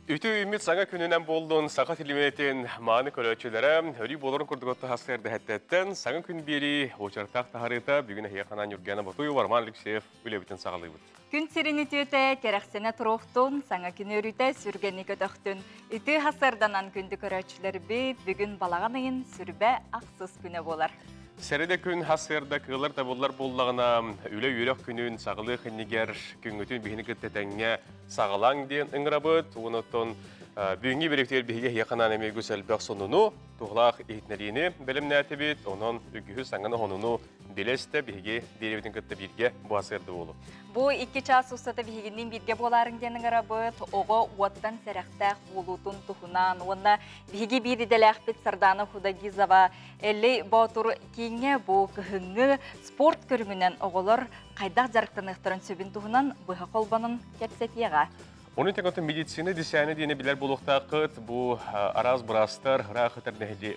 Үтүө үүммүт саҥа күнүнэн буоллун саха телевидениетин мааны көрөөччүлэрэ, өрүү буоларын курдук отто хасыар дэһэттээттэн саҥа күн биэрии уочараттаах таһарыыта бүгүн эһиэхэ анаан Ньургуяна Ботуева, Роман Алексеев үлэбитин саҕалыыбыт. Күн сирин үтүөтэ кэрэхсэнэ туруохтун, саҥа күн өрүтэ сүргэни көтөхтүн. Үтүө хасыарданан күндү көрөөччүлэрбит бүгүн балаҕан ыйын сүрбэ ахсыс күнэ буолар. Сэрэдэ күн хасыарда кыылар табыллар буоллаҕына, үлэ үөрэх күнүн саҕалыах иннигэр күҥҥүтүн биһини кытта тэҥҥэ саҕалаҥ диэн ыҥырабыт. Онон бүгүҥҥү бириктигэр биһиги эһиэхэ анаан эмиэ үгүс элбэх сонуну, туһалаах иһитиннэриини бэлэмнээтибит. Онон үгүһү саҥаны хонуну билэ-истэ биһиги биэрэбитин кытта бииргэ бу асыарда буолу. Бу 2 чаас устата биһигинниин бииргэ буолаарыҥ диэн ыҥырабыт. Оҕо уоттан сэрэхтээх буолуутун туһунан уонна биһиги биир идэлээхпит Сардана Худагизова Эллэй Боотур кииҥҥэ бу кыһыҥҥы спорт көрүҥүнэн оҕолор хайдах дьарыктаныахтарын сөбүн туһунан быһа холбонон кэпсэтиэҕэ. Оны тек медицина десяны диэни билэр буолуохтааххыт. Бу араас быраастар, ыраах ытар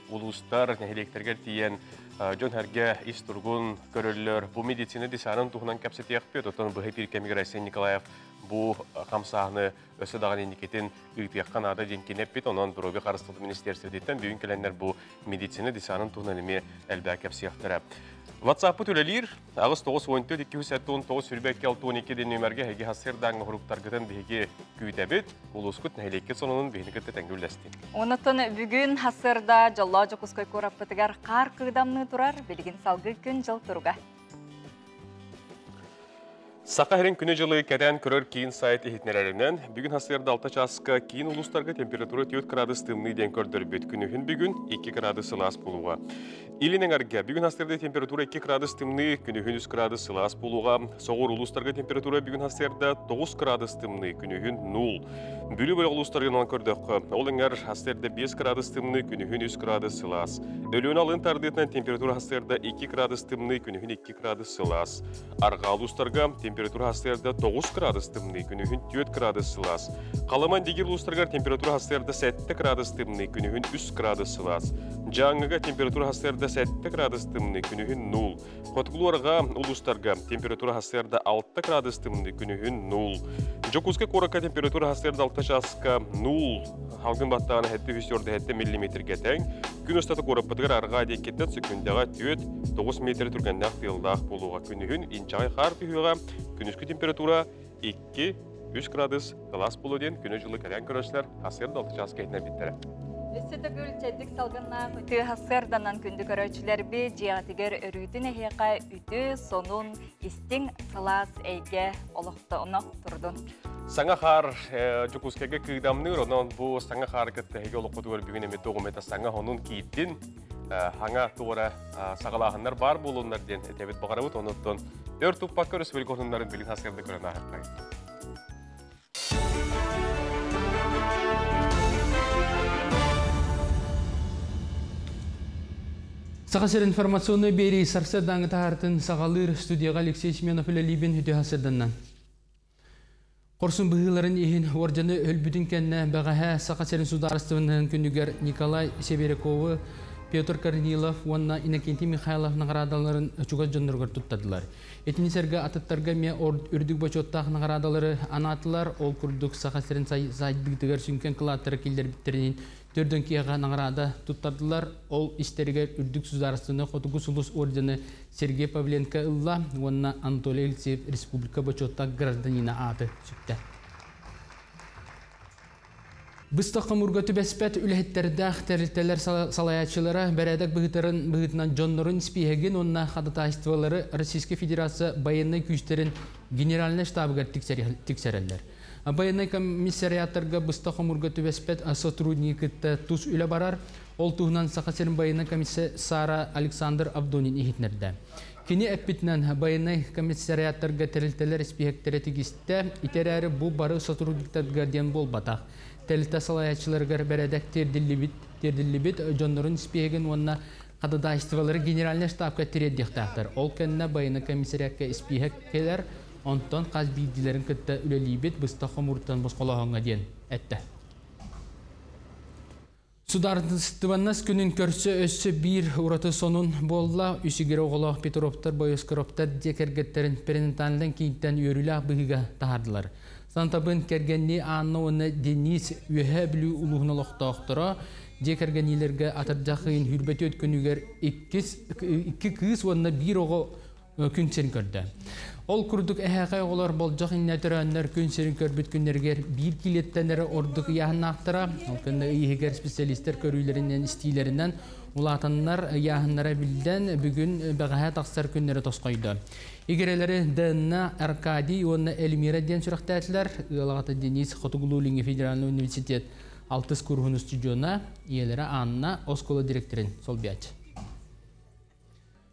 улуустар, нэһилиэктэргэр тиийэн дьон сэргэ ис туругун көрөллөр. Бу медицина десанын туһунан кэпсэтиэхпит. Оттон быһа эфир кэмигэр Айсен Николаев бу хамсааһыны өссө даҕаны инникитин ыытыахха наада диэн кини эппит. Онон Доруобуйа харыстабылын министиэристибэтиттэн бүгүн кэлэннэр бу медицина десанын туһунан эмиэ элбэх кэпсиэхтэрэ. WhatsApp-пыт үлэлиир. 8 9 14 279 22 62 диэн нүөмэргэ эһиги хассыырдааҥҥа хоруктаргытын биһиги күүтэбит. Улуускут нэһилиэккит сонунун биһини кытта тэҥҥэ үллэстиҥ. Онон бүгүн хассыырда Дьоллоо Дьокуускай куораппытыгар хаар кыыдамныы турар, билигин салгыы күн-дьыл туруга. Саха сирин күнү-дьылы кэтээн көрөр киин сайт иһитиннэрэринэн, бүгүн хассыырда 6 чааска киин улуустарга температура 4 градус тымныы диэн көрдөрбүт. Күнүһүн бүгүн 2 градус сылаас буолуоҕа. Илин эҥэргэ бүгүн хассыырда температура 2 градус тымныы, күнүһүн 3 градус сылаас буолуоҕа. Соҕур улуустарга температура бүгүн хассыырда 9 градус тымныы, күнүһүн 0. Бүлүү бөлөх улуустарыгар онон көрдөххө, ол эҥэр хассыырда 5 градус тымныы, күнүһүн 3 градус сылаас. Өлүөнэ алын тардыытынан температура хассыырда 2 градус тымныы, күнүһүн 2 градус сылаас. Арҕаа улуустарга температура хассыырда 9 градус тымныы, күнүһүн 4 градус сылаас. Халыма Индигир улуустарыгар температура хассыырда 7 градус тымныы, күнүһүн 3 градус сылаас. Дьааҥыга температура хассыырда 7 градус тымныы, күнүһүн 0. Хотугулуу-арҕаа улуустарга температура хассыырда 6 градус тымныы, күнүһүн 0. Дьокуускай куоракка температура хассыырда 6 чааска 0. Халгын баттаҕына 747 миллиметргэ тэҥ. Күн устата куораппытыгар арҕаа диэкиттэн сөкүүндэҕэ 4-9 метр түргэннээх тыаллаах буолуоҕа. Күнүһүн инчэҕэй хаар түһүөҕэ. Күнүскү температура 2-3 градус сылаас буолуо диэн күнү-дьылы кэлэн көрөөччүлэр хассыырда 6 чааска иһитиннэрбиттэрэ. Өссө төгүл чэбдик салгыннаах үтүө хассыарданан күндү көрөөччүлэрбит дьиэҕитигэр өрүүтүн эһиэхэ үтүө, сонун, истиҥ, сылаас эйгэ олохтоно турдун. Саҥа хаар Дьокуускайга кыыдамныыр, онон бу саҥа хаары кытта эһиги олоххутугар бүгүн эмиэ туох эмэтэ саҥа хонун киирдин, хаҥа туора саҕалааһыннар баар буолуннар диэн этэбит баҕарабыт. Онуттан өр туппакка өрөспүүбүлүкэ хотуннарын билин хаскарда көрөн ааһыаххайын. Саха сир информационный биэрии сарсыардааҥы таһаартын саҕалыыр студияҕа Алексей Семенов үлэлиибин үтүө сарсыарданнан. Хорсун быһыыларын иһин уордьаны өлбүтүн кэннэ бэҕэһээ Саха сирин судаарыстыбаннаһын күнүгэр Николай Северяковы, Петр Корнилов уонна Иннокентий Михайлов наҕараадаларын чугас дьонноругар туттардылар. Итини сэргэ атыттарга эмиэ үрдүк бочуоттаах наҕараадалары анаатылар. Ол курдук Саха сирин сайдыытыгар сүҥкэн кылааттары киллэрбиттэринин төрдөн киэҕэ наҕараада туттардылар. Ол истэригэр үрдүк судаарыстыбаннай Хотугу сулус ордены Сергей Павленко ылла уонна Анатолий Алексеев республика бочуоттаах гражданина ааты сүктэ. Быстах хомуурга түбэспэт үлэһиттэрдээх тэрилтэлэр салайааччылара бэрээдэк быһыытарын быһыытынан дьоннорун испииһэгин уонна ходатайстволары Российскай Федерация байыаннай күүстэрин Генеральнай штабыгар тиксэрэллэр. Байыаннай комиссариаттарга быстах хомуурга түбэспэт сотруднигы кытта тус үлэ барар. Ол туһунан Саха сирин байыаннай комиссара Александр Авдонин иһитиннэрдэ. Кини эппитинэн байыаннай комиссариаттарга тэрилтэлэр испииһэктэрэ тигистэ, ити эрээри бу бары сотрудниктарга диэн буолбатах. Тэрилтэ салайааччыларыгар бэрээдэк тиэрдиллибит дьоннорун испииһэгин уонна ходатайстволары генеральнай штабка тириэрдиэхтээхтэр. Ол кэннэ байыаннай комиссариакка испииһэк кэлэр, онтон хас биирдиилэрин кытта үлэлиибит быстах хомууртан босхолооһуҥҥа диэн эттэ. Судаарыстыбаннас күнүн көрсө өссө биир ураты сонун буолла. Үс игирэ оҕолоох Петровтар, Боескороптар дьиэ кэргэттэрин перинатальнай киинтэн үөрүүлээх быһыыга таһаардылар. Сантабын кэргэннии Анна уонна Денис Үөһээ Бүлүү улууһун олохтоохторо дьиэ кэргэниилэргэ атырдьах ыйын 24 күнүгэр иккис икки кыыс уонна биир оҕо күн сирин көрдө. Ол курдук эһээхэй оҕолор болдьох иннэ төрөөннөр күн сирин көрбүт күннэригэр биир килиэттэн эрэ ордук ыйааһыннаахтара. Ол кэннэ ый иһигэр специалистэр көрүүлэринэн, истиилэринэн улаатаннар ыйааһыннара биллэн, бүгүн бэҕэһээ тахсар күннэрэ тосхойдо. Игирэлэри Дэнна, Аркадий уонна Эльмира диэн сүрэхтээтилэр. Ыал аҕата Денис Хотугулуу-Илиҥҥи федеральнай университет алтыс куруһун устудьуона, ийэлэрэ Анна оскуола директорын солбуйааччы.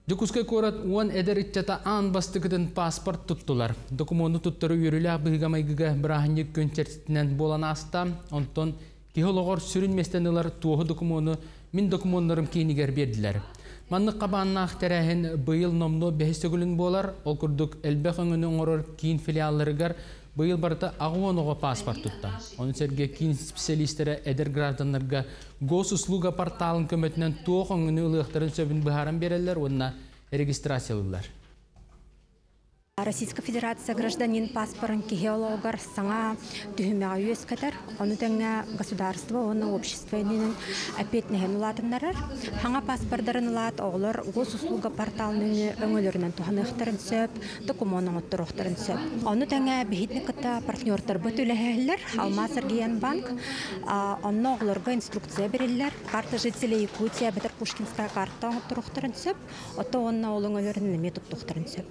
Дьокуускай куорат уон эдэр ыччата аан бастакытын паспорт туттулар. Докумуону туттарыы үөрүүлээх быһыыга-майгыга бырааһынньык күн чэрчитинэн буолан ааста. Онтон киһи олоҕор сүрүн миэстэни ылар туоһу докумуону мин докумуоннарым киинигэр биэрдилэр. Маннык хабааннаах тэрээһин быйыл номнуо бэһис төгүлүн буолар. Ол курдук элбэх өҥөнү оҥорор киин филиалларыгар быйыл барыта 80 оҕо паспорт тутта. Ону сэргэ киин специалистэрэ эдэр гражданнарга госуслуга порталын көмөтүнэн туох өҥөнү ылыахтарын сөбүн быһааран биэрэллэр уонна регистрациялыыллар. Российская Федерация гражданин паспорын киһи олоҕугар саҥа түһүмэҕи үөскэтэр, ону тэҥэ государство уонна общество иннинэн эппиэтинэһин улаатыннарар. Саҥа паспордарын ылаат, оҕолор госуслуга порталын өҥөлөрүнэн туһаныахтарын сөп, докумуон оҥотторуохтарын сөп. Ону тэҥэ биһигини кытта партнердарбыт үлэһэллэр, Алмаз Аргиенбанк. Онно оҕолорго инструкция бэриллэр, карта жителей Якутии эбэтэр Пушкинская карта оҥотторуохтарын сөп, Ото уонна ол өҥөлөрүн эмиэ туттуохтарын сөп.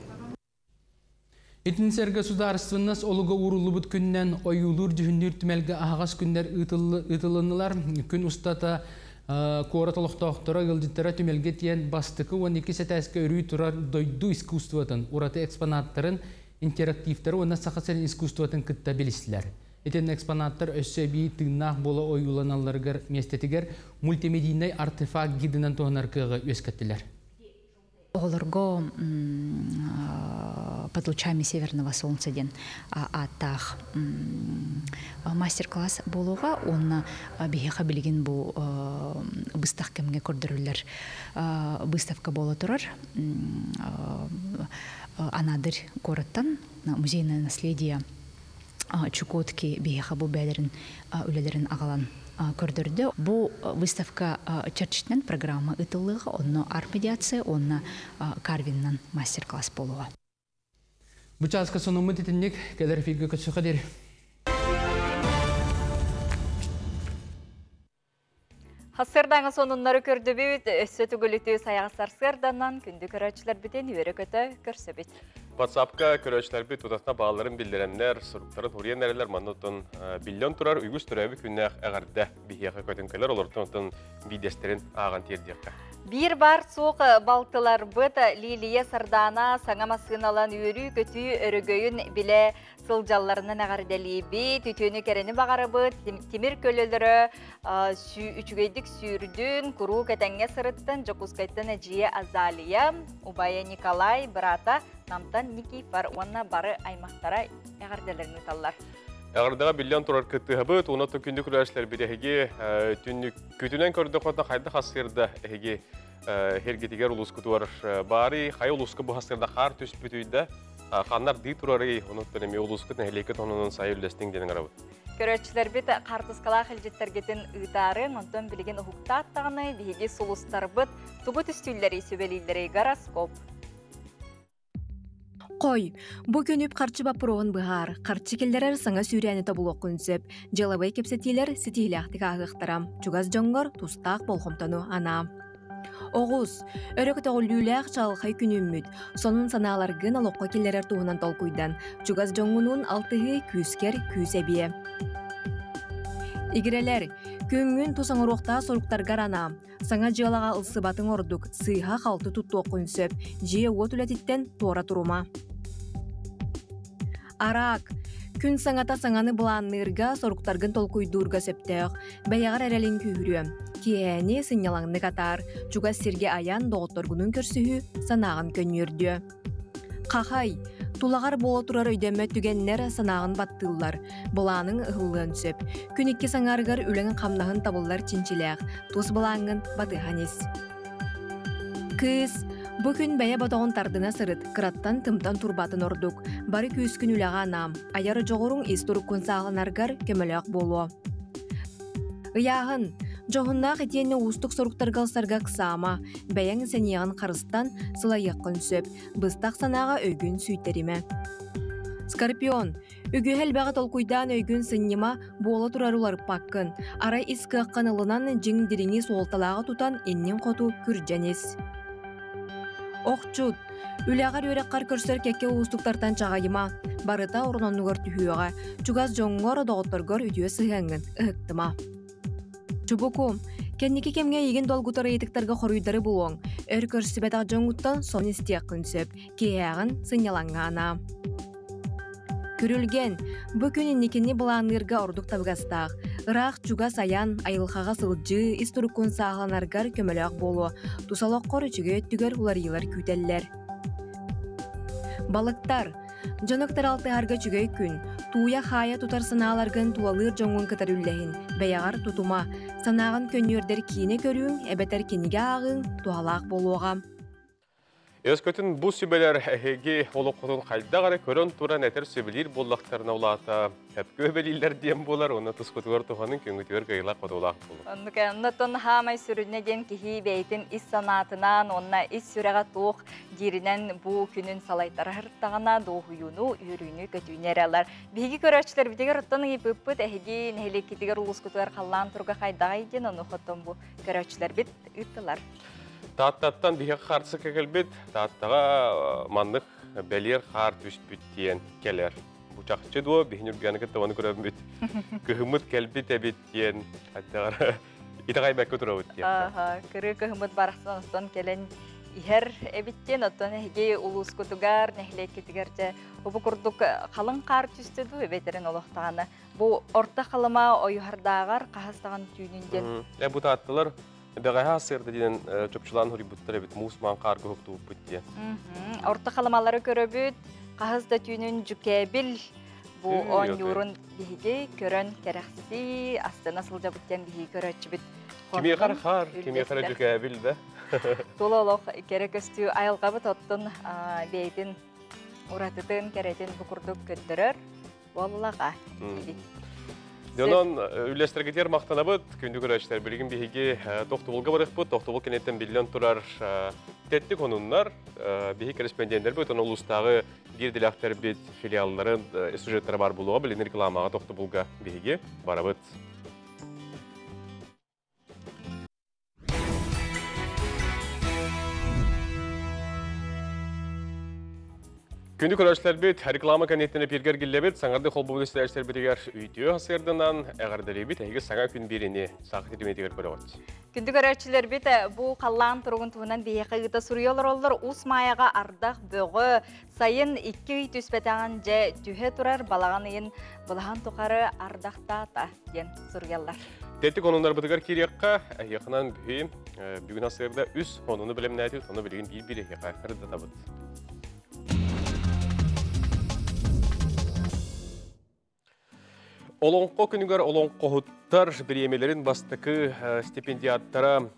Итин сэргэ судаарыстыбаннас олуга ууруллубут күнүнэн ойуулуур-дьүһүннүүр түмэлгэ аһаҕас күннэр ыытылыннылар. Күн устата куорат олохтоохторо, ыалдьыттара түмэлгэ тиийэн бастакы уон иккис этээскэ өрүү турар дойду искусствотын ураты экспонаттарын, интерактивтары уонна Саха сирин искусствотын кытта билистилэр. Итиннэ экспонаттар өссө эбии тыыннаах буола ойууланалларыгар миэстэтигэр мультимедийнай артефакт гидынан туһанар кыаҕы үөскэттилэр. Оҕолорго «Под лучами северного солнца» диэн ааттаах мастер-класс буолуоҕа уонна биһиэхэ билигин бу быстах кэмҥэ көрдөрүллэр выставка буола турар Анадырь куораттан музейное наследие Чукотки биһиэхэ бу бэйэлэрин үлэлэрин аҕалан көрдөрдө. Бу выставка чэрчитинэн программа ыытыллыаҕа, онно арт-медиация уонна карвиннан мастер-класс буолуоҕа. Бу чааска сонуммут итинник кэлэр эфиргэ көрсөхө диэри. Сарсыардааҥы сонуннары көрдүбүт, өссө түгүлүтү сайаҕас сарсыарданан күндү көрөөччүлэрбитин үөрэ-көтө көрсөбүт. WhatsApp-ка көрөөччүлэрбит тутатына баалларын биллэрэннэр, суруктарын суруйан эрэллэр, манна оттон биллэн турар үгүс төрөөбүт күннээх эҕэрдэ биһиэхэ көтөн кэлэр, олортон оттон биирдэстэрин ааҕан тиэрдиэххэ. Биир баар суох балтыларбыт Лилия Сардаана саҥа массыыналан үөрүү-көтүү өрөгөйүн билэ сылдьалларынан эҕэрдэлиибит, үтүөнү кэрэни баҕарабыт, тимир көлөлөрө үчүгэйдик сүүрдүн, куруук этэҥҥэ сырыттын Дьокуускайтан эдьиийэ Азалия, убайа Николай, быраата Намтан Никифор уонна бары аймахтара эҕэрдэлэрин ыыталлар. Эҕэрдэҕэ биллэн турар кыттыһабыт, уонна күндү күлээшлэрбит эһиги түннүккүтүнэн көрдөххө хайдах ассыырда эһиги хиргитигэр улуускутугар баары хайа улууска бу хасырда хаар түспүтүйдэ ханнар дыы турарый онуттан эмиэ улуускут нэһилиэккит онунун сайы үллэстиҥ диэн ыҥырабыт. Көрөөччүлэрбит хаартыскалаах илдьиттэргитин ыытаарыҥ, онтон билигин уһуктаат даҕаны биһиги сулустарбыт тугу түстүүллэрий сүбэлииллэрий гороскоп. Хой, бу күн үп-харчы боппуруоһун быһаар, харчы киллэрэр саҥа сүүрээни тобулуоххун сөп. Дьыалабыай кэпсэтиилэр ситиһиилээхтик ааһыахтара. Чугас дьоҥҥор тустаах болҕомтону анаа. Оҕус, өрө көтөҕүллүүлээх чаҕылхай күнүммүт. Сонун санааларгын олоххо киллэрэр туһунан толкуйдан. Чугас дьоҥҥунуун алтыһыы күүскэр күүс эбиэ. Игирэлэр, күҥҥүн тус оҥоруохтаах соруктаргар анаа. Саҥа дьыалаҕа ылсыбатыҥ ордук, сыыһа-халты туттуоххун сөп, дьиэ-уот үлэтиттэн туора турума. Араак. Күн саҥата саҥаны былаанныырга, соруктаргын толкуйдуурга сөптөөх. Бэйэҕэр эрэлиҥ күүһүрүө. Киэһээни сынньалаҥнык атаар, чугас сиргэ айан, доҕотторгунуун көрсүһүү санааҕын көнньүөрдүө. Хахай, тулаҕар буола турар өйдөммөт түгэннэр санааҕын баттыыллар, былааныҥ ыһыллыан сөп. Күн иккис аҥаарыгар үлэҥ-хамнаһын табыллар чинчилээх, тус былааҥҥын батыһан ис. Кыыс, Бу күн бэйэ бодоҕун тардына сырыт, кыраттан тымтан турбатын ордук. Бары күүскүн үлэҕэ анаам, айар дьоҕуруҥ ис туруккун сааһыланаргар көмөлөөх буолуо. Ыйааһын. Дьоһуннаах итиэннэ уустук соруктарга ылсарга ыксаама, бэйэҥ сэниэҕин харыстан, сылайыаххын сөп, быстах санааҕа өйгүн сүүйтэримэ. Скорпион. Үгүһү элбэҕи толкуйдаан өйгүн сынньыма, буола турар уларыппаккын. Арай ис кыаххын ылынан, дьиҥ дириҥи суолталааҕы тутан, инниҥ хоту күрдьэн ис. Охчут. Үлэҕэр үөрэххэр көрсөр кэккэ уустуктартан чаҕыйыма. Барыта орун-оннугар түһүөҕэ. Чугас дьоҥҥор, доҕотторгор үтүө сыһыаҥҥын ыһыктыма. Чубуку, кэнники кэмҥэ эйигин долгутар ыйытыктарга хоруйдары булуоҥ. Өр көрсүбэтэх дьоҥҥуттан сонун истиэххин сөп. Киэһээҕин сынньалаҥҥа анаа. Күрүлгэн, бу күн инникини былаанныырга ордук табыгастаах. Ыраах чугас айан, айылҕаҕа сылдьыы, ис туруккун сааһыланаргар көмөлөөх буолуо. Тус олоххор үчүгэй өттүгэр уларыйыылар күүтэллэр. Балыктар, Дьону кытары алтыһарга үчүгэй күн. Тууйа-хаайа тутар санааларгын тулалыыр дьоҥҥун кытары үллэһин, бэйэҕэр тутума. Санааҕын көнньүөрдэр киинэ көрүүҥ эбэтэр кинигэ ааҕыыҥ туһалаах буолуоҕа. Өскөтүн бу сүбэлэр эһиги олоххутун хайдах эрэ көрөн туран этэр сөбүлүүр буоллахтарына улаата Сөпкө бэлииллэр диэн буолар уонна тускутугар туһанын күҥҥүтүгэр кыайыылаах хотуулаах буолуҥ. Оннук оннотон хаамай сүрүнэ диэн киһи бэйэтин ис санаатынан уонна ис сүрэҕэ туох дииринэн бу күнүн салайтара сырыттаҕына дуоһуйууну, үөрүүнү, көтүүнү эрэ ылар. Биһиги көрөөччүлэрбитигэр оттон ыйыппыппыт эһиги нэһилиэккитигэр улуускутугар халлаан туруга хайдаҕай диэн ону хотон бу көрөөччүлэрбит ыыттылар. Тааттаттан биһиэхэ харсыкка кэлбит, Тааттаҕа маннык бэлиэр хаар түспүт диэн кэлэр. Бу чахчы дуо, биһин Үргэни кытта ону көрөммүт. Кыһыммыт кэлбит эбит диэн аттаҕар итэҕэйбэккэ турабыт диэн. Аха, кырыы кыһыммыт барахсан оттон кэлэн иһэр эбит диэн, оттон эһиги улуускутугар, нэһилиэккитигэр дьэ бу курдук халыҥ хаар түстэ дуу эбэтэрин олохтоҕуна бу орто халыма ойуһардааҕар хаһыс даҕаны түүнүн диэн. Э бу тааттылар бэҕэһээ сырда диэн чопчулаан хоруйбуттар эбит муус маан хаарга уһуктубуппут диэн. Орто халымалары көрөбүт, хаһыс да түүнүн дьүкээбил бу оонньуурун биһиги көрөн кэрэхсии, астына сылдьабыт диэн биһиги көрөөччүбүт. Кимиэхэ хаар, кимиэхэ дьүкээбил да. Тула олох кэрэ көстүү айылҕабыт оттон бэйэтин уратытын, кэрэтин бу курдук көрдөрөр. Буоллаҕа. Дьонон үллэстэргитигэр махтанабыт. Күндү көрөөччүлэр, билигин биһиги тохтобулга барыахпыт. Тохтобул кэнниттэн биллэн турар тэттик онуннар. Биһи корреспонденттэрбит, онон улуустааҕы биир идэлээхтэрбит филиалларын сюжеттара бар буолуоҕа. Билигин рекламаҕа тохтобулга биһиги барабыт. Күндү көрөөччүлэрбит, реклама кэнниттэн эпиргэ эргиллэбит, саҥарды холбобут истээччилэрбитигэр үтүө сырдынан эҕэрдэлиибит, эһиги саҥа күн биэриини саха ситимитигэр көрөҕүт. Күндү көрөөччүлэрбит, бу халлаан туругун туһунан биһиэхэ ыыта суруйа олороллор. Ус Маайаҕа ардах бөҕө, сайын икки ый түспэтэҕин дьэ түһэ турар, балаҕан ыйын былаһан тухары ардахтаата диэн суруйаллар. Тэттик онуннарбытыгар киириэххэ, эһиэхинэн бүһи бүгүн асыырда үс онуну бэлэмнээтибит, ону билигин биир-биир эһиэхэ ырдатабыт. Олоҥхо күнүгэр олоҥхоһуттар бириэмэлэрин бастакы стипендиаттара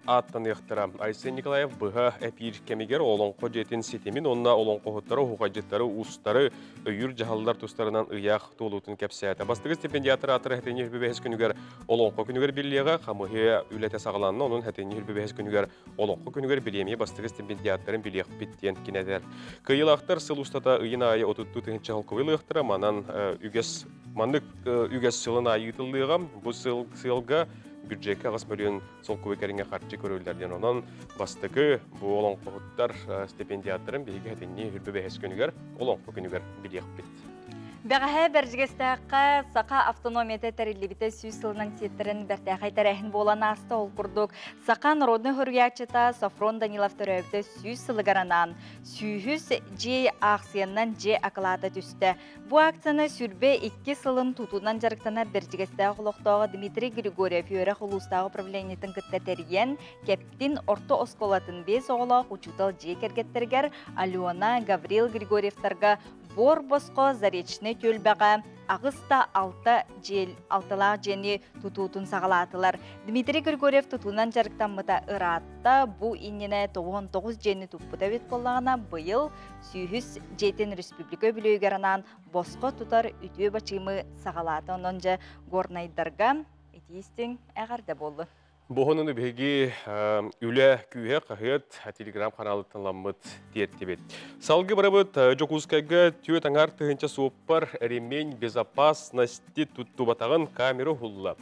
ааттаныахтара. Айсен Николаев быһа эпиир кэмигэр олоҥхо дьиэтин ситимин уонна олоҥхоһуттары, уһугайдьыттары, уустары өйүүр дьаһаллар тустарынан ыйаах туолуутун кэпсээтэ. Бастакы стипендиатор аатыра хэтинньи хүрбүбэһис күнүгэр Олоҥхо күнүгэр биллиэҕэ, хамыһыйа үлэтэ саҕаланна, онон хэтинньи хүрбүбэһис күнүгэр Олоҥхо күнүгэр бириэмийэ бастакы стипендиаттарын билиэхпит диэн кини этэр. Кыайыылаахтар сыл устата ыйын аайы отуттуу тыһыынча холкуой ылыахтара, манан үгэс маннык үгэс сылын аайы ыытыллыаҕа. Бу сыл сыалга бюджекка аҕыс мөлүйүөн солкуобай кэриҥэ харчы көрүллэр диэн. Онон бастакы бу олоҥхоһуттар стипендиаттарын биһиги хэтинньи хүрбэ бэһис күнүгэр Олоҥхо күнүгэр билиэхпит. Бэҕэһээ Бэрдьигэстээххэ Саха автономията тэриллибитэ сүүс сылынан сиэттэрэн бэртээхэй тэрээһин буолан ааста. Ол курдук, Саха народнай суруйааччыта Софрон Данилов төрөөбүтэ сүүс сылыгар анаан сүүһүс дьиэ аахсыйаннан дьиэ акылаата түстэ. Бу акцияны сүрбэ икки сылын тутуунан дьарыктанар Бэрдьигэстээх олохтооҕо Дмитрий Григорьев үөрэх улуустааҕы управлениетын кытта тэрийэн, Кэптин орто оскуолатын биэс оҕолоох учуутал дьиэ кэргэттэригэр Алена, Гаврил Григорьевтарга Бор босхо Заречный түөлбэҕэ 86 дьиэл алталаах дьиэни тутуутун саҕалаатылар. Дмитрий Григорьев тутуунан дьарыктаммыта ыраатта. Бу иннинэ 99 дьиэни туппута эбит буоллаҕына, быйыл сүүһүс дьиэтин республика үбүлүөйүгэр анаан босхо тутар үтүө бачыымы саҕалаата. Онон дьэ горнайдарга итиистиҥ эҕэрдэ буоллун. Бу биһиги үлэ күүһэ хаһыат телеграм ханаалыттан ламмыт тиэртибит. Салгы барабыт. Дьокуускайга 4,5 тыһыынча суоппар ремень безопасности туттубатаҕын камера уһулла.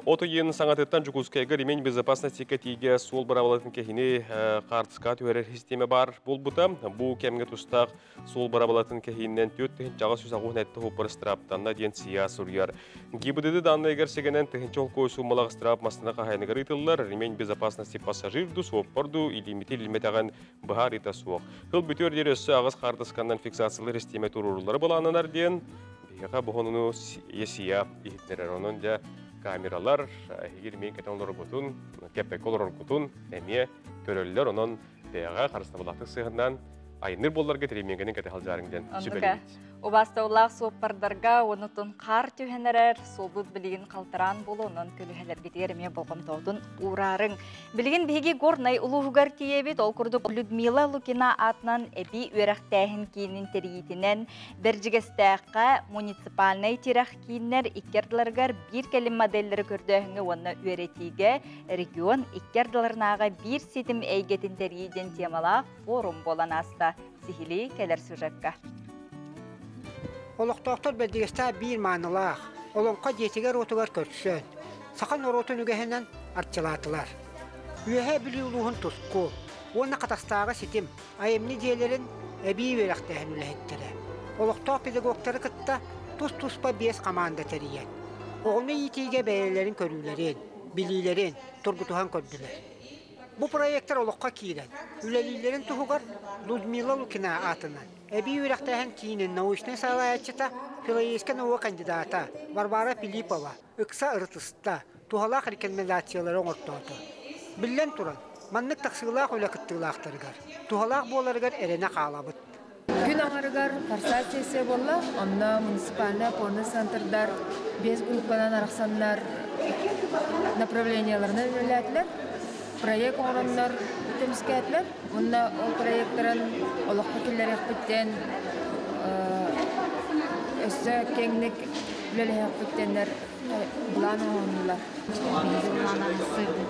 От ыйын саҥатыттан Дьокуускайга ремень безопасности кэтиигэ суол быраабылатын кэһиини хаартыскаҕа түһэрэр систиэмэ баар буолбута. Бу кэмҥэ тустаах суол быраабылатын кэһиинэн 4887 суоппар ыстырааптанна диэн СИА суруйар. ГИБДД дааннайыгар сигэнэн 1000 солкуой суумалаах ыстыраап массыына хаһаайыныгар ыытыллар. Ремень безопасности пассажирду, суоппарду илиимити илиммэтэҕин быһаарыыта суох. Сыл бүтүөр диэри өссө аҕыс хаартысканан фиксациялар систиэмэ туруоруллара былааннанар диэн биһиэхэ бу СИА иһитиннэрэр. Онон дьэ камералар эһиги ремень кэтэн олороргутун, кэппэккэ олороргутун эмиэ көрөллөр. Онон бэйэҕэ харыстабылаахтык сыһыннан айанныыр буолларга ремень кэтэ сылдьаарыҥ диэн сүбэлиибит. Убаастабыллаах суоппардарга онутун хаар түһэн эрэр, суолбут билигин халтараан буолу, онон көлүһэлэргитигэр эмиэ болҕомтоҕутун уураарыҥ. Билигин биһиги Горнай улууһугар тиийэбит, ол курдук Людмила Лукина аатынан эбии үөрэхтээһин киинин тэрийиитинэн Бэрдьигэстээххэ муниципальнай тирэх кииннэр икки ардыларыгар биир кэлим модельлэри көрдөөһүҥҥэ уонна үөрэтиигэ регион икки ардыларынааҕы биир ситим эйгэтин тэрийии диэн темалаах форум буолан ааста. Сиһилии кэлэр сюжекка. Олохтоохтор Бэрдьигэстээх биир маанылаах Олоҥхо дьиэтигэр-уотугар көрсөн, саха норуотун үгэһинэн арчылаатылар. Үөһээ Бүлүү улууһун Туску уонна Хатастааҕы ситим айымньы дьиэлэрин эбии үөрэхтээһин үлэһиттэрэ олохтоох педагогтары кытта тус-туспа биэс хамаанда тэрийэн, оҕону иитиигэ бэйэлэрин көрүүлэрин, билиилэрин тургутуһан көрдүлэр. Бу проектар олоххо киирэн, үлэлииллэрин туһугар Людмила Лукина аатынан эбии үөрэхтээһин киинин научнай салайааччыта, филологическай наука кандидата Варвара Филиппова ыкса ырытыста, туһалаах рекомендациялары оҥортоото. Биллэн туран, маннык тахсыылаах үлэ кыттыылаахтарыгар туһалаах буоларыгар эрэнэ хаалабыт. Күн аҥарыгар форсайт сессия буолла, онно муниципальнай опорный центрдар биэс группанан арахсаннар направленияларынан үлэлээтилэр. Проект оҥороннор көмүскээтилэр. Уонна ол проекттарын олоххо киллэриэхпиттэн өссө киэҥник үлэлэһиэхпиттэннэр былаан оҥоһуннулар. Биһиги былаан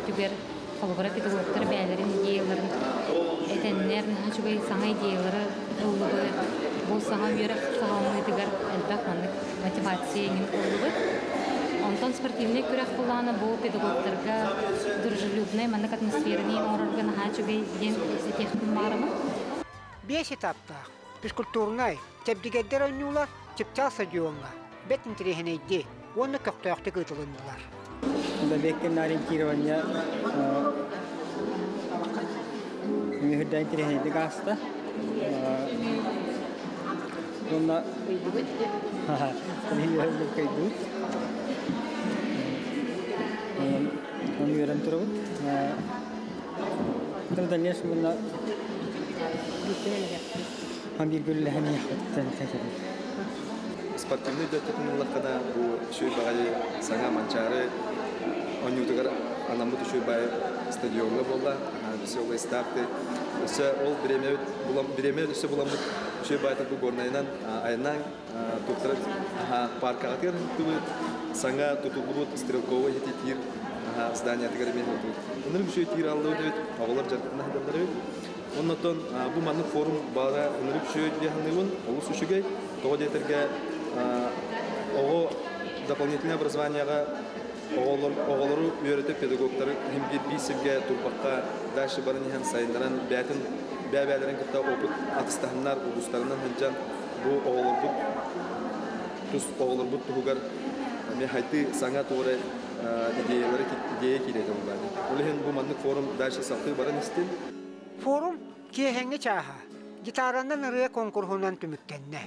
түгэр холобура педагогтар бэйэлэрин идеяларын этэннэр, наһаа үчүгэй саҥа идеялары ыллыбыт. Бу саҥа үөрэх саҕаланыытыгар элбэх маннык мотивация иҥин ыллыбыт. Онтон спортивный күрэх былаана бу педагогтарга дружелюбный маннык атмосфераны оҥорорго наһаа үчүгэй диэн этиэхпин баҕарабын. Биэс этаптаах физкультурнай, чэбдигэрдэр оонньуулар Чыпчаал стадиоҥҥа бэрт интэриэһинэйдик уонна көхтөөхтүк ыытылыннылар. Бэккин ориентирование мүһүрдэ интэриэһинэйдик ааста. Онно кыйдыбыт. Оны үөрэн турабыт. В дальнейшем бир гүллэһэн Спортивный дөттөтүн ыллаххына, бу үчүгэй баҕайы саҥа Манчаары оонньуутугар анаммыт үчүгэй баҕайы стадиоҥҥа буолла. Веселые старты. Өссө ол бириэмэ бириэмэ өссө буламмыт үчүгэй баҕайытык бу Горнайынан айаннаан туохтара паркаҕа тыбыт саҥа тутуллубут стрелковый тиир зданиятыгар эмиэ тутуллубут. Ынырык үчүгэй тиир аллыбыт эбит, оҕолор дьарыктана сылдьаллар эбит. Оннотон бу маннык форум баара ынырык үчүгэй дии саныыбын, олус үчүгэй. Тоҕо диэтэргэ оҕо дополнительное образованияҕа оҕолору үөрэтэр педагогтары иһин биир биир сиргэ турбакка дальше баран иһэн сайыннаран бэйэтин бэйэ-бэйэлэрин кытта опыт атастаһыннар улуустарынан сылдьан бу оҕолорбут тус оҕолорбут туһугар эмиэ хайдыы саҥа туора идеялары идея киирэтэ буолла. Ол иһин бу маннык форум дальше салгыы баран истин. Форум киэһэҥҥи чааһа гитаранан ырыа конкурһунан түмүктэннэ.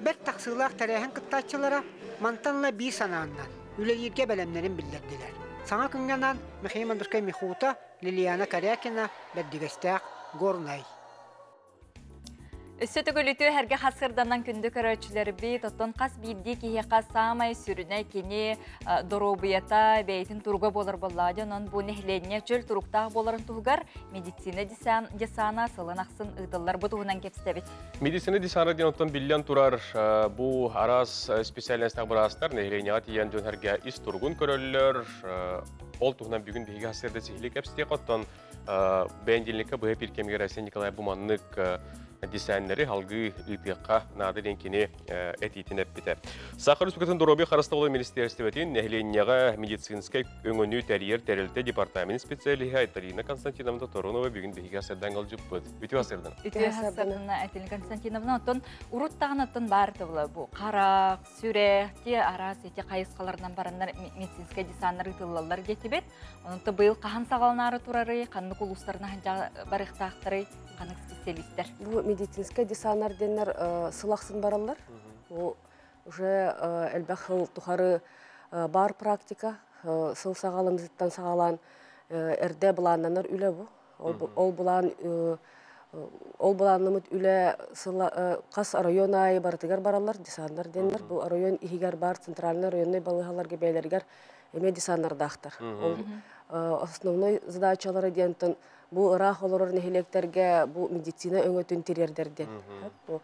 Бэрт тахсыылаах тэрээһин кыттааччылара мантан ыла биир санааннан үлэлииргэ бэлэмнэрин биллэрдилэр. Саҥа күҥҥэ Михаил Михута, Лилиана Корякина, Бэрдьигэстээх, Горнай. Өссө төгүл үтүө сэргэх сарсыарданан күндү көрөөччүлэрбит, оттон хас биирдии киһиэхэ саамай сүрүнэ кини доруобуйата, бэйэтин туруга буолар буоллаҕа. Онон бу нэһилиэнньэ чөл туруктаах буоларын туһугар медицина десана сылын ахсын ыытыллар. Бу туһунан кэпсэтэбит. Медицина десана диэн оттон биллэн турар бу араас специальностаах быраастар нэһилиэнньэҕэ тиийэн дьон сэргэ ис туругун көрөллөр. Ол туһунан бүгүн биһиги сарсыарда сиһилии кэпсэтиэх. Оттон бэнидиэнньиккэ быһа эфир кэмигэр Айсен Николаев бу маннык десаннары салгыы ыытыахха наада диэн кини этиитин эппитэ. Саха Республикатын доруобуйа харыстабылын министиэристибэтин нэһилиэнньэҕэ медицинскэй өҥөнү тэрийэр тэрилтэ департамент специалиһа Айталина Константиновна Торонова бүгүн биһиги сарсыардан ыалдьыппыт. Үтүө сарсыардан. Үтүө сарсыардан, Айталина Константиновна. Оттон урут даҕаны оттон баар тыбыла бу харах, сүрэх, те араас эти хайысхаларынан бараннар медицинскэй десаннар ыытыллаллар диэтибит. Онон быйыл хаһан саҕаланаары турарый, ханнык улуустарына барыахтаахтарый, ханнык специалисттэр? Бу медицинскэй десаннар диэннэр сыл ахсын бараллар. Бу уже элбэх сыл тухары бар практика, сыл саҕаланыытыттан саҕалаан эрдэ былааннанар үлэ бу. Ол былаан ол былааннамыт үлэ хас район аайы барытыгар бараллар десаннар диэннэр. Бу район иһигэр бар центральный районный балыыһаларга бэйэлэригэр эмиэ десаннардаахтар. Ол основной задачалара диэнтэн бу ыраах олорор нэһилиэктэргэ бу медицина өҥөтүн тириэрдэр диэн. Бу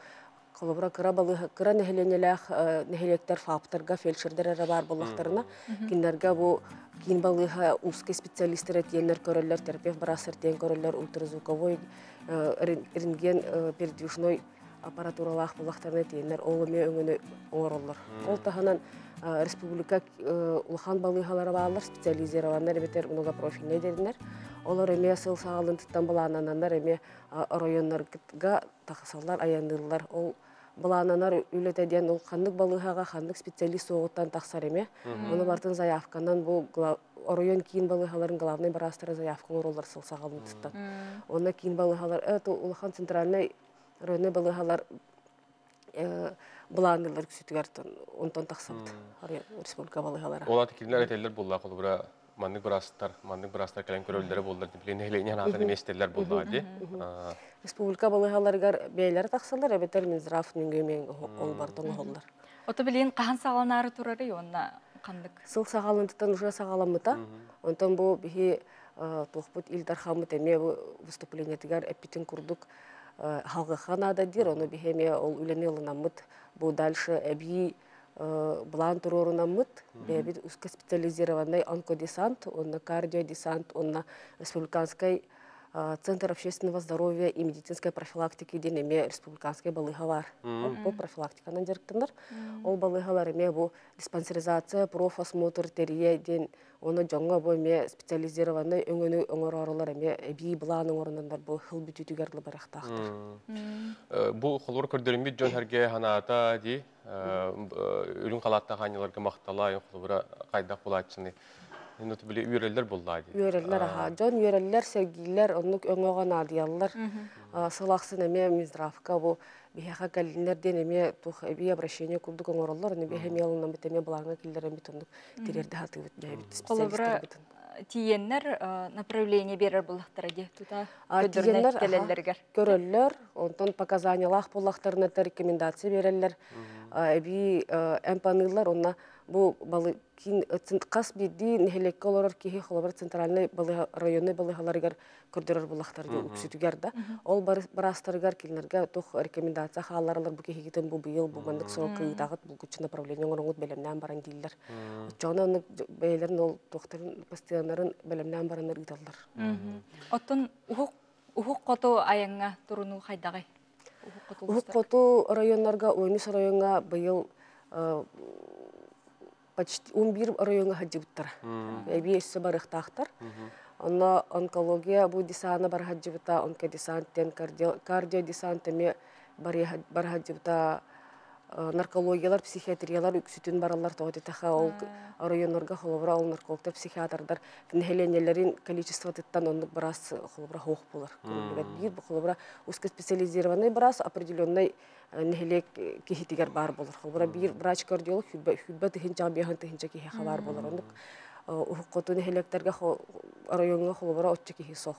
холобура кыра балыыһа кыра нэһилиэнньэлээх нэһилиэктэр ФАПтарга фельдшердер эрэ баар буоллахтарына, кинилэргэ бу киин балыыһа узкий специалисттара тиэннэр көрөллөр, терапевт быраастар тиэн көрөллөр, ультразвуковой, рентген, передвижной аппаратуралаах буоллахтарына тиэннэр ол эмиэ өҥөнү оҥороллор. Ол таһынан республика улахан балыыһалара бааллар, специализированнар эбэтэр многопрофильнай дэринэр. Олор эмиэ сыл саҕалыытыттан былааннананнар эмиэ оройуоннарга тахсаллар, айанныыллар. Ол былааннанар үлэтэ диэн ол ханнык балыыһаҕа ханнык специалист суоҕуттан тахсар эмиэ. Ону бартын заявканан бу оройуон киин балыыһаларын главный быраастара заявка оҥороллор сыл саҕалыытыттан. Онно киин балыыһалар это улахан центральный районный балыыһалар былаанныыллар үксүтүгэр онтон тахсабыт республика балыыһалара. Ол аата кинилэр этэллэр буоллаа холобура маннык быраастар, маннык быраастар кэлэн көрөллөрө буоллар, билин нэһилиэнньэ анаатын эмиэ истэллэр буоллаҕа дии. Республика балыыһаларыгар бэйэлэрэ тахсаллар, эбэтэр Минздрав нөҥүө ол барытын оҥоһоллор. Ото билигин хаһан саҕаланаары турарый уонна ханнык? Сыл саҕаланыытыттан уже саҕаламмыта. Онтон бу биһи туохпут Ил Дархаммыт эмиэ бу выступлениетыгар эппитин курдук халҕыха наада диир, ону биһи эмиэ ол үлэни ылынаммыт бу дальше эбии былаан туруорунаммыт бэйэбит узкоспециализированный онкодесант, уонна кардиодесант, уонна республиканскай Центр общественного здоровья и медицинской профилактики диэн эмиэ республиканскай балыыһа бар. Бу профилактиканан дьарыктанар. Ол балыыһалар эмиэ бу диспансеризация, профосмотр тэрийэ диэн оны дьоҥҥо бу эмиэ специализированный өҥөнү оҥороорулар эмиэ эбии былаан оҥоронаннар бу сыл бүтүүтүгэр барыахтаахтар. Бу холобур көрдөрүммүт дьон сэргэ ханаата дии үрүҥ халааттаах аанньаларга махтала холобура хайдах буолааччыны били үөрэллэр буоллаа дии. Үөрэллэр аха. Дьон үөрэллэр, сэргииллэр, оннук өҥөҕө наадыйаллар. Сыл ахсын эмиэ Минздравка бу биһиэхэ кэллиннэр диэн эмиэ туох эбии обращение курдук оҥороллор. Аны биһи эмиэ ылынаммыт эмиэ былааҥҥа киллэрэммит оннук тириэрдэ сатыыбыт бэйэбит специалистарбытын. Тиийэннэр направление биэрэр буоллахтара дии тута көрдөрүнэ кэлэллэригэр. Көрөллөр, онтон показаниялаах буоллахтарына рекомендация биэрэллэр, эбии эмп аныыллар, онно бу киин хас биирдии нэһилиэккэ олорор киһи холобур центральный районный балыыһаларыгар көрдөрөр буоллахтар үксүтүгэр да. Ол быраастарыгар кинилэргэ туох рекомендация хаалларалар бу киһигитин бу быйыл бу маннык срокка ыытаҕыт булгуччу направление оҥороҥут бэлэмнээн баран дииллэр. Оччоҕуна оннук бэйэлэрин ол туохтарын постояннарын бэлэмнээн бараннар ыыталлар. Оттон уһук уһук хоту айаҥҥа турунуу хайдаҕый? Уһук хоту районнарга 13 райоҥҥа быйыл почти 11 райоҥҥа сылдьыбыттара. Эбии өссө барыахтаахтар. Онно онкология бу десана бара сылдьыбыта, онкодесант диэн кардиодесант эмиэ бара сылдьыбыта, наркологиялар, психиатриялар үксүтүн бараллар тоҕо диэтэххэ ол районнарга холобура ол наркологтар, психиатрдар нэһилиэнньэлэрин количествотыттан оннук быраас холобура суох буолар. Биир холобура узкоспециализированный быраас определенный нэһилиэк киһитигэр баар буолар. Холобура биир врач кардиолог 20 тыһыынчаҕа 50 тыһыынча киһиэхэ баар буолар. Оннук уһук хоту нэһилиэктэргэ райоҥҥа холобура оччо киһи суох.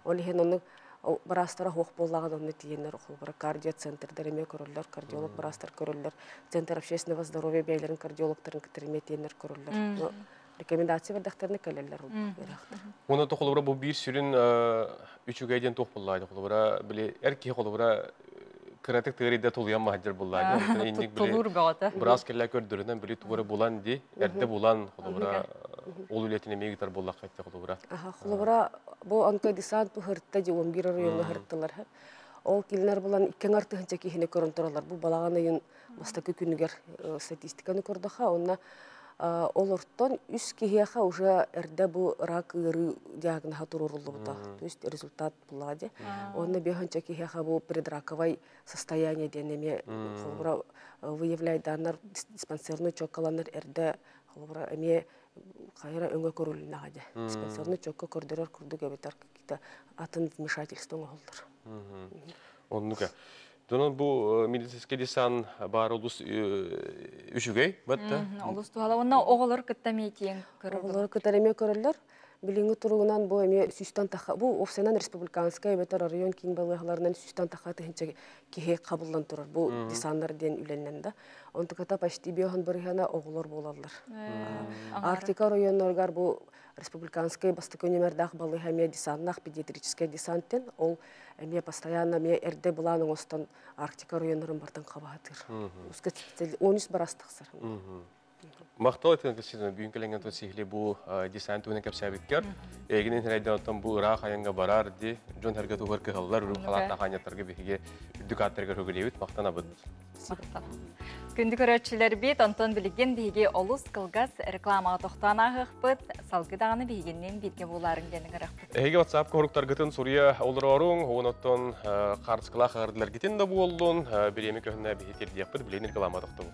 Ол иһин оннук Быраастара хуох буоллаҕын онно тиийэннэр холобура кардиоцентрдар эмиэ көрөллөр, кардиолог быраастар көрөллөр, Центр общественного здоровья бэйэлэрин кардиологтарын кытары эмиэ тиийэннэр көрөллөр. Рекомендация бэрдэхтэринэ кэлэллэр ол ыраахтар. Уонна то холобура бу биир сүрүн үчүгэй диэн туох буоллаа холобура били эр киһи холобура кыратык тыырыйда тулуйан маһдьар буллаа инник били Тулуур бөҕөтө. Быраас кэллэ көрдөрүнэн били тугары булан ди эрдэ булан холобура ол үлэтин эмиэ ыытар буоллахха итте холобура. Холобура бу онкодесант бу хырта ди 11 районга хырттылар. Ол килинер булан иккен артыһынча киһини көрөн туралар. Бу балаҕан ыйын бастакы күнүгэр статистиканы көрдөхө, онно олортон үс киһиэхэ уже эрдэ бу рак ыарыы диагноһа туруоруллубута. То есть результат булла ди. Онно беханча киһиэхэ бу предраковай состояние диэн эмиэ холобура выявляйдааннар диспансерный чоккаланар эрдэ холобура эмиэ хайра өҥө көрүлүнэҕэ дьэ. Диспансерный чокка көрдөрөр курдук эбэтэр какие-то атын вмешательство оҥоһуллар. Оннука. Донон бу медицинский десант баар олус үчүгэй батта. Олус туһала. Онно оҕолор кытта эмиэ тиэн көрөр. Оҕолор кытта эмиэ көрөллөр. Билиҥҥи туругунан бу эмиэ сүүстэн таха бу офсенан республиканскай эбэтэр район киин балыыһаларынан сүүстэн таха тыһынча киһи қабыллан турар бу десаннар диэн үлэннэн да. Онтуката почти биохан барыһана оҕолор буолаллар. Арктика районнарыгар бу республиканскай бастакы нөмердаах балыыһа эмиэ десантнаах педиатрическай десанттен ол эмиэ постоянно эмиэ эрдэ былаан оҥостон Арктика районнарын бартан хабаатыр. 13 барас тахсар. Махтал этин кысыны бүгүн кэлэнген тон сихли бу десант туһунан кэпсээбиккэр. Эгинин херайдан оттон бу ыраах айанга барар ди дьон herге тугар кыһаллар үрүм халаатта хаанньаттарга биһиги үрдүк ааттарга хөгүлэбит мактанабыт. Күндү көрөөччүлэрбит, онтон билигин биһиги олус кылгас рекламаҕа тохтоон ааһыахпыт, салгы даҕаны биһигинниин бииргэ буолаарыҥ диэн ыҥырахпыт. Эһиги WhatsApp хоруктаргытын суруйа олорооруҥ, онон хаартыскалаах аҕардыларгытын да буоллун, бириэми көһүнэ биһи тирдиэхпит, билигин реклама тохтобут.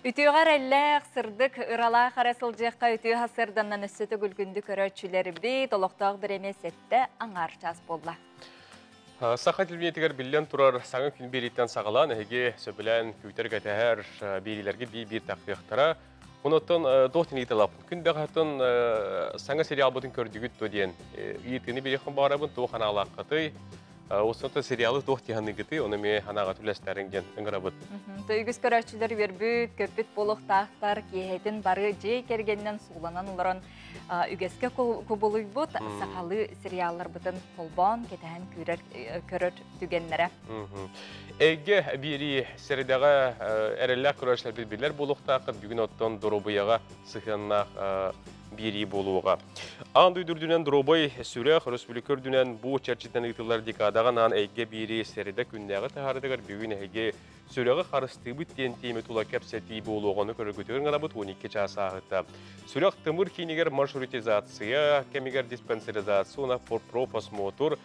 Үтүөҕэ эрэллээх, сырдык, ыралаах эрэ сылдьыахха үтүө сарсыарданнан өссө төгүл күндү көрөөччүлэрбит, олохтоох бириэмэ сэттэ аҥаар чаас буолла. Саха телевидениетигэр биллэн турар саҥа күн биэрииттэн саҕалаан эһиги сөбүлээн күүтэр кэтэһэр биэриилэргэ биир-биир тахсыахтара. Онуттан туох тинииталап күн бэҕэһэттэн саҥа сериалбытын көрдүгүт дуо диэн ыйытыыны биэриэхпин баҕарабын туох анаалааххытый Осонто сериалы туох тиһаныгыты, оны ме ханаға түләстәрің ден ыңырабыт. Үгүс көрөөччүлэр үөрбүт, көппүт буолуохтаахтар, киэһэтин бары дьиэ кэргэнинэн сууланан олорон үгэскэ кубулуйбут сахалыы сериалларбытын холбоон кэтэһэн күүрэр көрөр түгэннэрэ. Эйгэ биэрии сэрэдэҕэ эрэллээх көрөөччүлэр билэр буолуохтааххыт бүгүн оттон доруобуйаҕа сыһыаннаах биэрии буолуоҕа. Аан дойду үрдүнэн доруобай сүрэх өрөспүүбүлүкэ үрдүнэн бу чэрчитинэн ыытыллар декадаҕа анаан эйгэ биэрии сэрэдэ күннээҕи таһаарытыгар бүгүн эһиги сүрэҕи харыстыыбыт диэн тиэмэ тула кэпсэтии буолуоҕуну көрөргүтүгэр ыҥырабыт 12 чаас ааһыта. Сүрэх тымыр киинигэр маршрутизация кэмигэр диспансеризация уонна профосмотр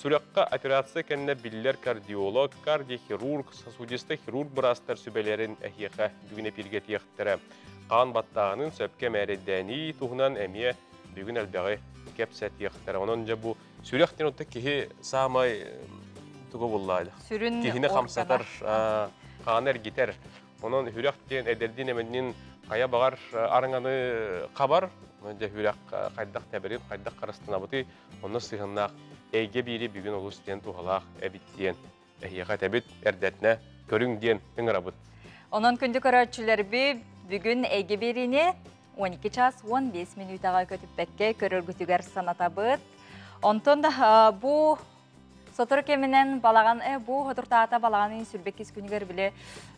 Сүрэххэ операция кэннэ биллэр кардиолог, кардиохирург, сосудистый хирург быраастар сүбэлэрин эһиэхэ бүгүн эпииргэтиэхтэрэ. Хаан баттааһынын сөпкө мээрэйдээнии туһунан эмиэ бүгүн элбэҕи кэпсэтиэхтэрэ. Онон дьэ бу сүрэх диэн отто киһи саамай тугу буллаайда? Сүрүн Киһини хамсатар, хааны эргитэр. Онон сүрэх диэн эдэрдиин эмэннин хайа баҕар арыҥаны хабар. Дьэ сүрэх хайдах тэбэрин, хайдах харыстанабытый Онно сыһыаннаах эйгэ биири бүгүн олус диэн туһалаах эбит диэн эһиэхэ этэбит, эрдэтинэ көрүҥ диэн ыҥырабыт. Онон күндү көрөөччүлэрбит бүгүн эйгэ биэриини 12 час 15 мүнүүтэҕэ көтүппэккэ көрөргүтүгэр санатабыт. Онтон да бу Сотору кэминэн балаҕан бу хотуртаата балаҕан сүрбэккис күнүгэр били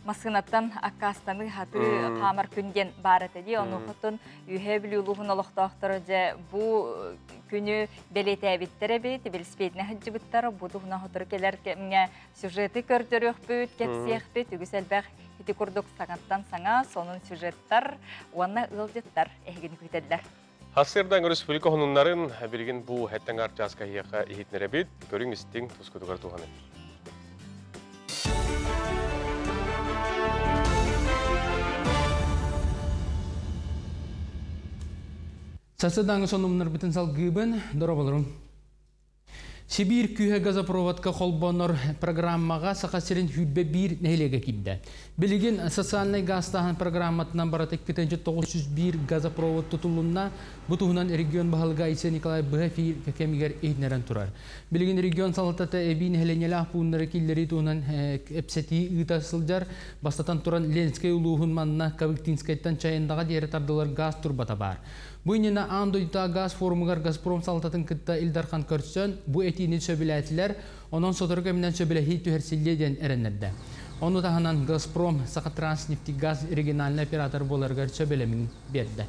массыынаттан аккаастаныы хатыы хаамар күн диэн баар этэ дии. Ону хотун Үһээ Бүлүү улууһун олохтоохторо дьэ бу күнү бэлиэтээбиттэр эбит, велосипединэ сылдьыбыттар. Бу туһунан сотору кэлэр кэмҥэ сюжеты көрдөрүөхпүт, кэпсиэхпит. Үгүс элбэх ити курдук саҥаттан саҥа сонун сюжеттар уонна ыалдьыттар эһигини күүтэллэр. Сарсыардан республика хонуннарын билигин бу хэттэн чааска иһиэхэ иһитинэрэбит. Көрүҥ истиҥ тускутугар туһаны. Сарсыардааҥы сонумнарбытын салгыыбын, дорооболорун. Сибиир күүһэ газопроводка холбонор программаҕа Саха сирин 21 нэһилиэгэ киирдэ. Билигин социальнай гаастааһын программатынан барыта 2901 газопровод тутулунна. Бу туһунан регион баһылыга Айсен Николаев быһа эфир кэмигэр иһитиннэрэн турар. Билигин регион салалтата эбии нэһилиэнньэлээх пууннары киллэрии туһунан кэпсэтии ыыта сылдьар. Бастатан туран, Ленскэй улууһун манна Ковыктинскайтан Чайындаҕа диэри тардылар гаас турбата баар. Бу иннинэ аан дойдутааҕы гаас форумугар Газпром салалтатын кытта Ил Дархан көрсөн, бу этиини сөбүлээтилэр, онон сотору кэминэн сөбүлэһии түһэрсиллиэ диэн эрэннэрдэ. Ону таһынан Газпром Сахатранснефтегаз региональнай оператор буоларыгар сөбүлэмин биэрдэ.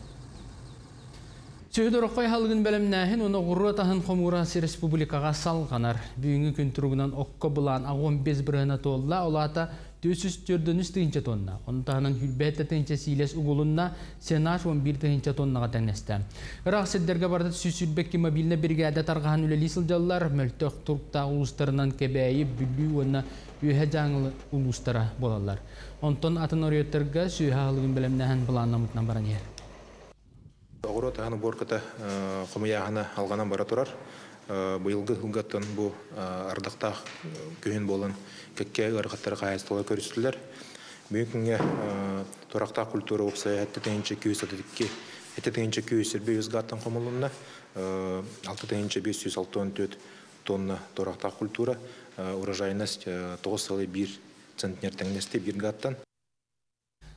Сүһү дороххой аһылыгын бэлэмнээһин уонна оҕуруот аһын хомуура республикаҕа салҕанар. Бүгүҥҥү күн туругунан окко былаан 85% туолла, ол аата 443 тыһыынча тонна. Ону таһынан 27 тыһыынча сиилэс угулунна, сенаж 11 тыһыынча тоннаҕа тэҥнэстэ. Ыраах сирдэргэ барыта 122 мобильнай бригада тарҕаһан үлэлии сылдьаллар, мөлтөх туруктаах улуустарынан Кэбээйи, Бүлүү уонна Үөһээ Дьааҥы улуустара буолаллар. Онтон атын оройуоттарга сүөһү аһылыгын бэлэмнээһин былааннаммытынан баран иһэр. Оҕуруот аһын уборката хомуйааһына алҕанан бара турар. Быйылгы сылгаттан бу ардахтаах күһүн буолан кэккэ ыарахаттары хаһаайыстыбалар көрүстүлэр. Бүгүн күҥҥэ турахтаах культура уопсайа 7 232 7 225 гааттан хомулунна. 6 564 тонна турахтаах культура, урожайность 9,1 центнер тэҥнэстэ биир гааттан.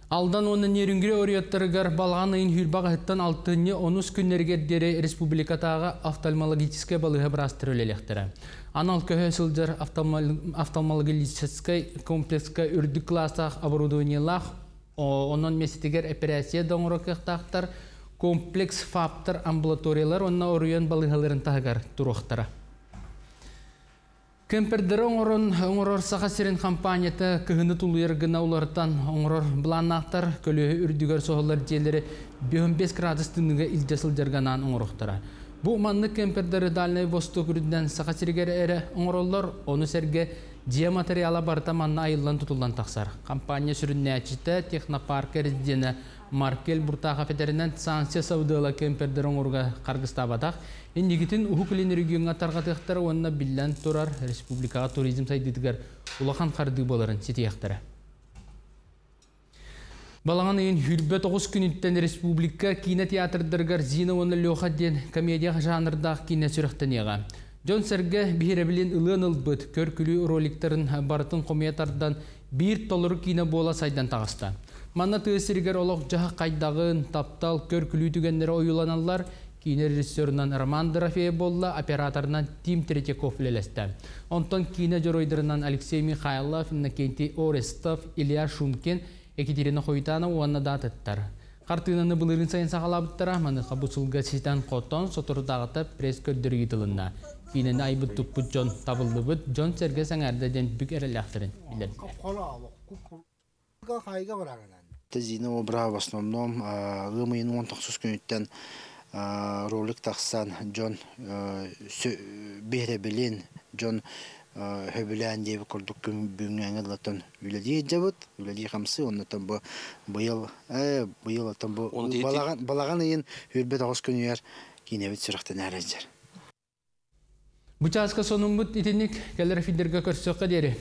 Алдан уонна Нерюнгри оройуоттарыгар балаҕан ыйын 20-һыттан 6-ны 10 күннэригэр диэри республикатааҕы офтальмологическай балыыһа быраастара үлэлиэхтэрэ. Анал көһө сылдьар офтальмологическай комплекска үрдүк класстаах оборудованиелаах, онон миэстэтигэр эпэрээссийэ да оҥорор кыахтаахтар. Комплекс ФАПтар, амбулаториялар уонна оройуон балыыһаларын таһыгар туруохтара. Кемпердери оҥорон оҥорор Саха сирин компанията кыһыны тулуйар гына уларытан оҥорор былааннаахтар. Көлөһө үрдүгэр соһуллар дьиэлэри 5 градус тымныыга илдьэ сылдьарга анаан оҥоруохтара. Бу маннык кемпердери Дальнай Восток үрдүнэн Саха сиригэр эрэ оҥороллор, ону сэргэ дьиэ материала барыта манна айыллан тутуллан тахсар. Компания сүрүннээччитэ, технопарка резиденэ Маркел Буртахов этэринэн, санкция сабыдыала кемпердери оҥорууга харгыстаабатах. Инникитин Уһук Илин региоҥҥа тарҕатыахтара уонна биллэн турар, республикаҕа туризм сайдыытыгар улахан хардыы буоларын ситиэхтэрэ. Балаҕан ыйын 29 күнүттэн республика киинэ театрдарыгар «Зина уонна Леха» диэн комедия жанрдаах киинэ сүрэхтэниэҕэ. Дьон сэргэ биһирэбилин ылыан ылбыт көр-күлүү роликтарын барытын хомуйа тардан биир толору киинэ буола сайдан таҕыста. Манна тыа сиригэр олох-дьаһах хайдаҕын, таптал, көр-күлүү түгэннэрэ ойууланаллар. Киинэ режиссерунан Роман Дорофеев буолла, операторынан Тим Третьяков үлэлэстэ. Онтон киинэ дьоруойдарынан Алексей Михайлов, Иннокентий Орестов, Илья Шумкин, Екатерина Хойтанова уонна да атыттар. Хартыынаны былырыын сайын саҕалаабыттара, маныаха бу сылга ситэн хотон соторутааҕыта пресс көрдөрүү ыытылынна. Киинэни айбыт туппут дьон табыллыбыт, дьон сэргэ сэҥээрдэ диэн бүк эрэллээхтэрин биллэрдилэр. Зина обра в основном ыам ыйын 19 күнүттэн ролик тахсан дьон биһирэбилин, дьон сөбүлээн диэбит курдук бүгүҥҥэ дылы үлэлии дьабыт, үлэлии хамсы, оннотон бу быйыл быйыл оттон бу балаҕан ыйын 29 күнүгэр киинэбит сүрэхтэнээр сылдьар. Бу чааска сонуммут итинник, кэлэр эфирдэргэ көрсүөххэ диэри.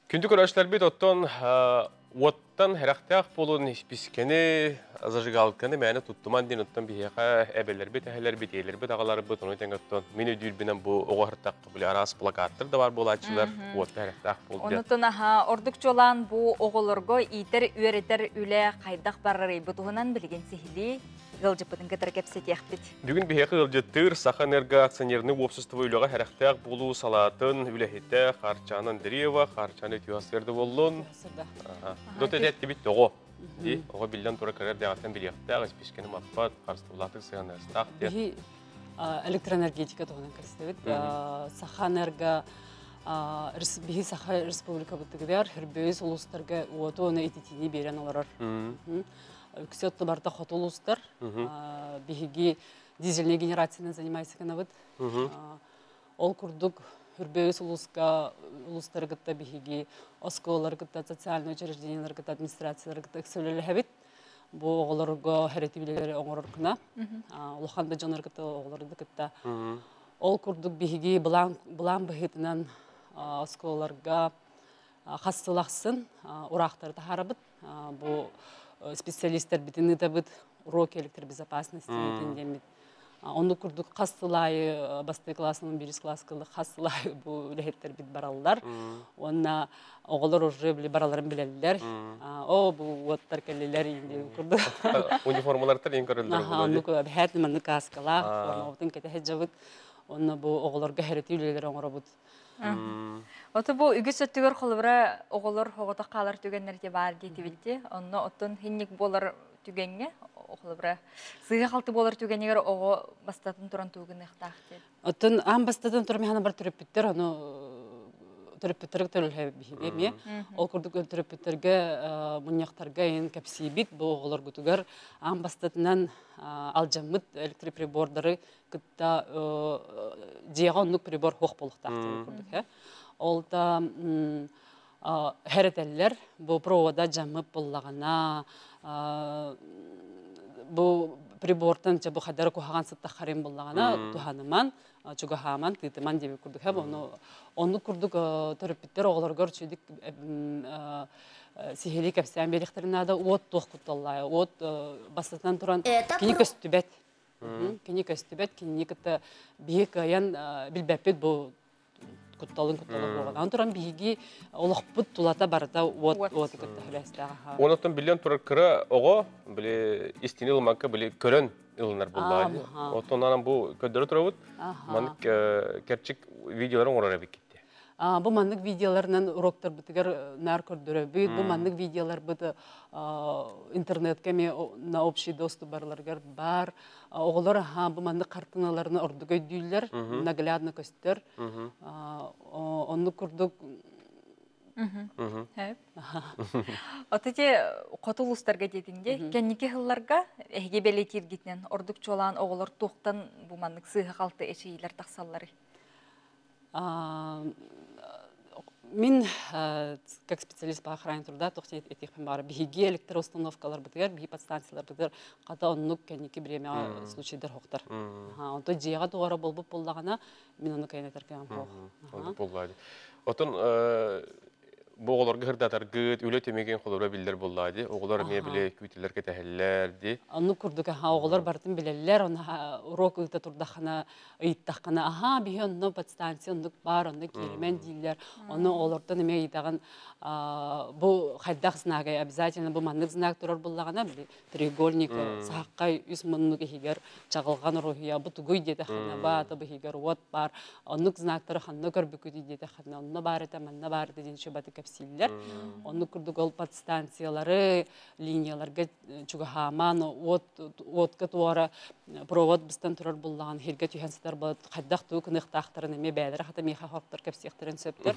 Күндү көрөөччүлэрбит, оттон уоттан сэрэхтээх буолун, испиискэни, зажигалканы мээнэ туттумаҥ диэн оттон биһиэхэ эбэлэрбит, эһэлэрбит, ийэлэрбит, аҕаларбыт, ону тэҥэ оттон мин өйдүүрбүнэн бу оҕо сырыттахха били араас плакаттар да баар буолааччылар, уоттан сэрэхтээх буол диэн. Онутун аха ордук чуолаан бу оҕолорго иитэр үөрэтэр үлэ хайдах барарый, бу туһунан билигин сиһилии ыалдьыппытын кытары кэпсэтиэхпит. Бүгүн биһиэхэ ыалдьыттыыр Сахаэнерго акционернай уопсастыба үлэҕэ сэрэхтээх буолуу салаатын үлэһитэ Харчана Андреева. Харчана, үтүө сарсыарда буоллун. Дот эттибит тоҕо. Ди, оҕо биллэн турар кыра эрдэҕиттэн билиэхтээх, испиискэни маппат, харыстабыллаахтык сыһыаннаһыахтаах диэн. Биһи электроэнергетика туһунан кэпсэтэбит. Сахаэнерго биһи Саха Республикабытыгар 25 улуустарга уоту уонна ититиини биэрэн олорор. Үксэ барыта хоту улуустар. Биһиги дизельной генерациянан занимается гынабыт. Ол курдук 25 улууска улуустары кытта биһиги оскуолалары кытта, социальный учреждениялары кытта, администрациялары кытта ыкса үлэлэһэбит. Бу оҕолорго хәрэтибилери оҥорор гына. Улахан да дьоннор кытта оҕолорду кытта. Ол курдук биһиги былаан былаан быһыытынан оскуолаларга хас сыл ахсын ураахтары таһаарабыт. Бу специалистэрбитин ыытабыт уроки электробезопасности диэммит. Оннук курдук хас сыл аайы бастакы класстан бирис класска хас сыл аайы бу үлэһиттэрбит бараллар. Уонна оҕолор уже били бараларын билэллэр. О, бу уоттар кэллилэр диэн курдук. Униформалартан ең көрөллөр. Оннук бэһээт маннык кааскалаах, формабытын кэтэһэ дьабыт. Онно бу оҕолорго хэрэти үлэлэр оҥоробут. Ото бу үгүс өттүгэр холобура оҕолор оҕото хаалар түгэннэрге баар диэтибитти. Онно оттон хинник буолар түгэҥҥэ холобура сыыһа-халты буолар түгэнигэр оҕо бастатын туран тугуныахтаах диэн. Оттон аан бастатан туран механа бар төрөппүттэр ону төрөппүттэргэ төрөлһө биһиги эмиэ. Ол курдук төрөппүттэргэ мунньахтарга эн кэпсиибит бу оҕолоргутугар аан бастатынан алдьаммыт электроприбордары кытта дьиэҕэ оннук прибор суох буолуохтаах диэн курдук э. Ол да хэрэтэллэр бу провода дьаммыт буллаҕына бу прибортан бу хадара куһаҕан сыттаххарын буллаҕына туһаныман чугаһааман тыытыман диэбит курдук ону оннук курдук төрөппүттэр оҕолоругар үчүгдүк сиһилии кэпсээн биэриэхтэрин наада уот туох кутталлаайа уот бастатан туран кини көстүбэт кини көстүбэт кинини кытта биһи кыайан билбэппит бу кутталын куттала буолан. Аны туран биһиги олохпут тулата барыта уот уоту кытта хөлөөстөөх. Онуттан билэн турар кыра оҕо били истини ылымакка били көрөн ылынар буллаа. Оттон анан бу көрдөрө турабыт. Маннык кэрчик видеоларын оҥорор эбиккит. Бу маннык видеоларынан уроктарбытыгар наар көрдөрөбүт. Бу маннык видеоларбыт интернетке эмиэ на общий доступ барыларыгар бар. Оҕолор аха бу маннык хартыыналарын ордук өйдүүллэр, наглядно көстөр. Оннук курдук. Ото те хоту улуустарга диэтиҥ кэнники сылларга эһиги бэлиэтииргитинэн ордук чуолаан оҕолор туохтан бу маннык сыыһа-халты эчэйиилэр тахсалларый? Мин как специалист по охране труда туох этиэхпин баҕар биһиги электроустановкаларбытыгар биһи подстанцияларбытыгар хата оннук кэнники бириэмэҕэ случайдар хоктор. Онто дьиэҕэ туора буолбут буоллаҕына мин ону кэйэн этэр кэм хоох. Отон бу оҕолорго сырдатаргыт, үлэ түмүгүн холобура биллэр буоллаа дии. Оҕолор эмиэ били күүтэллэр кэтэһэллэр дии. Оннук курдук аха оҕолор барытын билэллэр, оны урок ыыта турдаххына ыйыттаххына аха биһи онно подстанция оннук баар, онно кииримэн дииллэр. Ону оҕолортон эмиэ ыйытаҕын бу хайдах знагай обязательно бу маннык знак турар буоллаҕына били треугольник сааххай үс муннук иһигэр чаҕылҕан уруһуйа бу тугуй диэтэххинэ баата бу иһигэр уот баар оннук знактары ханна көрбүккүтүй диэтэххинэ онно баар этэ манна баар этэ диэн чубаты кэпсииллэр оннук курдук ол подстанциялары линияларга чугаһаамаан уот уотка туора провод быстан турар буллаҕын хиргэ түһэн сытар буолат хайдах тугу кыныахтаахтарын эмиэ бэйэлэрэ хата миэхэ хортор кэпсиэхтэрин сөптөр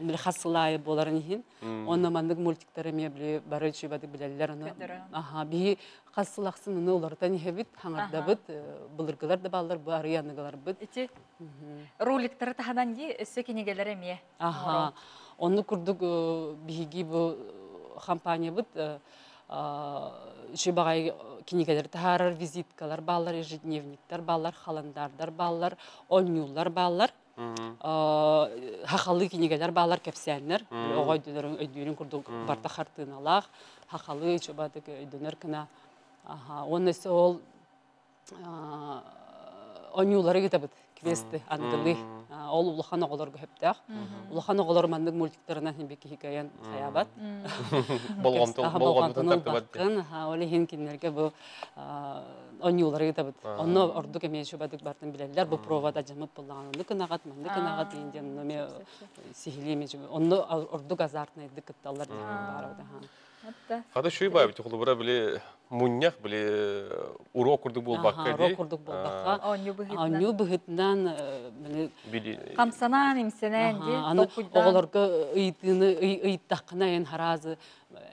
били хас сыл аайы буоларын иһин Онно маннык мультиктары эмиэ били бары үчүгэйдик билэллэр. Ону аха биһи хас сыл ахсын ону уларытан иһэбит, хаҥардабыт, былыргылар да бааллар, бу арыйа аныгыларбыт. Ити роликтары таһынан дии өссө кинигэлэр эмиэ. Аха. Онну курдук биһиги бу компаниябыт үчүгэй баҕайы кинигэлэри таһаарар визиткалар бааллар, ежедневниктар бааллар, халандаардар бааллар, оонньуулар бааллар. Хахалыы кинигэлэр баалар кэпсээннэр оҕо өйдөнөрүн өйдүүрүн курдук барта хартыыналаах хахалыы чубатык өйдөнөр гына уонна өссө ол оонньуулары ыытабыт квесты аныгылыы ол улахан оҕолорго сөптөөх улахан оҕолор маннык мультиктарынан хин киһи кыайан хайаабат болҕомтотун ылбаккын ол иһин кинилэргэ бу оонньуулары ыытабыт. Онно ордук эмиэ чубадык бартын билэллэр. Бу провода дьамыт буллаҕын оннук гынаҕат, маннык гынаҕат диэн диэн онно эмиэ сиһилии эмиэ онно ордук азартнайдык кытталлар диэн баарабыт. Хата шүй баабит холобура били мунньах били урок курдук буолбакка дии. Урок курдук буолбакка. Оонньуу быһыытынан били хамсанаан имсэнээн дии. Аны оҕолорго ыйытыыны ыйыттаххына эн хараазы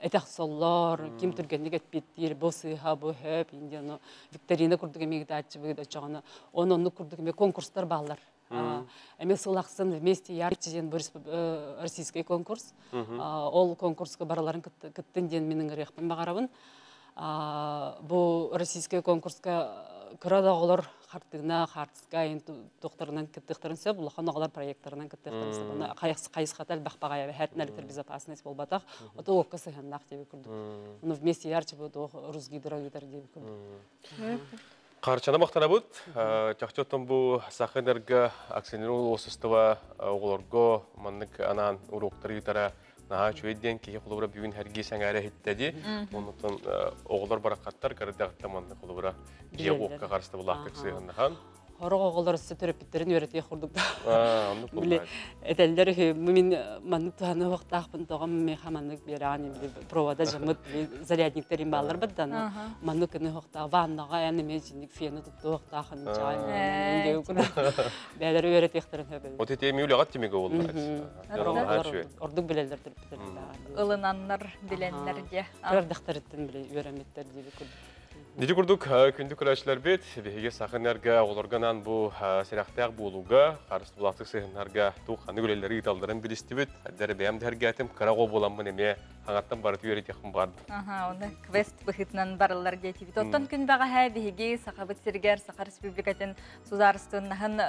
этэх соллор, ким түргэнник эппиэттиир, бу сыыһа, бу хөп, диэн викторина курдук эмиэ ыытааччыбыт оччоҕуна, он оннук курдук эмиэ конкурстар бааллар. Эме сыл ахсын вместе ярче диэн российский конкурс. Ол конкурска бараларын кыттын диэн мин ыҥырыахпын баҕарабын. Бу российский конкурска кыра да оҕолор хартыына, хаартыска айын туохтарынан кыттыахтарын сөп, улахан оҕолор проекттарынан кыттыахтарын сөп. Аны хайысхата элбэх баҕайы эбэһээт электр безопасность буолбатах. Ото уокка сыһыаннаах диэби курдук. Ону вместе ярче бу туох Русгидро ыытар диэби курдук. Харчана махтанабыт. Чахчы оттон бу Сахаэнерго акционернай уопсастыба оҕолорго маннык анаан уруоктары ыытара наһаа үчүгэй диэн киһи холобура бүгүн сэргии сэҥээрэ иһиттэ дии. Оннуттан оҕолор бараххаттар кырдьаҕыттан маннык холобура дьиэ уокка харыстабылаахтык сыһыаннаһан Хорох оҕолор өссө төрөппүттэрин үөрэтиэх курдук били этэллэр үһү мин маннык туһаны уохтаахпын тоҕо миэхэ маннык биэрэҕин били провода дьаммыт зарядниктарым бааллар баддана маннык кыны уохтаах ваннаҕа эн эмиэ дьинник фена туттуохтаах бээлэр үөрэтиэхтэрин сөп Вот ити эми үлэҕэ тимигэ буоллар. Ордук билэллэр төрөппүттэр. Ылынаннар, билэннэр дьэ. Көрдөхтөрүттэн били үөрэммиттэр диэби курдук. Ити курдук күндү көрөөччүлэрбит, биһиги Сахаэнерго оҕолорго анаан бу сэрэхтээх буолууга, харыстабылаахтык сыһыннарга туох ханнык үлэлэри ыыталларын билистибит. Хайдары бэйэм да сэргээтим, кыра оҕо буоламмын эмиэ хаҥаттан барыта үөрэтиэхпин баҕардым. Аха, оны квест быһыытынан барыллар диэтибит. Оттон күн бэҕэһээ биһиги Сахабыт сиригэр Саха Республикатын судаарыстыбаннаһын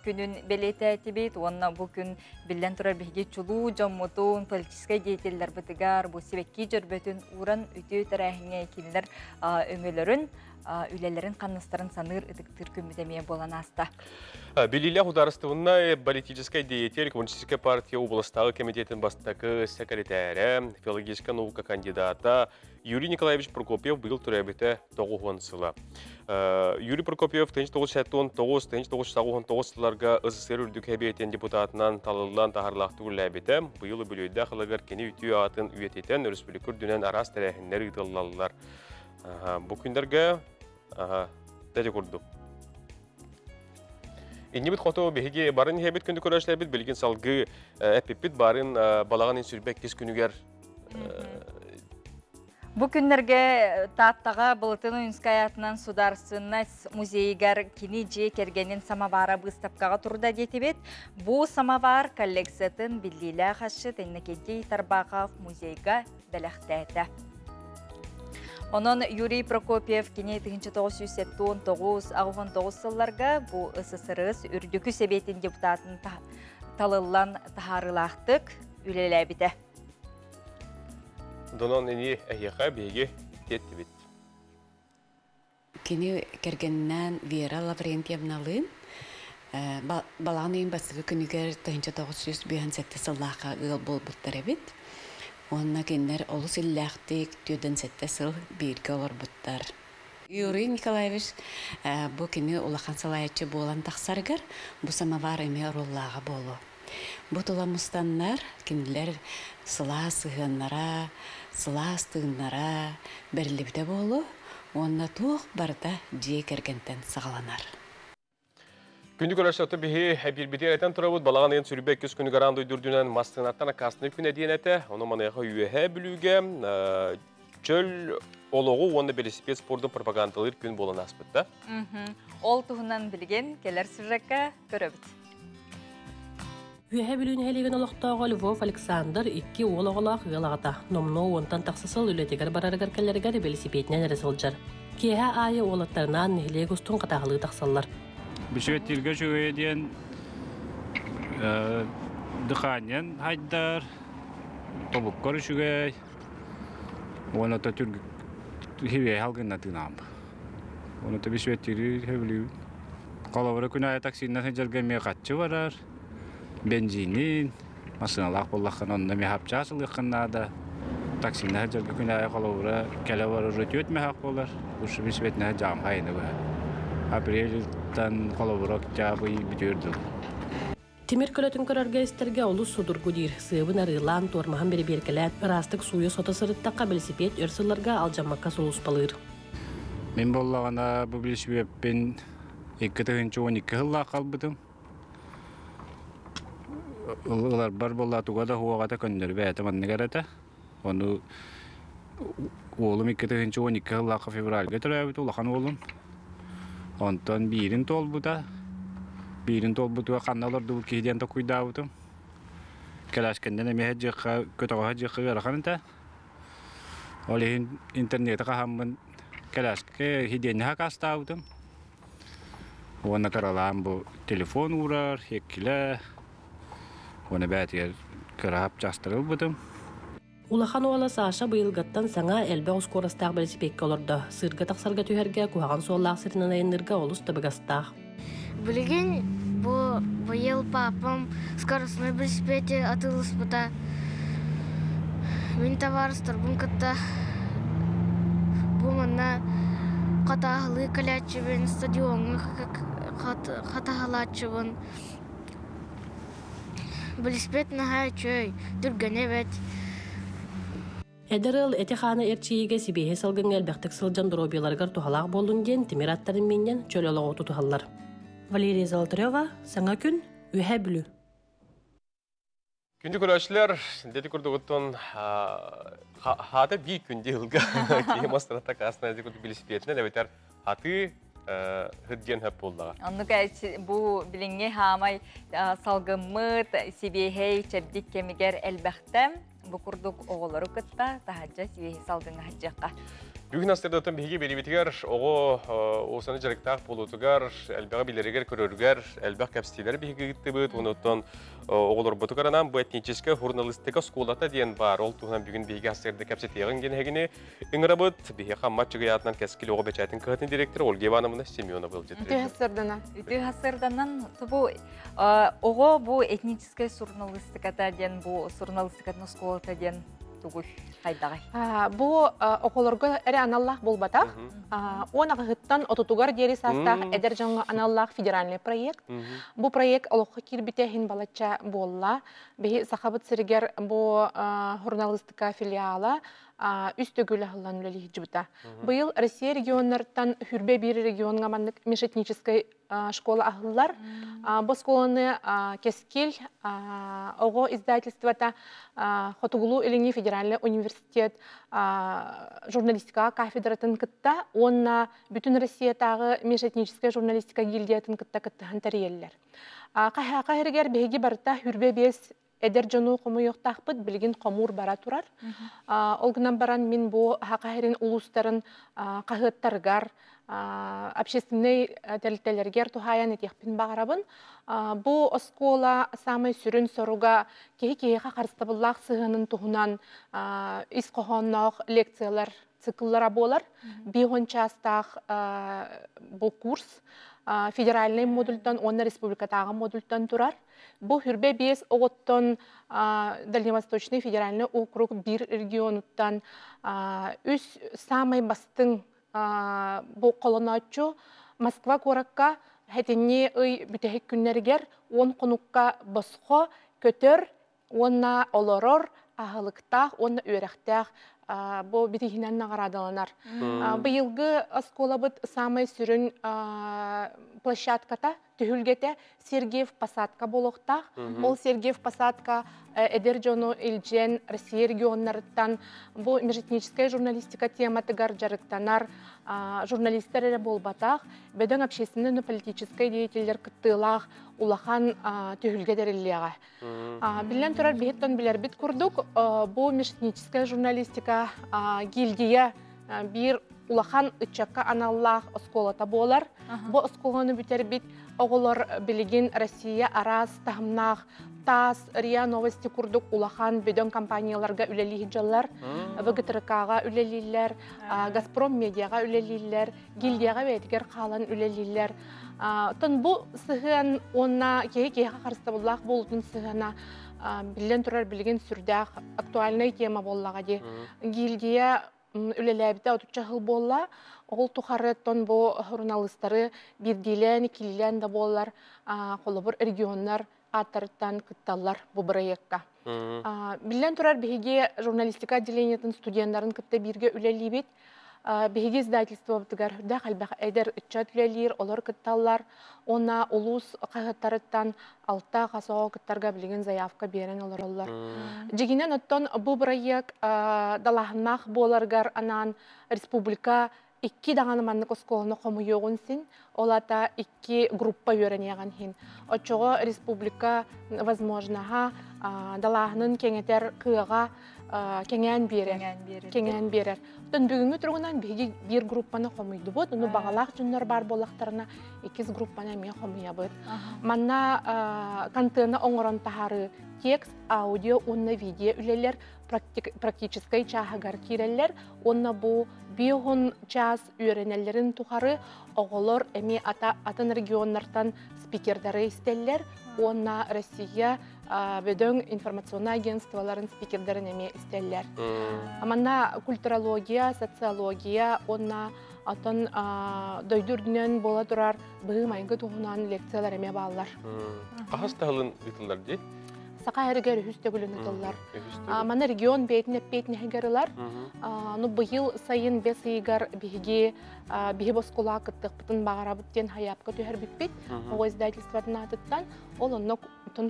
күнүн бэлиэтээтибит уонна бу күн биллэн турар биһиги чулуу дьоммутун, политическай деятеллэрбитигэр бу сибэкки дьөрбөтүн ууран үтүө тэрээһиҥҥэ кинилэр өҥөлөрүн, үлэлэрин хамнастарын саныыр, ытыктыыр күммүт эмиэ буолан ааста. Билиилээх судаарыстыбаннай политическай деятель, Коммунистическай партия областааҕы комитетин бастакы сэкирэтээрэ, филологическай наука кандидата Юрий Николаевич Прокопьев быйыл төрөөбүтэ 90 сыла. Юрий Прокопьев 1979-1989 сылларга СССР үрдүк Сэбиэтин депутатынан талыллан таһарлаахтык үлэлээбитэ. Быйыл үбүлүөйдээх ылыгар кини үтүө аатын үйэтитэн өрөспүүбүлүкэ үрдүнэн араас тэрээһиннэр ыытыллаллар. Бу күннэргэ дэти курдук. Иннибит хоту биһиги барын иһэбит күндү көрөөччүлэрбит билигин салгыы эппиппит барын балаҕан сүрбэ иккис күнүгэр. Бу күннэргэ Тааттаҕа Былытын Ойуунскай аатынан Судаарыстыбаннай музейыгар кини дьиэ кэргэнин самовара быыстапкаҕа турда диэтибит. Бу самовар коллекциятын биллиилээх асчыт Иннокентий Тарбахов музейга бэлэхтээтэ. Онон Юрий Прокопьев кини 1979-89 сылларга бу СССР үрдүкү сэбиэтин депутатын талыллан таһаарыылаахтык үлэлээбитэ. Донон ини эһиэхэ биһиги тиэттибит. Кини кэргэнинээн Вера Лаврентьевналыын балаҕан ыйын бастакы күнүгэр 1957 сыллаахха ыал буолбуттар эбит. Уонна кинилэр олус иллээхтик 47 сыл бииргэ олорбуттар. Юрий Николаевич бу кини улахан салайааччы буолан тахсарыгар бу самовар эмиэ оруоллааҕа буолуо. Бу тула мустаннар кинилэр сылаас сыһыаннара, сылаас тыыннара бэриллибитэ буолуо уонна туох барыта дьиэ кэргэнтэн саҕаланар. Күндү көрөөччү биһи эбиирбитигэр этэн турабыт балаҕан ыйын 22 күнүгэр аан дойду үрдүнэн массыынаттан аккаастаныы күнэ диэн этэ. Ону маныаха Үөһээ Бүлүүгэ чөл олоҕу уонна велосипед спордун пропагандалыыр күн буолан ааспыта. Ол туһунан билигин кэлэр сюжекка көрөбүт. Үөһээ Бүлүү нэһилиэгин олохтооҕо Львов Александр икки уол оҕолоох ыал аҕата. Номнуо уонтан тахса сыл үлэтигэр барарыгар кэлэригэр велосипединэн эрэ сылдьар. Киэһэ аайы уолаттарынаан нэһилиэк устун хатааһылыы тахсаллар. Бүсүөттииргэ үчүгэйэ диэн дыханиен хайдар, тобуккар үчүгэй, уонна то хиве халгынна тынаам. Оны то бүсүөттиири хөбүлүүбүн. Холобура күн аайы таксиннан сылдьарга эмиэ хаччы барар, бензинин, массыыналаах буоллаххына онно эмиэ хапчаас ылыаххын наада. Таксинна сылдьарга күн аайы холобура кэлэ барар түөрт мөһөөх буолар. Ушу бүсүөтүнэ сылдьаҕым хайыны быһа. Апрельтан холобура октябрь бүтүөр дылы. Тимир көлөтүн көрөргө-истэргэ олус судургу диир. Сыабын арыылаан, туормаһын бэрэбиэркэлээн, ыраастык сууйа-сото сырыттахха велосипед өр сылларга алдьаммакка сулууспалыыр. Мин буоллаҕына бу велосипедпин 2012 сыллаах халбытым. Ыларбар буолла туга да хуоҕата көннөрү бэйэтэ манныгар этэ. Ону уолум 2012 сыллаахха февральга төрөөбүт улахан уолум. Онтон биирин туолбута. Биирин туолбутугар ханна олордубут киһи диэн токуйдаабытым. Кэлээскэннэн эмиэ дьиэххэ, көтөҕөһө дьиэххэ ыарахан этэ. Ол иһин интернети хаһаммын кэлээскэ хидиэнньэ хакаастаабытым. Уонна кыралаан бу телефон уурар, эккилэ, уонна бэйэтигэр кыра хапчаастары ылбытым. Улахан уола Саша быйылгаттан саҥа элбэх ускуорастаах бэлисипиэккэ олордо. Сыырга тахсарга түһэргэ куһаҕан суоллаах сиринэн айанныырга олус табыгастаах. Билигин бу быйыл папам скоростной велосипеде атыыласпыта. Мин табаарыстарбын кытта бу манна хатааһылыы кэлээччибин, стадиоҥҥа хатаһалааччыбын. Велосипед наһаа үчүгэй, түргэнэ эбит. Эдэр ыал эти-хааны эрчийиигэ сибиэһэй салгыҥҥа элбэхтик сылдьан доруобуйаларыгар туһалаах буоллун диэн тимир аттарын миинньэн чөл олоҕу тутуһаллар. Валерия Золотарева, Саҥа күн, Үөһээ Бүлүү. Күндү көрөөччүлэр, дети курдугуттан хаата биир күндү ылга киһи мастарата каасна курдук билисипиэтинэн эбэтэр хатыы хыддиэн хөп буоллаҕа. Оннук бу билиҥҥи хаамай салгыммыт сибиэһэй чэбдик кэмигэр элбэхтэ бу курдук оҕолору кытта таһырдьа сибиэһэй салгыҥҥа сылдьыахха. Бүгүн астырдаттан биһиги биэриибитигэр оҕо уусаны дьарыктаах буолуутугар, элбэҕи билэригэр, көрөрүгэр элбэх кэпсэтиилэри биһиги ыыттыбыт. Онуттан оҕолорбутугар анаан бу этническэй журналистика оскуолата диэн баар. Ол туһунан бүгүн биһиги астырда кэпсэтиэҕиҥ диэн эһигини ыҥырабыт. Биһиэхэ Амма Аччыгый аатынан Кэскил оҕо бэчээтин кыһатын директора Ольга Ивановна Семенова ыалдьыттыыр. Үтүө хасырданан. Үтүө хасырданан бу оҕо бу этническэй суруналыыстыката диэн бу суруналыыстыкатын оскуолата диэн тугуй хайдаҕай? Бу оҕолорго эрэ аналлаах буолбатах. Уон аҕыһыттан отутугар диэри саастаах эдэр дьоҥҥо аналлаах федеральный проект. Бу проект олоххо киирбитэ иһин балачча буолла. Биһи Сахабыт сиригэр бу журналистика филиала үс төгүл аһыллан үлэлиһдьибита. Быйыл Россия регионнарыттан хүрбэ биир регионҥа маннык межэтническэй школа аһыллар. Бу оскуоланы Кэскил оҕо издательствота Хотугулуу-Илиҥҥи федеральнай университет журналистикаҕа кафедратын кытта уонна Бүтүн Россиятааҕы межэтническэй журналистика гильдиятын кытта кыттыһан тэрийэллэр. Хаһааха иһигэр биһиги барыта хүрбэ биэс эдэр дьону хомуйуохтаахпыт, билигин хомуур бара турар. Ол гынан баран мин бу Саха сирин улуустарын хаһыаттарыгар, общественнай тэрилтэлэригэр туһаайан этиэхпин баҕарабын. Бу оскуола саамай сүрүн соруга киһи киһиэхэ харыстабыллаах сыһыанын туһунан ис хоһоонноох лекциялар цикллара буолар. Биир чаастаах бу курс федеральнай модультан уонна республикатааҕы модультан турар. Бу хүрбэ биэс оҕоттон Дальневосточный федеральный округ биир регионуттан үс самай бастыҥ бу холонооччу Москва куоракка хэтинньи ый бүтэһик күннэригэр уон хонукка босхо көтөр уонна олорор аһылыктаах уонна үөрэхтээх бу битиһинэн наҕараадаланар. Быйылгы оскуолабыт самай сүрүн площадката түһүлгэтэ Сергиев посадка буолуохтаах. Ол Сергиев посадка эдэр дьону илдьэн Россия регионнарыттан бу межэтническая журналистика тематыгар дьарыктанар журналистар эрэ буолбатах, бөдөҥ общественнай-политическай деятеллэр кыттыылаах улахан түһүлгэ тэриллиэҕэ. Биллэн турар, биһиттэн билэрбит курдук, бу межэтническая журналистика гильдия биир улахан ыччакка аналлаах оскуолата буолар. Бу оскуоланы бүтэрбит оҕолор билигин Россия араас таһымнаах ТАСС, РИА Новости курдук улахан бөдөҥ компанияларга үлэлии дьаллар, ВГТРК-ҕа үлэлииллэр, Газпром медиаҕа үлэлииллэр, гильдияҕа бэйэтигэр хаалан үлэлииллэр. Оттон бу сыһыан уонна киһи киһиэхэ харыстабыллаах буолуутун сыһыана биллэн турар билигин сүрдээх актуальнай тема буоллаҕа дии. Гильдия үлэлээбитэ отучча сыл буолла. Ол тухары оттон бу суруналыыстары биирдиилээн, иккилиилээн да буоллар, холобур, регионнар ааттарыттан кытталлар бу бырайыакка. Биллэн турар, биһиги журналистика отделениетын студеннарын кытта бииргэ үлэлиибит. Биһиги издательствобытыгар үрдээх элбэх эдэр ыччат үлэлиир, олор кытталлар. Уонна улуус хаһыаттарыттан алта хас оҕо кыттарга билигин заявка биэрэн олороллор. Дьигинэн оттон бу бырайыак далааһыннаах буоларыгар анаан республика Икки даҕаны маннык оскуоланы хомуйуоҕун син, ол ата икки группа үөрэниэҕин иһин. Оччоҕо республика возможноһа далааһынын кэҥэтэр кыаҕа кэҥээн биэрэр. Кэҥээн биэрэр. Оттон бүгүҥҥү туругунан биһиги биир группаны хомуйдубут. Ону баҕалаах дьоннор баар буоллахтарына иккис группаны эмиэ хомуйабыт. Манна контены оҥорон таһаарыы текст, аудио уонна видео үлэлэр практическай чааһыгар киирэллэр уонна бу биоһун чаас үөрэнэллэрин тухары оҕолор эмиэ атын регионнартан спикердары истэллэр уонна Россия бөдөҥ информационнай агентстволарын спикердарын эмиэ истэллэр. Манна культурология, социология уонна атын дойду үрдүнэн буола турар быһыы-майгы туһунан лекциялар эмиэ бааллар. Хаһыс таһылын ыытыллар дии? Саха эригэр үһүс төгүлүн ытыллар. Маны регион бэйэтин эппиэтинэһигэр ылар. Ну быйыл сайын бэс ыйыгар биһиги биһи боскулаа кыттыахпытын баҕарабыт диэн хайаапка түһэрбиппит. Оҕо издательствотын аатыттан ол онно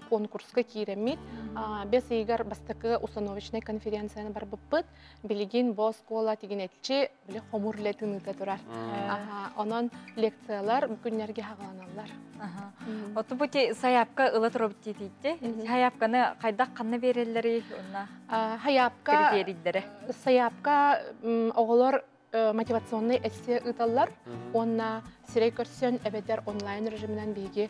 конкурска киирэммит. Бэс ыйыгар бастакы установочнай конференцияны барбыппыт. Билигин бу оскуола тигинэччи били хомур үлэтин ыыта турар. Онон лекциялар бу күннэргэ хаҕаланаллар. Оту бу сайаапка ыла турабыт диэтийтэ. Сайаапканы хайдах ханна береллери онна Хайаапка сайаапка оҕолор мотивационный эссе ыыталлар уонна сирэй көрсөн эбэтэр онлайн режиминэн биһиги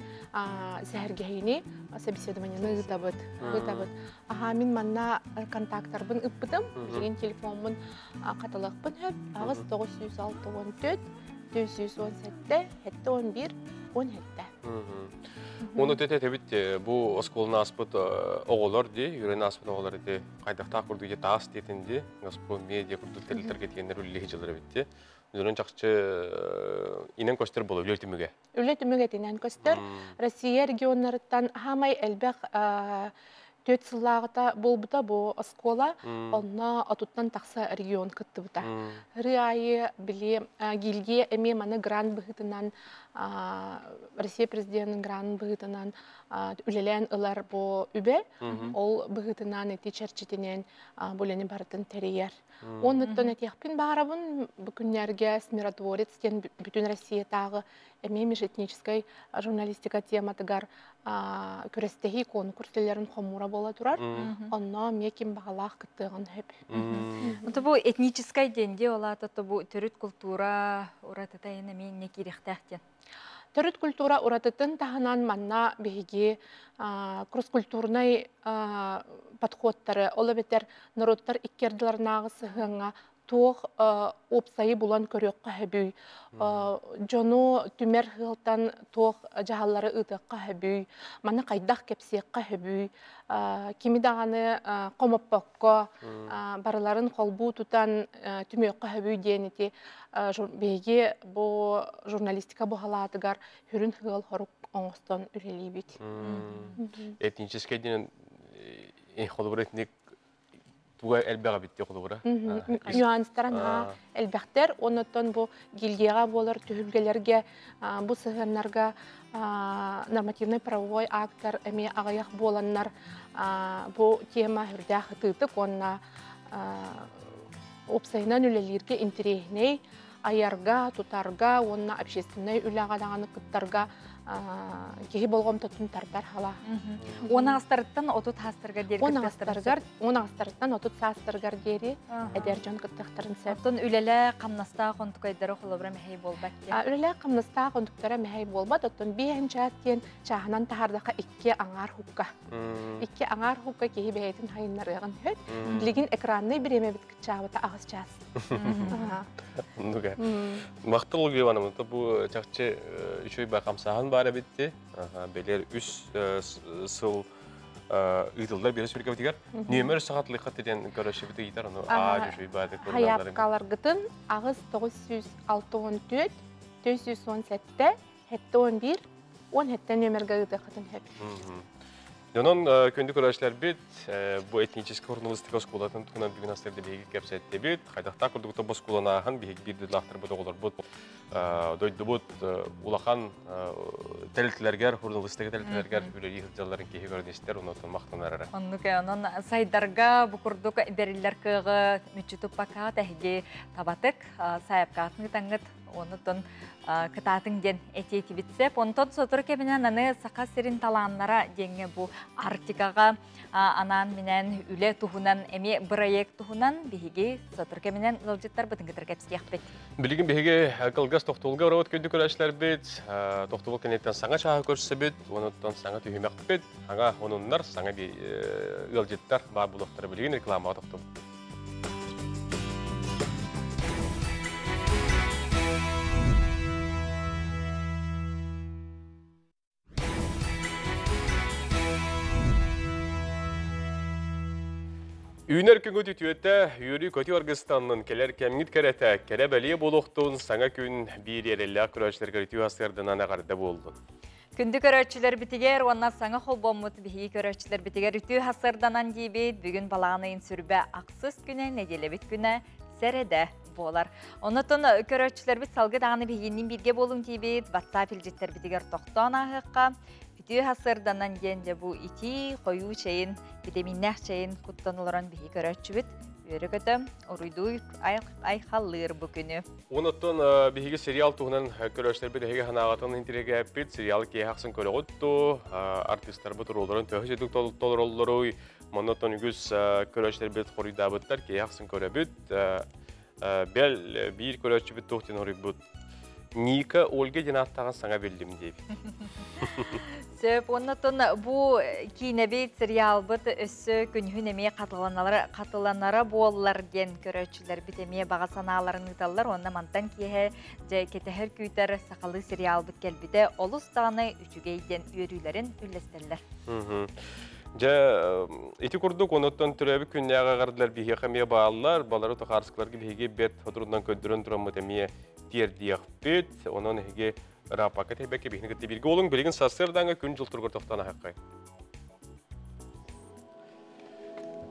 сэһэргэһиини собеседованиены ыытабыт ыытабыт аха мин манна контактарбын ыппытым билигин телефоммун хатылыахпын сөп аҕыс 964 417 71 17. Оны тете тебит бу осколун аспыт оҕолор ди, үрэн аспыт оҕолор ди, хайдахтаах курдук ди таас диэтин ди, Газпром медиа курдук тэрилтэргэ тиэннэр үллэһи дьылар эбит. Дьонун чахчы инен көстөр болу үлэ түмүгэ. Үлэ түмүгэ тинен көстөр. Россия регионнарыттан хамай элбэх төрт сыллааҕыта буолбута бу оскуола, онно отуттан тахса регион кыттыбыта. Ырыы аайы били гильдия эмиэ маны грант быһыытынан Россия президенин грант быһыытынан үлэлээн ылар бу үбэ, ол быһыытынан ити чэрчитинэн бу үлэни барытын тэрийэр. Оннуттан этиэхпин баарабын, бу күннэргэ Смиротворец диэн бүтүн Россиятааҕы эмиэ межэтническэй журналистика тематыгар күрэстэһии конкурс үлэлэрин хомуура буола турар. Онно эмиэ ким баҕалаах кыттыаҕын сөп. Ото бу этническэй диэн дии ол аата бу төрүт культура уратыта эмиэ инне киириэхтээх диэн. Төрүт культура уратытын таһынан манна биһиги кросс-культурнай подходтары, ол эбэтэр норуоттар икки ардыларынааҕы сыһыаҥҥа туох уопсайы булан көрүөххэ сөбүй, дьону түмэр сыалтан туох дьаһаллары ыытыахха сөбүй, маны хайдах кэпсиэххэ сөбүй, кими даҕаны хомоппокко барыларын холбуу тутан түмүөххэ сөбүй диэн ити биһиги бу журналистика бу халаатыгар хүрүн сыал хорук оҥостон үлэлиибит. Этническэй диэн холобур этник туга элбэҕэ битти холобура. Нюанстара наһаа элбэхтэр. Оннуттан бу гильдияҕа буолар түһүлгэлэргэ бу сыһыаннарга нормативный правовой актар эмиэ аҕыйах буоланнар бу тема үрдээх ытыытык уонна уопсайынан үлэлииргэ интэриэһинэй айарга, тутарга уонна общественнай үлэҕэ даҕаны кыттарга киһи болҕомтотун тардар хала. Он ағыстарыттан отут саастарыгар диэри Он ағыстарыгар, он ағыстарыттан отут саастарыгар диэри эдэр дьон кыттыахтарын сөп. Оттон үлэлэ хамнастаах онтукайдара холобура мэһэй буолбат диэн. Үлэлэ хамнастаах онтуктара мэһэй буолбат. Оттон биэһин чаас диэн чааһынан таһардаха икки аҥаар хукка. Икки аҥаар хукка киһи бэйэтин хайыннарыаҕын сөп. Билигин экранный бириэмэбит кыччаабыта аҕыс чаас. Нуга. Махтал Ивановна, бу чахчы үчүгэй бакамсаһан бар эбитти. Белер үс сыл ыытыллар биэс үргөбүтүгэр. Нүөмөр саҕатлыхат диэн көрөшүбүт ыйтар, ону аа үчүгэй баады Хайапкаларгытын аҕыс 964 417 71 17 нөмерге ыытыаххытын сөп. Онон күндү көрөөчүлэрбит бу этническэй журналистика оскуолатын туһунан бүгүн астырды биһиги кэпсэттибит. Хайдахтаах курдук бу оскуоланы ааһан биһиги биир дойдулаахтарбыт оҕолорбут дойдубут улахан Тәрилтеләргә, журналистика тәрилтеләргә үлели сылдьалларын киһи көрөн истэр, онон махтанар эрэ. Оннук онон сайдарга бу курдук бериллер кыгы мүччү туппакка тэһиги табатык сайапкаатын ытаңыт онутун кытаатын диэн этиэтибитсеп. Онтон сотору кэминэн аны Саха сирин талааннара диэҥҥэ бу Арктикаҕа анаан минэн үлэ туһунан эмиэ проект туһунан биһиги сотору кэминэн ыалдьыттарбытын кытары кэпсиэхпит. Билигин биһиги кылгас тохтуулга барабыт күндү көрөөччүлэрбит, тохтубул кэнниттэн саҥа чааһы көрсөбүт, онуттан саҥа түһүмэхпит, саҥа онуннар, саҥа ыалдьыттар баар буолуохтара билигин рекламаҕа тохтубут. Үүнэр күҥҥүт үтүөтэ, үөрүү-көтүү аргыстаннын, кэлэр кэмҥит кэрэтэ, кэрэ бэлиэ буолуохтун, саҥа күн биир эрэллээх көрөөччүлэргэр үтүө сарсыарданан эҕэрдэ буоллун. Күндү көрөөччүлэрбитигэр уонна саҥа холбоммут биһиги көрөөччүлэрбитигэр үтүө сарсыарданан диибит. Бүгүн балаҕан ыйын сүрбэ ахсыс күнэ, нэдиэлэбит күнэ сэрэдэ буолар. Онотон көрөөччүлэрбит салгы даҕаны биһигинниин бииргэ буолуҥ диибит. WhatsApp илдьиттэрбитигэр тохтоон ааһыахха. Үтүө сарсыарданан диэн дьэ бу итии хойуу чэйин, витаминнээх чэйин куттан олорон биһи көрөөччүбүт үөрэ-көтө уруйдуу айхаллыыр бу күнү. Онуттан биһиги сериал туһунан көрөөччүлэрбит эһиги санааҕытын интиригээппит. Сериал киэһэ ахсын көрөҕүт дуо? Артыыстарбыт оруолларын төһө ситик толороллоруй? Маннаттан үгүс көрөөччүлэрбит хоруйдаабыттар, киэһэ ахсын көрөбүт. Бэл биир көрөөччүбүт туох диэн хоруйбут Ника Ольга диэн ааттааҕын саҥа биллим диэбит. Сөп, оннотон бу киинэбит, сериалбыт өссө күнүһүн эмиэ хатыланалара, хатыланара буоллар диэн көрөөччүлэрбит эмиэ баҕа санааларын ыыталлар. Уонна мантан киэһэ дьэ кэтэһэр күүтэр сахалыы сериалбыт кэлбитэ олус даҕаны үчүгэй диэн үөрүүлэрин үллэстэллэр. Дьэ, ити курдук, онуттан төрөөбүт күннээҕи эҕэрдэлэр биһиэхэ эмиэ бааллар. Балары тохаарыскаларга биһиги бэрт соторунан көрдөрөн тураммыт эмиэ тиэрдиэхпит. Онон эһиги ырааппакка тэйбэккэ биһини кытта бииргэ олуҥ. Билигин сарсыардааҥҥы күн-дьыл туругар тохтоон аһаххай.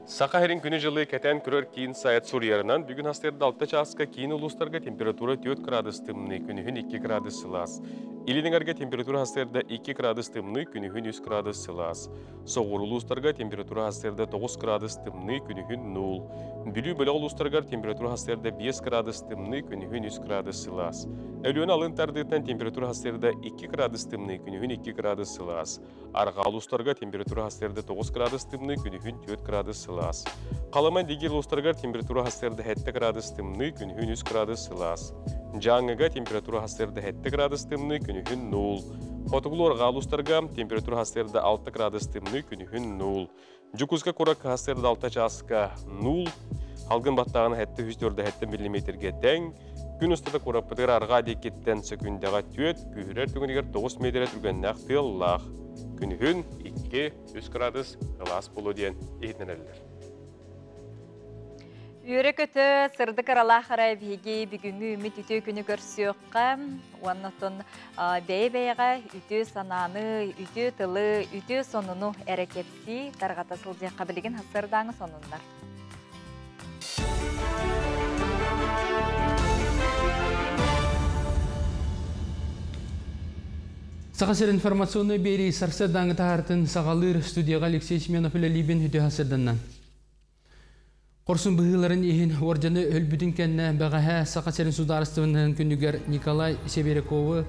Саха сирин күнү-дьылы кэтээн көрөр киин сайт суруйарынан, бүгүн сарсыарда 6 чааска киин улуустарга температура 4 градус тымныы, күнүһүн 2 градус сылаас. Илин эҥэргэ температура сарсыарда 2 градус тымныы, күнүһүн 3 градус сылаас. Соҕуруу улуустарга температура сарсыарда 9 градус тымныы, күнүһүн 0. Бүлүү бөлөх улуустарыгар температура сарсыарда 5 градус тымныы, күнүһүн 3 градус сылаас. Өлүөнэ алын тардыытынан температура сарсыарда 2 градус тымныы, күнүһүн 2 градус сылаас. Арҕаа улуустарга температура сарсыарда 9 градус тымныы, күнүһүн 4 градус сылаас. Халыма Дигир улуустарыгар температура сарсыарда 7 градус тымныы, күнүһүн 3 градус сылаас. Дьааҥыга температура сарсыарда 7 градус тымныы, күнүһүн 0. Хотугулуу арҕаа улуустарга температура сарсыарда 6 градус тымныы, күнүһүн 0. Дьокуускай куоракка сарсыарда 6 чааска 0. Халгын баттааҕына 747 миллиметргэ тэҥ. Күн устата куораппытыгар арҕаа диэкиттэн сөкүүндэҕэ 4, күүһүрэр түгэнигэр 9 миэтэрэ түргэннээх тыаллаах. Күнүһүн 2-3 градус сылаас буолуо диэн иһитиннэрэллэр. Үөрэ-көтө, сырдык ыралаах арай биһиги бүгүҥҥү үүммүт үтүө күнү көрсүөххэ уонна оттон бэйэ-бэйэҕэ үтүө санааны, үтүө тылы, үтүө сонуну эрэ кэпсии, тарҕата сылдьыахха билигин сарсыардааҥы сонуннар. Саха сир информационный биэрии сарсыардааҥы таһаартын саҕалыыр студияҕа Алексей Семенов үлэлиибин үтүө сарсыарданнан. Хорсун быһыыларын иһин уордьаны өлбүтүн кэннэ бэҕэһээ Саха сирин судаарыстыбаннаһын күнүгэр Николай Сибиряковы,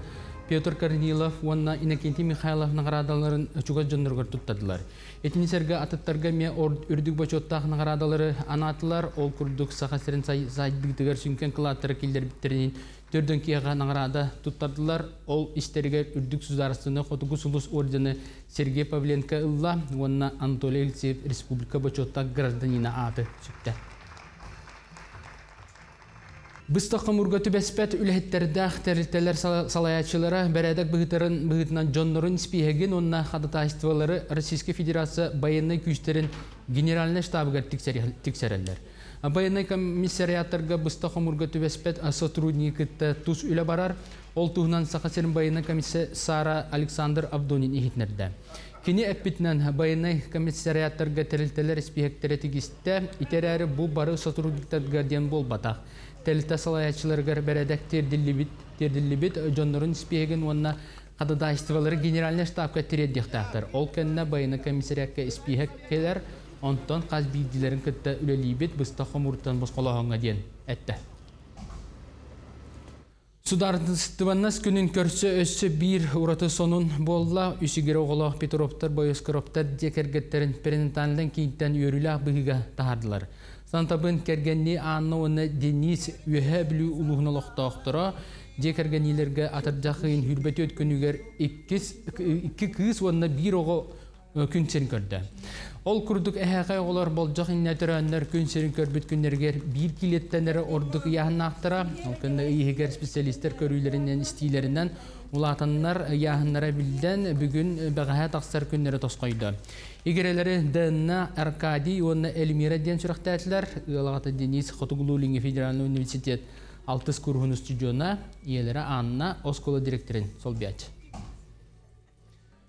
Петр Корнилов уонна Иннокентий Михайлов наҕараадаларын чугас дьонноругар туттардылар. Итини сэргэ атыттарга эмиэ үрдүк бочуоттаах наҕараадалары анаатылар. Ол курдук Саха сирин сайдыытыгар сүҥкэн кылааттары киллэрбиттэринин төрдөн киэҕэ наҕараада туттардылар. Ол истэригэр үрдүк судаарыстыбаннай Хотугу сулус ордены Сергей Павленко ылла уонна Анатолий Ильцев республика бочуоттаах гражданина ааты сүктэ. Быстах хомуурга түбэспэт үлэһиттэрдээх тэрилтэлэр салайааччылара бэрээдэк быһыытарын быһыытынан дьоннорун испииһэгин уонна ходатайстволары Российскай Федерация байыаннай күүстэрин генеральнай штабыгар тиксэрэллэр. Байыаннай комиссариаттарга быстах хомуурга түбэспэт сотруднигы кытта тус үлэ барар. Ол туһунан Саха сирин байыаннай комиссара Александр Авдонин иһитиннэрдэ. Кини эппитинэн, байыаннай комиссариаттарга тэрилтэлэр испииһэктэрэ тигистэ, ити эрээри бу бары сотрудниктарга диэн буолбатах. Тэрилтэ салайааччыларыгар бэрээдэк тиэрдиллибит, тиэрдиллибит дьоннорун испииһэгин уонна Ходатайстволары генеральный штабка тириэрдиэхтээхтэр. Ол кэннэ байыаннай комиссариакка испииһэк кэлэр, онтон хас биирдиилэрин кытта үлэлиибит, быстах хомууртан босхолооһуҥҥа диэн эттэ. Судаарыстыбаннас күнүн көрсө өссө биир ураты сонун буолла. Үс игирэ оҕолоох Петровтар, Боескоровтар дьиэ кэргэттэрин перинатальнай киинтэн үөрүүлээх быһыыга таһаардылар. Сантабын кэргэннии Анна уонна Денис Үөһээ Бүлүү улууһун олохтоохторо дьиэ кэргэнниилэргэ атырдьах ыйын 24 күнүгэр иккис, икки кыыс уонна биир оҕо күн сирин көрдө. Ол курдук эһээхэй оҕолор болдьох иннэ төрөөннөр күн сирин көрбүт күннэригэр биир килиэттэн эрэ ордук ыйааһыннаахтара. Ол кэннэ ый иһигэр специалистэр көрүүлэринэн, истиилэринэн улаатаннар ыйааһыннара биллэн, бүгүн бэҕэһээ тахсар күннэрэ тосхойдо. Игирэлэри Дэнна, Аркадий уонна Эльмира диэн сүрэхтээтилэр. Ыал аҕата Денис Хотугулуу-Илиҥҥи федеральнай университет алтыс куруһун устудьуона, ийэлэрэ Анна оскуола директорын солбуйааччы.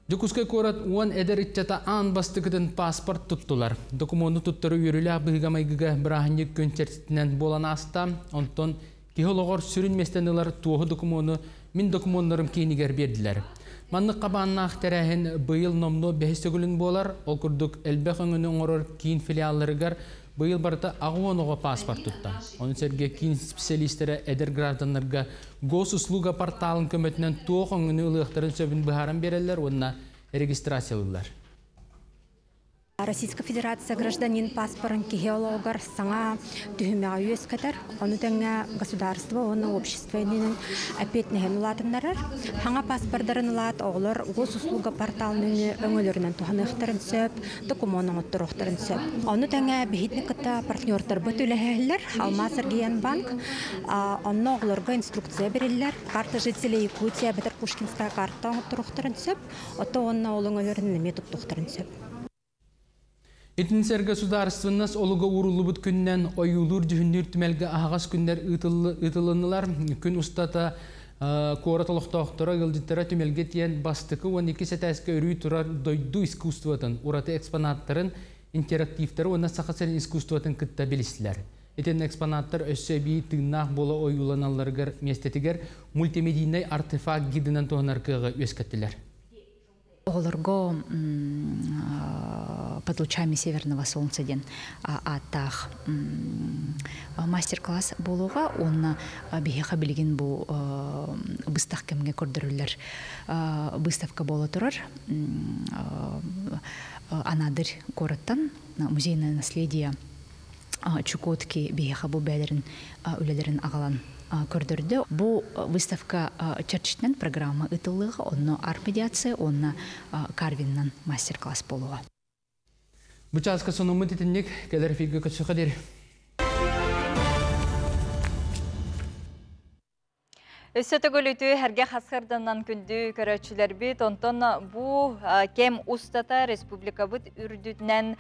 Дьокуускай куорат уон эдэр ыччата аан бастакытын паспорт туттулар. Докумуону туттарыы үөрүүлээх быһыыга-майгыга бырааһынньык күн чэрчитинэн буолан ааста. Онтон киһи олоҕор сүрүн миэстэни ылар туоһу докумуону Мин докумуоннарым киинигэр биэрдилэр. Маннык хабааннаах тэрээһин быйыл номнуо бэһис төгүлүн буолар. Ол курдук элбэх өҥөнү оҥорор киин филиалларыгар быйыл барыта 80 оҕо паспорт тутта. Ону сэргэ киин специалистэрэ эдэр гражданнарга Госуслуга порталын көмөтүнэн туох өҥөнү ылыахтарын сөбүн быһааран биэрэллэр уонна регистрациялыыллар. Российская Федерация гражданин паспорын киһи олоҕугар саҥа түһүмэҕи үөскэтэр, ону тэҥэ государство уонна общество иннинэн эппиэтинэһин улаатыннарар. Саҥа паспордарын ылаат, оҕолор госуслуга порталын өҥөлөрүнэн туһаныахтарын сөп, докумуон оҥотторуохтарын сөп. Ону тэҥэ биһигини кытта партнердарбыт үлэһэллэр, Алмаз Эргиэн банк. Онно оҕолорго инструкция бэриллэр. Карта жителей Якутии эбэтэр Пушкинская карта оҥотторуохтарын сөп. Ото уонна ол өҥөлөрүн эмиэ туттуохтарын сөп. Итини сэргэ судаарыстыбаннас олуга ууруллубут күнүнэн ойуулуур-дьүһүннүүр түмэлгэ аһаҕас күннэр ыытылыннылар. Күн устата куорат олохтоохторо, ыалдьыттара түмэлгэ тиийэн бастакы уон иккис этээскэ өрүү турар дойду искусствотын ураты экспонаттарын, интерактивтары уонна Саха сирин искусствотын кытта билистилэр. Итиннэ экспонаттар өссө эбии тыыннаах буола ойууланалларыгар миэстэтигэр мультимедийнай артефакт гидынан туһанар кыаҕы үөскэттилэр. Оҕолорго «Под лучами северного солнца» диэн ааттаах мастер-класс буолуоҕа уонна биһиэхэ билигин бу быстах кэмҥэ көрдөрүллэр выставка буола турар. Анадырь куораттан музейное наследие Чукотки биһиэхэ бу бэйэлэрин үлэлэрин аҕалан көрдөрдө. Бу выставка чэрчитинэн программа ыытыллыаҕа, онно арт-медиация уонна карвиннан мастер-класс буолуоҕа. Бу чааска сонуммут итинник кэлэр эфиргэ көрсөхө диэри. Өссө төгүл үтүө эргэ хасырданан күндү көрөөччүлэрбит, онтон бу кэм устата республикабыт үрдүтүнэн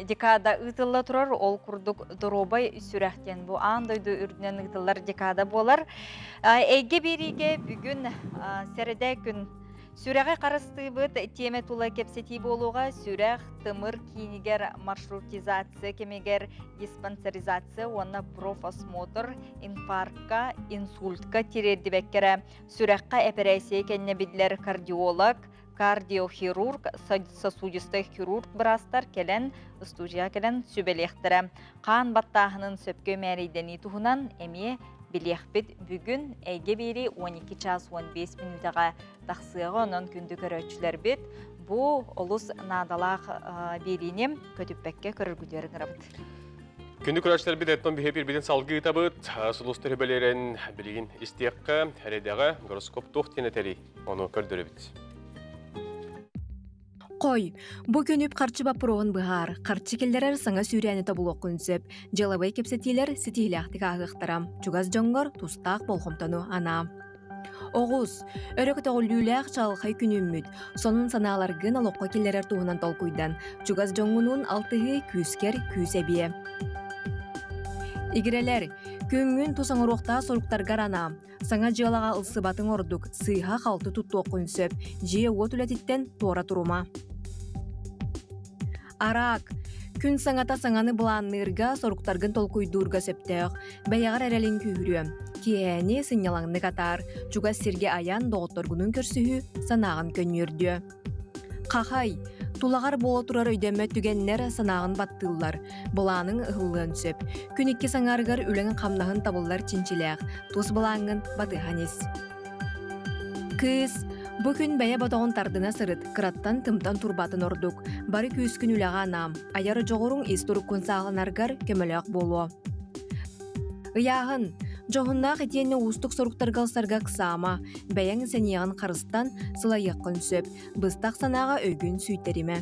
декада ыытылла турар, ол курдук доруобай сүрэх диэн бу аан дойду үрдүнэн ыытыллар декада буолар. Эйгэ биэриигэ бүгүн сэрэдэ күн Сүрэҕи харыстыыбыт тиэмэ тула кэпсэтии буолуоҕа сүрэх, тымыр киинигэр маршрутизация кэмигэр диспансеризация уонна профосмотр инфаркка, инсультка тириэрдибэккэ эрэ сүрэххэ эпэрээссийэ кэннэ биллэр кардиолог, кардиохирург, сосудистай хирург быраастар кэлэн студияҕа кэлэн сүбэлиэхтэрэ. Хаан баттааһынын сөпкө мээрэйдэнии туһунан эмиэ билиэхпит. Бүгүн Эйгэ биэрии 12 час 15 мүнүүтэҕэ тахсыаҕа, онон күндү көрөөччүлэрбит бу олус наадалаах биэриини көтүппэккэ көрөргүтүгэр ыҥырабыт. Күндү көрөөччүлэрбит эттон биһи биирбитин салгыы ыытабыт. Сулустар үбэлэрин билигин истиэххэ, эрэдэҕэ гороскоп туох диэн этэрий, ону көрдөрөбүт. Хой, бу күн үп-харчы боппуруоһун быһаар, харчы киллэрэр саҥа сүүрээни тобулуоххун сөп. Дьыалабыай кэпсэтиилэр ситиһиилээхтик ааһыахтара. Чугас дьоҥҥор тустаах болҕомтону анаа. Оҕус, өрө көтөҕүллүүлээх чаҕылхай күнүммүт. Сонун санааларгын олоххо киллэрэр туһунан толкуйдан. Чугас дьоҥҥунуун алтыһыы күүскэр күүс эбиэ. Игирэлэр, күҥҥүн тус оҥоруохтаах соруктаргар анаа. Саҥа дьыалаҕа ылсыбатыҥ ордук, сыыһа-халты туттуоххун сөп, дьиэ-уот үлэтиттэн туора турума. Араак. Күн саҥата саҥаны былаанныырга, соруктаргын толкуйдуурга сөптөөх. Бэйэҕэр эрэлиҥ күүһүрүө. Киэһээни сынньалаҥнык атаар, чугас сиргэ айан доҕотторгунуун көрсүһүү санааҕын көнньүөрдүө. Хахай, тулаҕар буола турар өйдөммөт түгэннэр санааҕын баттыыллар, былааныҥ ыһыллыан сөп. Күн иккис аҥаарыгар үлэҥ-хамнаһын табыллар чинчилээх, тус былааҥҥын батыһан ис. Кыыс, бу күн бэйэ ботоҕун тардына сырыт, кыраттан тымтан турбатын ордук. Бары күүскүн үлэҕэ анаам, айар дьоҕуруҥ ис туруккун сааһыланаргар көмөлөөх буолуо. Ыйааһын, дьоһуннаах итиэннэ уустук соруктарга ылсарга ыксаама, бэйэҥ сэниэҕин харыстан, сылайыаххын сөп, быстах санааҕа өйгүн сүүйтэримэ.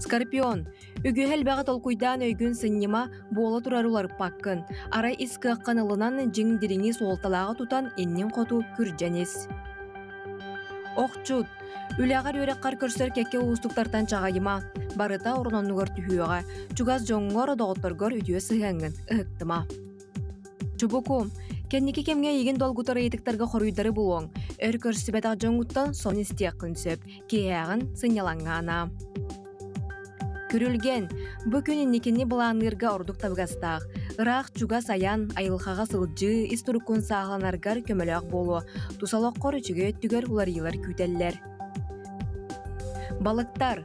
Скорпион, үгүһү элбэҕи толкуйдаан өйгүн сынньыма, буола турар уларыппаккын. Арай ис кыаххын ылынан, дьиҥ дириҥи суолталааҕы тутан, иннин хоту күрдьэн ис. Охчут, үлэҕэр үөрэххэр көрсөр кэккэ уустуктартан чаҕыйыма, барыта орун-оннугар түһүөҕэ, чугас дьоҥҥор, доҕотторгор үтүө сыһыаҥҥын ыһыктыма. Чубуку, кэнники кэмҥэ эйигин долгутар ыйытыктарга хоруйдары булуоҥ. Өр көрсүбэтэх дьоҥҥуттан сон истиэххин сөп. Киэһээҕин сынньалаҥҥа анаа. Күрүлгэн, бу күн инникини былаанныырга ордук табыгастаах. Ыраах чугас айан, айылҕаҕа сылдьыы, ис туруккун сааһыланаргар көмөлөөх буолуо. Тус олоххор үчүгэй өттүгэр уларыйыылар күүтэллэр. Балыктар,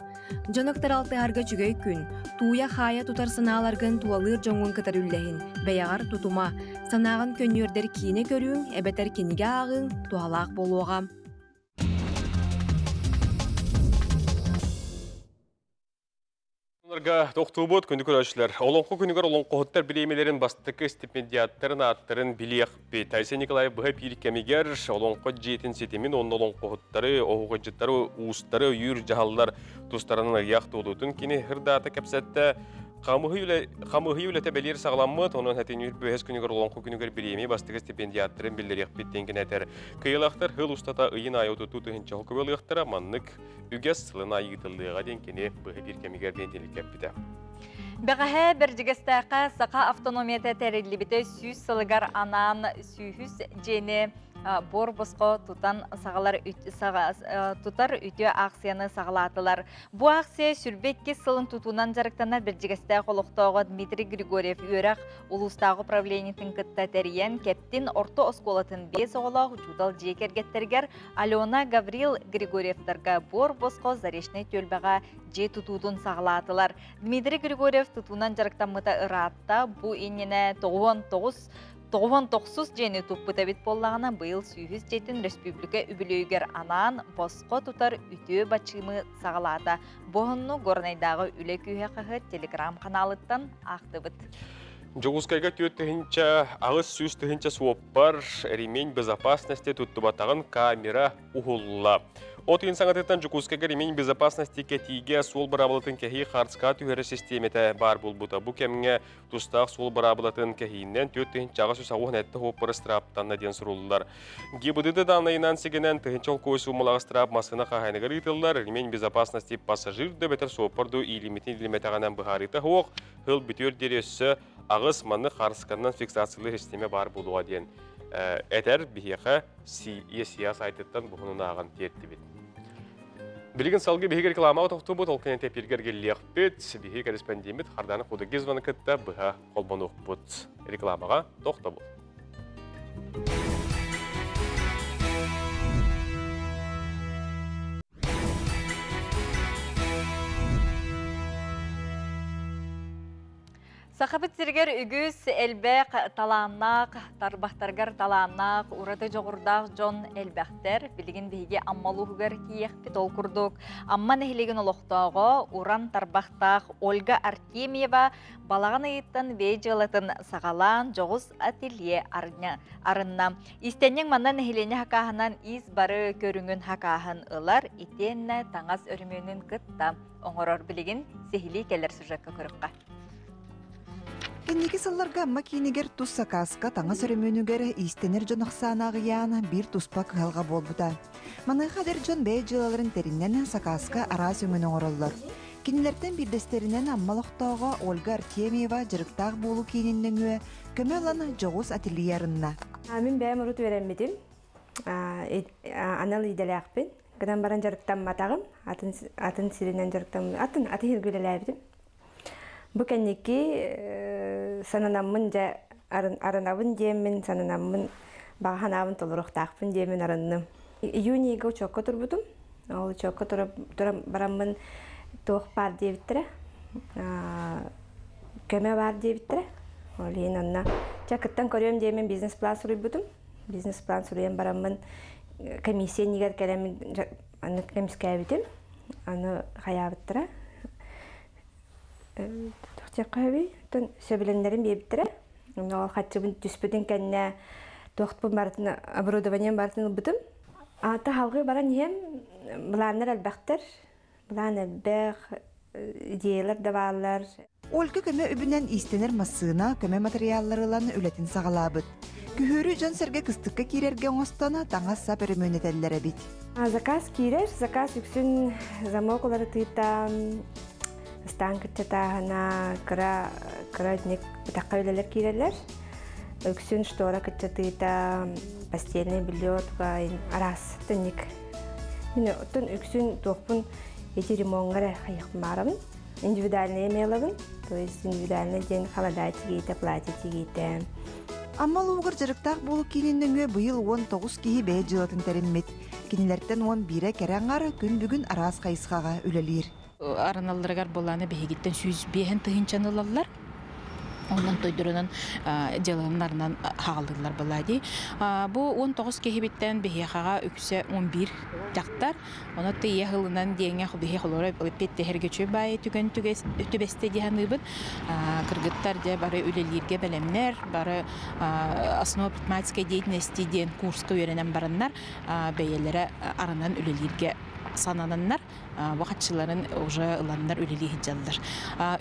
Дьону кытары алтыһарга үчүгэй күн. Тууйа-хаайа тутар санааларгын тулалыыр дьоҥҥун кытары үллэһин, бэйэҕэр тутума. Санааҕын көнньүөрдэр киинэ көрүүҥ эбэтэр кинигэ ааҕыыҥ туһалаах буолуоҕа. Тохтуубут күндү көрөөччүлэр. Олоҥхо күнүгэр олоҥхоһуттар бириэмэлэрин бастакы стипендиаттарын ааттарын билиэхпит. Айсен Николаев быһа биир кэмигэр олоҥхо дьиэтин ситимин уонна олоҥхоһуттары, оһуохайдьыттары, уустары өйүүр дьаһаллар тустарынан ыйаах туолуутун кини ырдаата кэпсэттэ. Хамыһый үлэтэ бэлиэр саҕаламмыт, онон хэтинүүр бөһөс күнүгэр олоҥхо күнүгэр бириэмэ бастакы стипендиаттарын биллэриэхпит диэн этэр. Кыйылахтар хыл устата ыйын аайы 32 тыһыынча көбөлыахтара маннык үгэс сылын аайы ыытыллыаҕа диэн кини быһа биир кэмигэр диэн кэппитэ. Бэҕэһээ Бэрдьигэстээххэ Саха автономията тэриллибитэ 100 сылыгар анаан сүүһүс дьиэни буор босхо тутан саҕалар тутар үтүө аахсыйаны саҕалаатылар. Бу аахсыйа 22 сылын тутуунан дьарыктанар Бэрдьигэстээх олохтооҕо Дмитрий Григорьев үөрэх улуустааҕы управлениетын кытта тэрийэн Кэптин орто оскуолатын биэс оҕолоох учуутал дьиэ кэргэттэригэр Алена Гаврил Григорьевтарга буор босхо Заречнай түөлбэҕэ дьиэ тутуутун саҕалаатылар. Дмитрий Григорьев тутуунан дьарыктаммыта ыраатта. Бу иннинэ 99 99 дьиэни туппут эбит буоллаҕына, быйыл сүүһүс дьиэтин республика үбүлүөйүгэр анаан босхо тутар үтүө бачыымы саҕалаата. Бу оһонну Горнайдааҕы үлэ күүһэ хаһыат телеграм-ханаалыттан аахтыбыт. Дьокуускайга 4 800 тыһыынча суоппар ремень безопасности туттубатаҕын камера уһулла. От ыйын саҥатыттан Дьокуускайга ремень безопасности кэтиигэ суол быраабылатын кэһии хаарыска түһэрэр систиэмэтэ баар буолбута. Бу кэмҥэ тустаах суол быраабылатын кэһиинэн 4887 суоппар ыстырааптанна диэн суруллар. ГИБДД дааннайынан сигэнэн тыһыынча солкуобай суумалаах ыстыраап массыына хаһаайыныгар ыытыллар. Ремень безопасности пассажир да эбэтэр суоппар ду иилиммитин илимэтэҕинэн быһаарыыта суох. Сыл бүтүөр диэри өссө аҕыс маннык хаарысканнан фиксациялыыр систиэмэ баар буолуоҕа диэн этэр биһиэхэ ЕСИА сайтыттан буһунун ааҕан тиэртибит. Билигин салгыы биһиги рекламаҕа тохтуубут, ол кэннэ эпииргэ эргиллиэхпит. Биһиги корреспондеммит Хардана Худогизваны кытта быһа холбонуохпут. Рекламаҕа тохтобул. Сахабыт сиригэр үгүс элбэх талааннаах, тарбахтаргар талааннаах, ураты дьоҕурдаах дьон элбэхтэр. Билигин биһиги Амма улууһугар тиийиэхпит. Ол курдук Амма нэһилиэгин олохтооҕо уран тарбахтаах Ольга Артемьева балаҕан ыйыттан бэйэ дьыалатын саҕалаан дьоҕус ателье арынна. Иистэнньэҥ манна нэһилиэнньэ хакааһынан иис бары көрүҥүн хакааһын ылар, итиэннэ таҥас өрөмүөнүн кытта оҥорор. Билигин сиһилии кэлэр сюжекка көрүөххэ. Кэнники сылларга Амма киинигэр тус сакааска таҥас өрөмүөнүгэр иистэнэр дьон ахсаана аҕыйаан биир туспа кыһалҕа буолбута. Маныаха эдэр дьон бэйэ дьыалаларын тэринэн сакааска араас өҥөнү оҥороллор. Кинилэртэн биирдэстэринэн Амма олохтооҕо Ольга Артемьева дьарыктаах буолуу киинин нөҥүө көмө ылан дьоҕус ателье арынна. Мин бэйэм урут үөрэммитим. Анал идэлээхпин. Гынан баран дьарыктамматаҕым. Атын, атын сиринэн дьарыктам, атын атын сиргэ үлэлээбитим. Бу кэнники сананаммын дьэ Арынабын диэммин, сананаммын, баҕа санаабын толоруохтаахпын диэммин арынным. Июнь ыйга учуокка турбутум. Ол учуокка туран бараммын туох баар диэбиттэрэ. Көмө баар диэбиттэрэ. Ол иһин онно чэ кыттан көрүөм диэммин бизнес-план суруйбутум. Бизнес-план суруйан бараммын комиссия иннигэр кэлэммин аны көмүскээбитим. Аны хайаабыттара. Туох Оттон сөбүлэннэрин биэрбиттэрэ. Онно ол хаччыбын түспүтүн кэннэ туохпун барытын оборудованием барытын ылбытым. Аата халгыы баран иһэн былааннар элбэхтэр. Былаан элбэх, идеялар да бааллар. Ольга көмө үбүнэн иистэнэр массыына, көмө материаллары ылан үлэтин саҕалаабыт. Күһүөрү дьон-сэргэ кыстыкка киирэргэ оҥостон таҥас-сап өрөмүөнэтэллэр эбит. Заказ киирэр, заказ үксүн замок уларытыыта, ыстаан кыччатааһына, кыра кыра итинник бытахха үлэлэр киирэллэр. Үксүн штора кыччатыыта, постельное белье араас түнник. Мин оттон үксүн туохпун ити ремоҥҥа эрэ хайыахпын баарабын. Индивидуальный эмиэлабын, то есть индивидуальный диэн холода тигиитэ, платье тигиитэ. Амма улууһугар дьарыктаах буолуу киинин нөҥүө быйыл 19 киһи бэйэ дьыалатын тэриммит. Кинилэртэн 11-э кэрэ аҥар күн бүгүн араас хайысхаҕа үлэлиир. Араналларыгар буолааны биһигиттэн 105 тыһыынчаны ылаллар. Онон тойдорунан дьыалаларынан хааллылар была дии. Бу 19 киһибиттэн биһиэхэҕэ үксэ 11 дьахтар. Ону тыйа ылынан диэҥэ биһи холоро петтэһэргэ үчүгэй баайы түгэн түбэстэ дии саныыбын. Кыргыттар дьэ бары үлэлииргэ бэлэмнэр, бары основа предпринимательской деятельности диэн курска үөрэнэн бараннар бэйэлэрэ аранан үлэлииргэ санананнар бу хаччыларын уже ыланнар үлэлии сылдьаллар.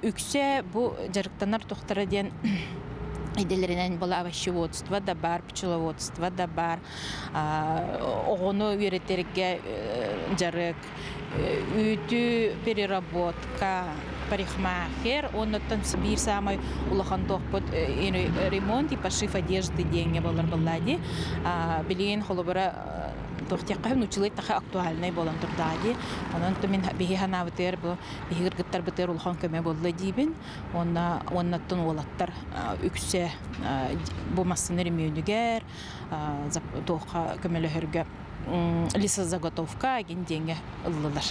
Үксэ бу дьарыктанар тохтара диэн идэлэринэн була овощеводство да бар, пчеловодство да бар, оҕону үөрэтэргэ дьарык, үүтү переработка, парикмахер, оннуттан биир саамай улахан туохпут ремонт и пошив одежды диэҥҥэ болар буолла дии. Билигин холобура туохтиахха нуччалыы таха актуальнай буолан турдаа дии. Онон мин биһи ханаабытыгар бу биһи кыргыттарбытыгар улахан көмө буолла диибин. Уонна уоннаттан уолаттар үксэ бу массыына өрөмүөнүгэр туохха көмөлөһөргө лесозаготовка агин диэҥҥэ ыллылар.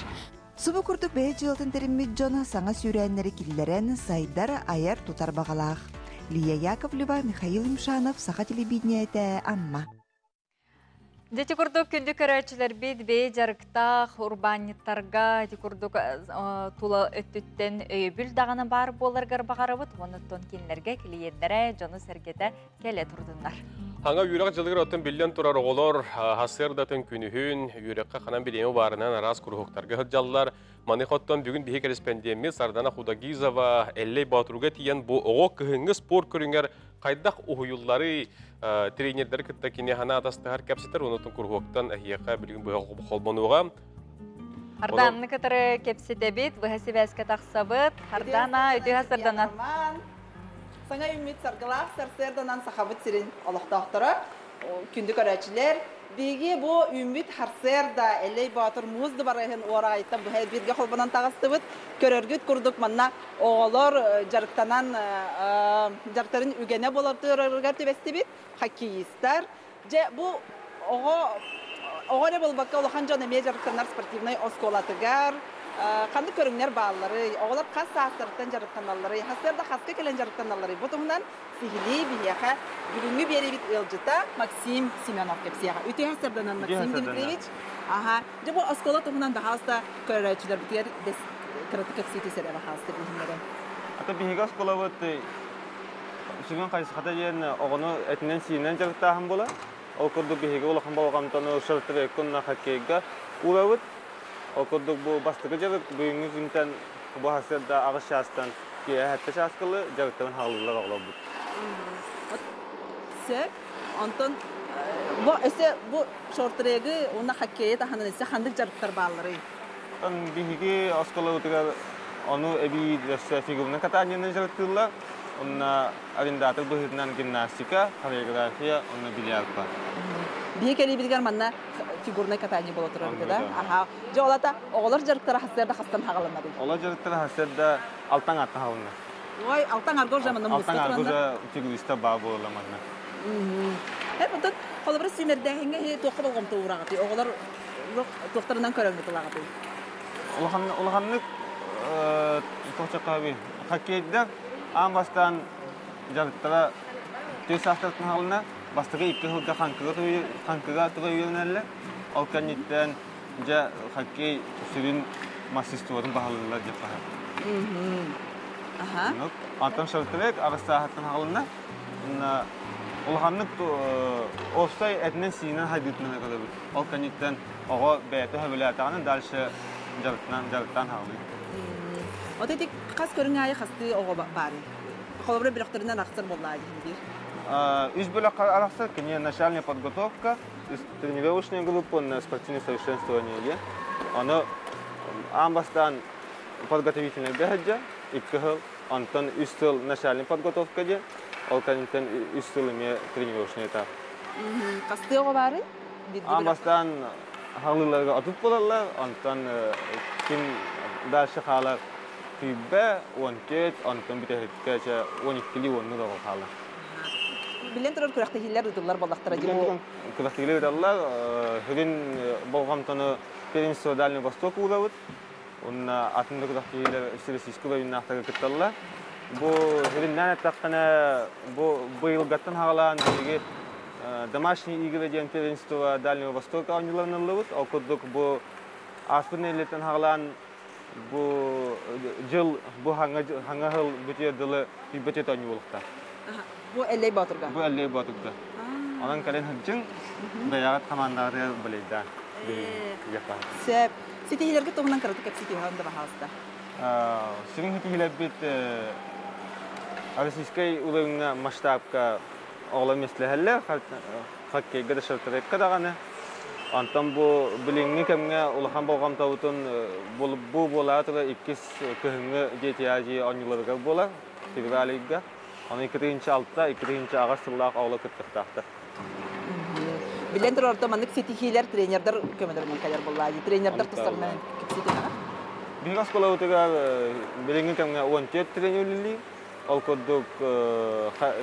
Субу курдук бэйэ дьыалатын тэриммит дьон саҥа сүүрээннэри киллэрэн сайдар, айар, тутар баҕалаах. Лия Яковлева, Михаил Имшанов, Саха телевидениетэ, Амма. Дьэ курдук күндү көрөөччүлэрбит бэйэ дьарыктаах урбаанньыттарга ити курдук тула өттүттэн өйөбүл даҕаны баар буоларгар баҕарабыт уонна оттон кинилэргэ клиеннэрэ дьону-сэргэтэ кэлэ турдуннар. Хаҥа үөрэх дьылыгар оттон биллэн турар оҕолор сарсыардатын күнүһүн үөрэххэ ханан бириэмэ баарынан араас куруһуктарга сылдьаллар. Маны оттон бүгүн биһи кэрэспэндиэммит Сардана Худагизова Эллэй Боотурга тиийэн бу оҕо кыһыҥҥы спорт көрүҥэр хайдах уһуйулларый тренердери кытта кини хана атастыһар кэпсэтэр онутун куруһуоктан эһиэхэ билигин быһа холбонуоҕа. Хардаанны кытары кэпсэтэбит, быһа сибээскэ тахсабыт. Хардана, үтүө сарданан. Саҥа үүммүт саргылаах сарсыарданан Сахабыт сирин олохтоохторо, күндү көрөөччүлэр, биһиги бу үүммүт харсыарда Эллэй Боотур муус дыбарыаһын уораҕайыттан быһа бииргэ холбонон таҕыстыбыт. Көрөргүт курдук манна оҕолор дьарыктанан дьарыктарын үгэнэ буоларыгар түбэстибит. Хоккеистар. Дьэ бу оҕо оҕо эрэ буолбакка улахан дьон эмиэ дьарыктанар спортивнай оскуолатыгар ханнык көрүҥнэр баалларый, оҕолор хас саастарыттан дьарыктаналларый, сарсыарда хаска кэлэн дьарыктаналларый бу туһунан сиһилии биһиэхэ бүгүҥҥү биэриибит ыалдьыта Максим Семенов кэпсиэҕэ. Үтүө сарданан Максим Дмитриевич. Аха. Дьэ бу оскуола туһунан баһаалыста көрөөччүлэрбитигэр кыратык кэпсии түс эрэ баһаалыста билиһиннэрэн. Ата биһиги оскуолабыт сүрүн хайысхата диэн оҕону этинэн-сиинэн дьарыктааһын буолар. Ол курдук биһиги улахан болҕомтону шорт-трекка хоккейга уурабыт. Ол курдук бу бастакы дьарык бүгүҥҥү күнтэн бу сарсыарда аҕыс чаастан киэһэ сэттэ чааскылы дьарыктарын хааллылар оҕолорбут. Сөп. Онтон бу өссө бу шорт-трегы уонна хоккейы таһынан өссө ханнык дьарыктар баалларый? Биһиги оскуолабытыгар ону эбии өссө фигурнай катаниенан дьарыктыыллар. Онно арендатор быһыытынан гимнастика, хореография, онно бильярд бар. Биһи кэлиибитигэр манна фигурнай катание буола турар да? Аха. Дьэ, олата оҕолор дьарыктара хасыарда хастан хаҕаланарый? Оҕолор дьарыктара хасыарда алтан атта хаҕаланар. Ой, алтан арга уже манна муска Алтан арга туранда. уже фигуриста баа буола манна. Эр онтон холобура сүүмэрдээһиҥҥэ иһи туохха болҕомто уураҕытый? Оҕолор туохтарынан көрөҥҥүт ылаҕытый? Улахан улаханнык тоһчакаби хоккейдар аан бастаан дьарыктара түс саастартан хаалына бастакы икки сылга хаҥкыга хаҥкыга туга үөрэнэллэр. Ол кэнниттэн дьэ хоккей сүрүн мастерствотун баһылыыллар диэххэ хаһар. Антон Шартовек аҕыстааһыттан хаалына улаханнык уопсай этинэн-сиинэн хайдыытынан көрөбүт. Ол кэнниттэн оҕо бэйэтэ сөбүлээтэҕинэ дальше дьарыктаан дьарыктаан хаалыы. Вот эти хас көрүҥ аайы хастыы оҕо баарый? Холобура бөлөхтөрүнэн арахсар буоллаа диһин биир. Үс бөлөххө арахсар, кини начальная подготовка, тренировочная группа на спортивное совершенствование диэн. Ону аан бастаан подготовительный сылдьа, икки сыл, онтон үс сыл начальная подготовка диэн, ол кэнниттэн үс сыл эмиэ тренировочный этап. Хастыы оҕо баарый? Аан бастаан хаалыыларга отут буолаллар, онтон ким дальше хаалар сүүрбэ, уон түөрт, онтон бүтэһиккэ чэ уон иккилии уоннук оҕо хаалар. Билэн турар күрэхтэһиилэр ыытыллар буоллахтара дии. Күрэхтэһиилэр ыыталлар. Сүрүн болҕомтону Первенство Дальний Восток уурабыт. Уонна атын да күрэхтэһиилэр Всероссийскай уровеннаахтарга кытталлар. Бу сүрүннээн эттэххинэ, бу быйылгаттан хаалаан биһиги домашние игры диэн первенство Дальнего Востока оонньууларын ыллыбыт. Ол курдук бу ааспыт нэһилиэктэн хаалаан бу дьыл бу хаҥа хаҥа сыл бүтүөр дылы түйбэтэ оонньуу буолуохтаах. Бу Эллэй Боотурга. Бу Эллэй Боотурга. Онон кэлин сылдьыҥ, бэйэҕит хамаандаҕытыгар балейдаан. Сөп. Ситиһиилэргэ туһунан кыратык кэпсэтиэҕин да баһаалыста. Сүрүн ситиһиилэрбит российскай уровеҥҥа масштабка оҕолор миэстэлэһэллэр, хоккейга да шартрекка даҕаны. Онтон бу билиҥҥи кэмҥэ улахан болҕомтобутун бу буолаары турар иккис кыһыҥҥы Дети Азии оонньууларыгар буолар, февраль ыйга. Аны 2006, 2008 сыллаах оҕолор кыттыахтаахтар. Билэн турар орто маннык ситиһиилэр тренердэр көмөлөрүнэн кэлэр буоллаа дии. Тренердэр тустарынан кэпсэтиэҕэ. Биһиги оскуолабытыгар билиҥҥи кэмҥэ 14 тренер үлэлиир. Ол курдук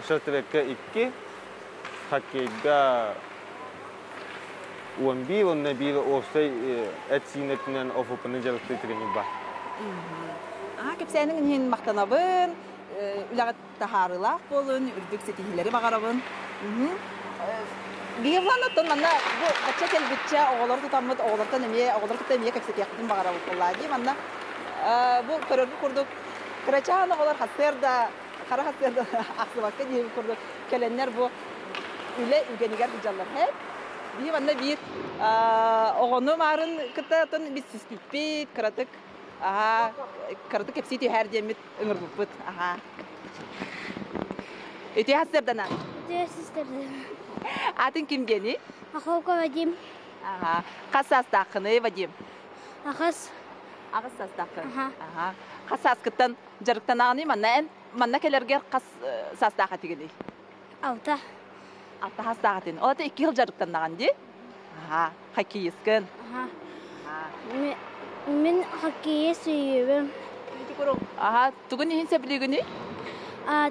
шартрекка 2, хоккейга 11 уонна биир уопсай эт-сиин өттүнэн ОФП-ны дьарыктыыр тренер бар. Аа, кэпсээниҥ иһин махтанабын. Үлэҕит таһаарыылаах буолун, үрдүк ситиһиилэри баҕарабын. Биһиги манна бу бачча кэлбиччэ оҕолор тутаммыт, оҕолортон эмиэ, оҕолор кытта эмиэ кэпсэтиэхпитин баҕарабыт буоллаа дии. Манна бу көрөргө курдук кырачаан оҕолор хасыарда, хара хасыарда ахсыбакка диэбит курдук кэлэннэр бу үлэ үгэнигэр сылдьаллар. Биһи манна биир оҕону маарын кытта отон билсиспиппит, кыратык аха кыратык кэпсии түһээр диэммит ыҥырбыппыт. Аха. Үтүө сарсыардана. Үтүө сарсыардана. Атын ким диэний? Аховка Вадим. Аха. Хас саастааххыный, Вадим? Аҕыс. Аҕыс саастааххын. Аха. Хас сааскыттан дьарыктанаҕыный манна эн манна кэлэргэр хас саастаах этигиний? Алта. Алта саастаах этин. Ол икки сыл дьарыктаннаҕын дии? Аха. Хоккеисткын. Аха. Мин хоккейы сүүйүбүм. Аха, тугун иһин сөбүлүүгүнүй?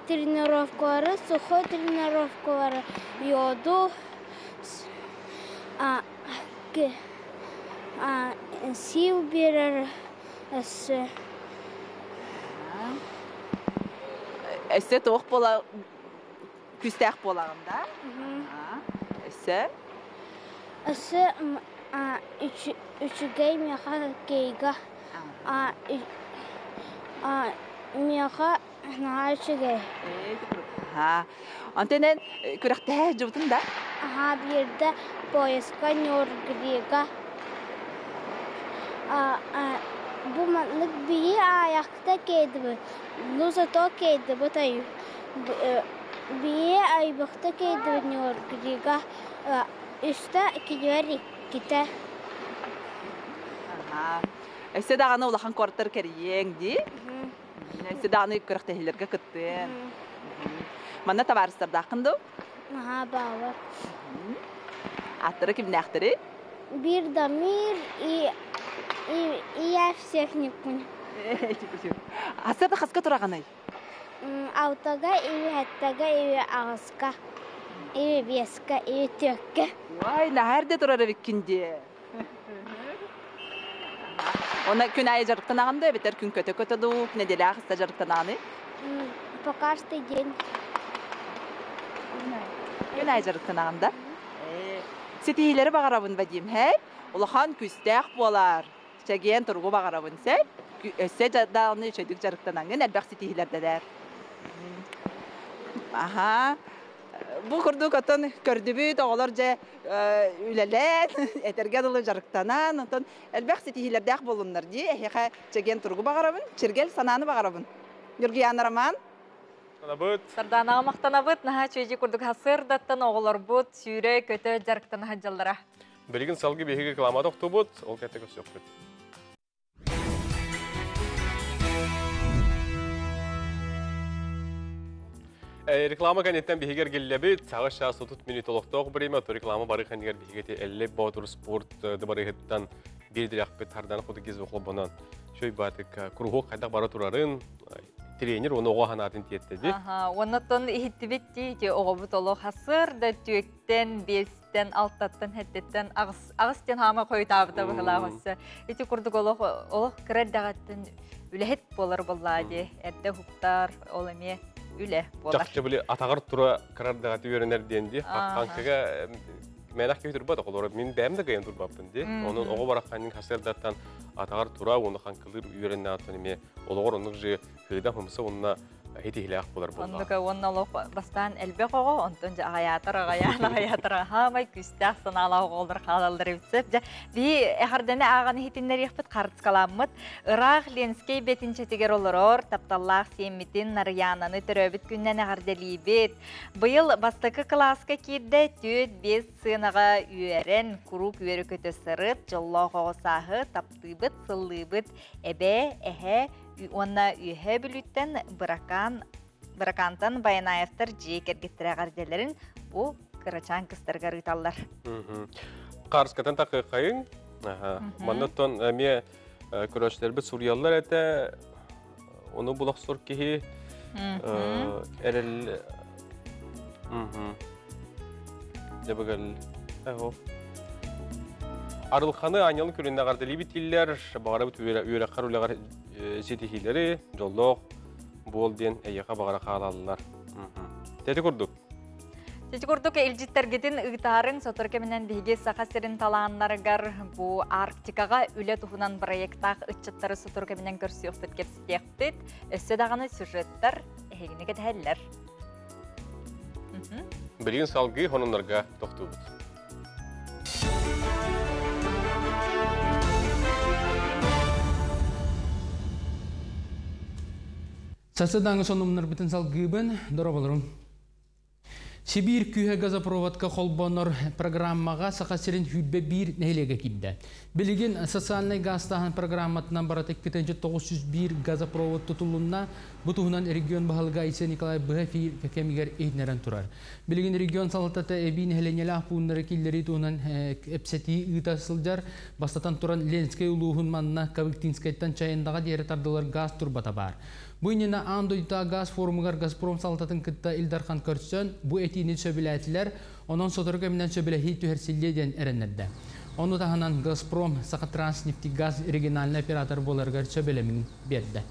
Тренировкалары, сухой тренировкалары, йоду, сил биэрэр өссө. Өссө туох буола күүстээх буолаҕын да? Өссө? Өссө үчүгэй миэхэ хоккейга миэхэ наһаа үчүгэй. Онтон эн күрэхтэһэ сылдьыбытыҥ да? Аһаа биирдэ поездка Нюргрига бу маннык бии аайахта киэдибит, ну зато киэдибит бии айбахта киэдибит Нюргрига үстэ кинилэр иккитэ. Өссө даҕаны улахан куораттар кэрийиэҥ дии. Өссө даҕаны күрэхтэһиилэргэ кыттыаҥ. Манна табаарыстардааххын дуу? Наһаа баалар. Ааттара кимнээхтэрий? Биир Дамир и, и, и я всех не понял. Асыата хаска тураҕыный? Алтага или хэттага или аҕыска или биэскэ или түөккэ. Ой, наһаа эрдэ турар эбиккин дии. Онно күн аайы дьарыктанаҕын да эбэтэр күн көтө-көтө дуу, нэдиэлэҕэ хаста дьарыктанаҕыный? Пока что день. Күн аайы дьарыктанаҕын да? Ситиһиилэри баҕарабын, Вадим, һэй? Улахан күүстээх буолаар. Чэгиэн туругу баҕарабын, сэй? Өссө даҕаны үчүгэйдик дьарыктанаҥҥын элбэх ситиһиилэрдэнээр. Аха. Бу курдук оттон көрдүбүт, оҕолор дьэ үлэлээн, этэргэ дылы дьарыктанан, оттон элбэх ситиһиилэрдээх буоллуннар дии. Эһиэхэ чэгиэн туругу баҕарабын, чиргэл санааны баҕарабын. Ньургуйаана Роман. Махтанабыт. Сарданаҕа махтанабыт. Наһаа үчүгэй курдук сарсыардаттан оҕолорбут сүүрэ көтө дьарыктана сылдьаллара. Билигин салгыы биһиги реклама тохтуубут, ол кэннэ көрсүөхпүт. Реклама кэнниттэн биһиги эргиллэбит. Саҕа чаас 30 минут олохтоох время, то реклама бары кэннигэр биһиги элле боотур спорт дыбарыһыттан биирдирэхпит хардан худугиз холбонон шөй баатык кругок хайдах бара турарын тренер оны оҕо ханаатын тиэттеди. Оннотон иһиттибит ти оҕобут олох хасыр да түөктен бестен алтаттан хэттеттен аҕыс аҕыс тен хаама хойутаабыта быһылаах өссө. Ити курдук олох олох кыра эрдэҕиттэн үлэһит буолар буоллаа дии. Эрдэ уһуктар, ол эмиэ үлэ буолар. Чахчы били атаҕар тура кыра эрдэҕити үөрэнэр диэн дии. Ханкыга мэнэх киһи турбат оҕолоро мин бэйэм да кыайан турбаппын дии. Онон оҕо барахханнын хасыардаттан атаҕар тура уонна хаҥкылыыр үөрэннэҕиттэн эмиэ олоҕор оннук же хыыда хымса уонна хитиһилээх буолар буолла. Оннука уонна олох бастаан элбэх оҕо, онтон дьэ аҕайаатар аҕайаан аҕайаатар хаамай күүстээх санаалаах оҕолор хаалаллар эбит сөп. Дьэ биһи эҕэрдэни ааҕан иһитиннэриэхпит харыскаламмыт ыраах Ленскэй бэтинчэтигэр олорор тапталлаах сиэммитин Нарыйаананы төрөөбүт күннэн эҕэрдэлиибит. Быйыл бастакы кылааска киирдэ 4-5 сыанаҕа үөрэн, куруук үөрэ-көтө сырыт, дьоллоох оҕо сааһы таптыыбыт, сыллыыбыт, эбээ, эһээ уонна Үөһээ Бүлүүттэн Быракаан Быракаантан Баянаевтар дьиэ кэргэттэрэ эҕэрдэлэрин бу кырачаан кыстарыгар ыыталлар. Хаарыскатын такыаххайыҥ. Манна оттон эмиэ көрөөччүлэрбит суруйаллар этэ. Ону булахсор киһи эрэл Дебегел. Арылханы аанньалын күнүн эҕэрдэлиибит дииллэр, баҕарабыт үөрэххэр үлэҕэр ситиһиилэри, дьоллоох буол диэн эйиэхэ баҕара хаалаллар. Тэти курдук. Сити курдук илдьиттэргитин ыытаарыҥ сотору кэминэн биһиги Саха сирин талааннарыгар бу Арктикаҕа үлэ туһунан проектаах ыччаттары сотору кэминэн көрсүөхпүт кэпсэтиэхпит. Өссө даҕаны сюжеттар эһигини кэтэһэллэр. Билигин салгыы хонуннарга тохтуубут. Сарсыдааҥы сонумнарбытын салгыыбын, дорооболорум. Сибиир күүһэ газопроводка холбонор программаҕа Саха сирин сүүрбэ биир нэһилиэгэ киирдэ. Билигин социальнай гаастааһын программатынан барыта 2901 газопровод тутулунна. Бу туһунан регион баһылыга Айсен Николаев быһа эфир кэмигэр иһитиннэрэн турар. Билигин регион салалтата эбии нэһилиэнньэлээх пууннары киллэрии туһунан кэпсэтии ыыта сылдьар. Бастатан туран, Ленскэй улууһун манна Кавыктинскайтан Чайындаҕа диэри тардылар гаас турбата баар. Бу иннинэ аан дойдутааҕы гаас форумугар Газпром салалтатын кытта Ил Дархан көрсөн, бу этиини сөбүлээтилэр, онон сотору кэминэн сөбүлэһии түһэрсиллиэ диэн эрэннэрдэ. Ону таһынан Газпром Сахатранснефтегаз региональнай оператор буоларыгар сөбүлэмин биэрдэ.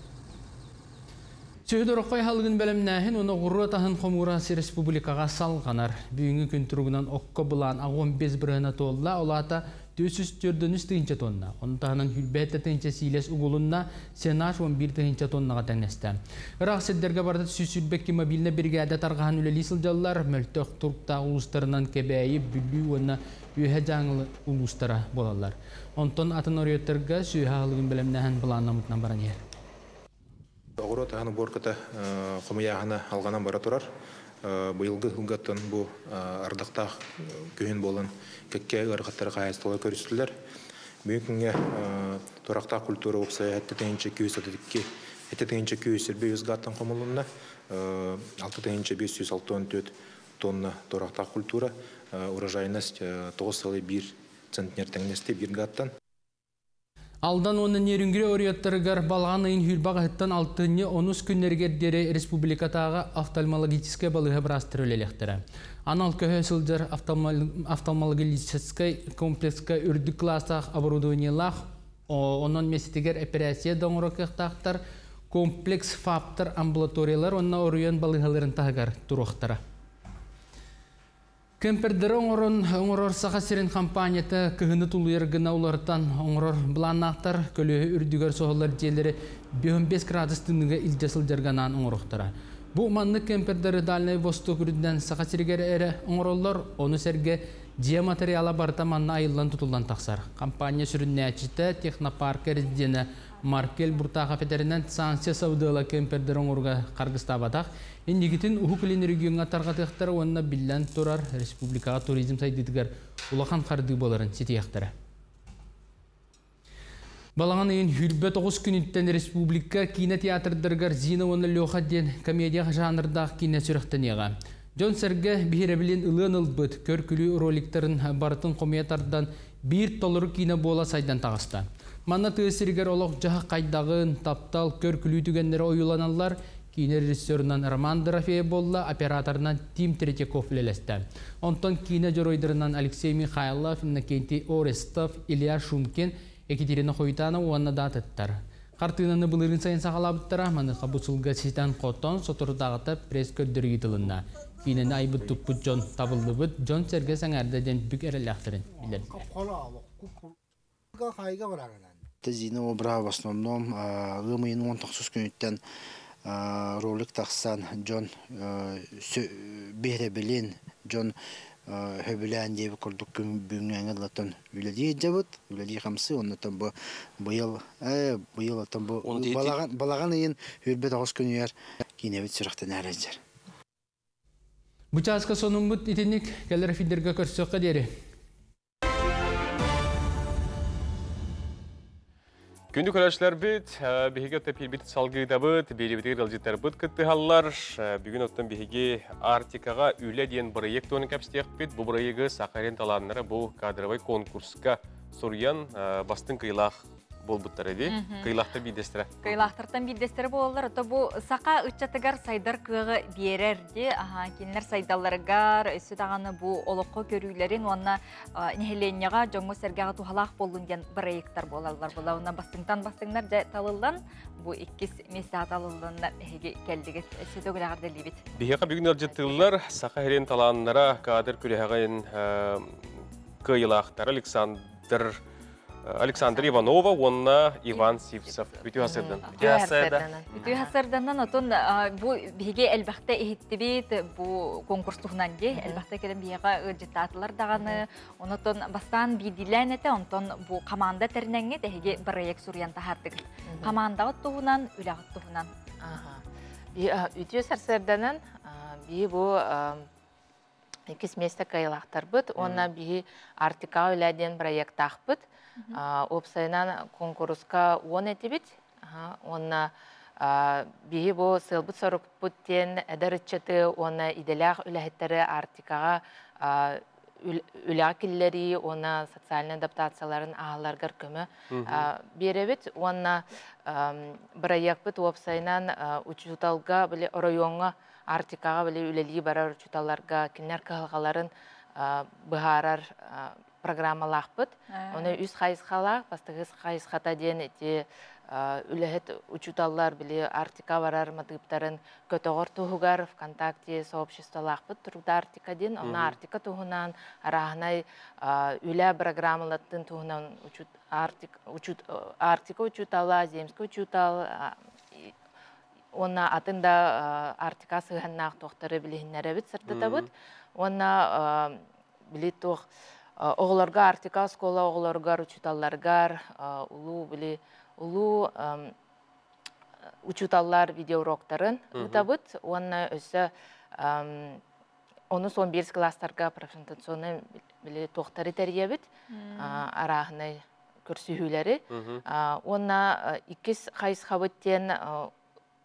Сүһү аһылыгын бэлэмнээһин уонна оҕуруот аһын хомуура республикаҕа салҕанар. Бүгүҥҥү күн туругунан окко былаан 15 бырыһына туолла, ол аата 443 тыһыынча тонна. Ону таһынан 27 тыһыынча сиилэс угулунна, сенаж 11 тыһыынча тоннаҕа тэҥнэстэ. Ыраах сирдэргэ барыта 122 мобильнай биригээдэ тарҕаһан үлэлии сылдьаллар, мөлтөх туруктаах улуустарынан Кэбээйи, Бүлүү уонна Үөһэ Дьааҥы улуустара буолаллар. Онтон атын оройуоттарга сүөһү аһылыгын бэлэмнээһин былааннаммытынан баран иһэр. Оҕуруот аһын уборката хомуйааһына алҕанан бара турар. Быйылгы сылгаттан бу ардахтаах күһүн буолан кэккэ ыарахаттары хаһаайыстыбалар көрүстүлэр. Бүгүн күҥҥэ турахтаах культура уопсайа 7 232 7 225 гааттан хомулунна. 6 564 тонна турахтаах культура. Урожайность 9,1 центнер тэҥнэсти бир гааттан. Алдан уонна Нерюнгри оройуоттарыгар балаҕан ыйын 20-ттан алтынньы 10 күннэригэр диэри республикатааҕы офтальмологическай балыыһа быраастара үлэлиэхтэрэ. Анал көһө сылдьар офтальмологическай комплекска үрдүк кылаастаах оборудованиелаах, онон миэстэтигэр эпэрээссийэ да оҥоро кыахтаахтар. Комплекс ФАПтар, амбулаториялар уонна оройуон балыыһаларын таһыгар туруохтара. Кемпердери оҥорон оҥорор Саха сирин компанията кыһыны тулуйар гына уларытан оҥорор былааннаахтар. Көлүөһэ үрдүгэр соһуллар дьиэлэри 5 градус тымныыга илдьэ сылдьарга анаан оҥоруохтара. Бу маннык кемпердери Дальнай Восток үрдүнэн Саха сиригэр эрэ оҥороллор, ону сэргэ дьиэ материала барыта манна айыллан тутуллан тахсар. Компания сүрүннээччитэ, технопарка резиденэ Маркел Буртахов этэринэн, санкция сабыдыала кемпердери оҥорууга харгыстаабатах. Инникитин Уһук Илин региоҥҥа тарҕатыахтара уонна биллэн турар, республикаҕа туризм сайдыытыгар улахан хардыы буоларын ситиэхтэрэ. Балаҕан ыйын 29 күнүттэн республика киинэ театрдарыгар Зина уонна Леха диэн комедия жанрдаах киинэ сүрэхтэниэҕэ. Дьон-сэргэ биһирэбилин ылыан ылбыт көр-күлүү роликтарын барытын хомуйа тардан биир толору киинэ буола сайдан таҕыста. Манна тыа сиригэр олох-дьаһах хайдаҕын, таптал, көр-күлүү түгэннэрэ ойууланаллар. Киинэ режиссерунан Роман Дорофеев буолла, операторынан Тим Третьяков үлэлэстэ. Онтон киинэ дьоруойдарынан Алексей Михайлов, Иннокентий Орестов, Илья Шумкин, Екатерина Хойтанова уонна да атыттар. Хартыынаны былырыын сайын саҕалаабыттара, маныаха бу сылга ситэн-хотон, соторутааҕыта пресс-көрдөрүү ыытылынна. Киинэни айбыт-туппут дьон табыллыбыт, дьон-сэргэ сэҥээрдэ диэн бүк эрэллээхтэрин биллэрдилэр. Зина обра в основном ыам ыйын 19 күнүттэн ролик тахсан дьон биһирэбилин, дьон хөбүлээн диэбит курдук бүгүҥҥэ ыллатан үлэлии дьабыт, үлэлии хамсы, оннотон бу быйыл быйыл оттон бу балаҕан ыйын 29 күнүгэр киинэбит сүрэхтэнээр сылдьар. Бу чааска сонуммут итинник, кэлэр эфирдерге көрсүөххэ диэри. Күндү көрөөччүлэрбит, биһиги оттон салгыытабыт, биэрибитигэр ыалдьыттарбыт кыттыһаллар. Бүгүн оттон биһиги Арктикаҕа үлэ диэн бырайыак туһунан кэпсэтиэхпит. Бу бырайыагы Сахарин талааннара бу кадровай конкурска суруйан бастыҥ кыйлаах буолбуттар эди. Кыйлаахтар биирдэстэрэ. Кыйлаахтартан биирдэстэрэ буолаллар. Ото бу саха ыччатыгар сайдар кыаҕы биэрэр ди. Аха, кинилэр сайдалларыгар, өссө даҕаны бу олоххо көрүүлэрин уонна нэһилиэнньэҕэ, дьоҥҥо-сэргэҕэ туһалаах буоллун диэн бырайыктар буолаллар. Була уонна бастыҥтан бастыҥнар дьэ талыллан, бу иккис миэстэҕэ талылланна эһиги кэллигит. Өссө төгүл эҕэрдэлиибит. Биһиэхэ бүгүн ыалдьыттыыллар Саха сирин талааннара кадр күрэһэҕин кыайыылаахтара Александр Александр Иванова уонна Иван Сивцев. Үтүө сарсыардан. Үтүө сарсыарданан. Үтүө сарсыарданан отун бу биһиги элбэхтэ иһиттибит бу конкурс туһунан ди элбэхтэ кэлэн биһиэхэ ыалдьыттаатылар даҕаны. Онотон бастаан биирдиилээн этэ, онтон бу команда тэринэҥҥит эһиги проект суруйан таһаардыгыт. Командаҕыт туһунан, үлэҕит туһунан. Үтүө сарсыарданан биһи бу иккис миэстэ кыайыылаахтарбыт уонна биһи Арктикаҕа үлэ диэн проектаахпыт. Уопсайынан куонкуруска 10 этибит. Уонна биһи бу сыалбыт-сорукпут диэн эдэр ыччаты уонна идэлээх үлэһиттэри Арктикаҕа үлэҕэ киллэрии уонна социальнай адаптацияларын ааһалларыгар көмө биэрэбит. Уонна бырайыакпыт уопсайынан учууталга, били оройуоҥҥа Арктикаҕа били үлэлии барар учууталларга кинилэр кыһалҕаларын быһаарар программалаахпыт. Оны үс хайысхалаах. Бастакы хайысхата диэн ити үлэһит учууталлар били Арктика барар матыыптарын көтөҕөр туһугар ВКонтакте сообществолаахпыт Труда Арктика диэн. Онно Арктика туһунан арааһынай үлэ программаларын туһунан Арктика учуутала, земский учуутал уонна атын да Арктика сыһыаннаах туохтары билиһиннэрэбит, сырдатабыт. Уонна били туох оҕолорго Арктика оскуола оҕолоругар, учууталларыгар улуу били улуу учууталлар видеоуроктарын ыытабыт уонна өссө онус 11 класстарга профориентационный били туохтары тэрийэбит, арааһынай көрсүһүүлэри. Уонна иккис хайысхабыт диэн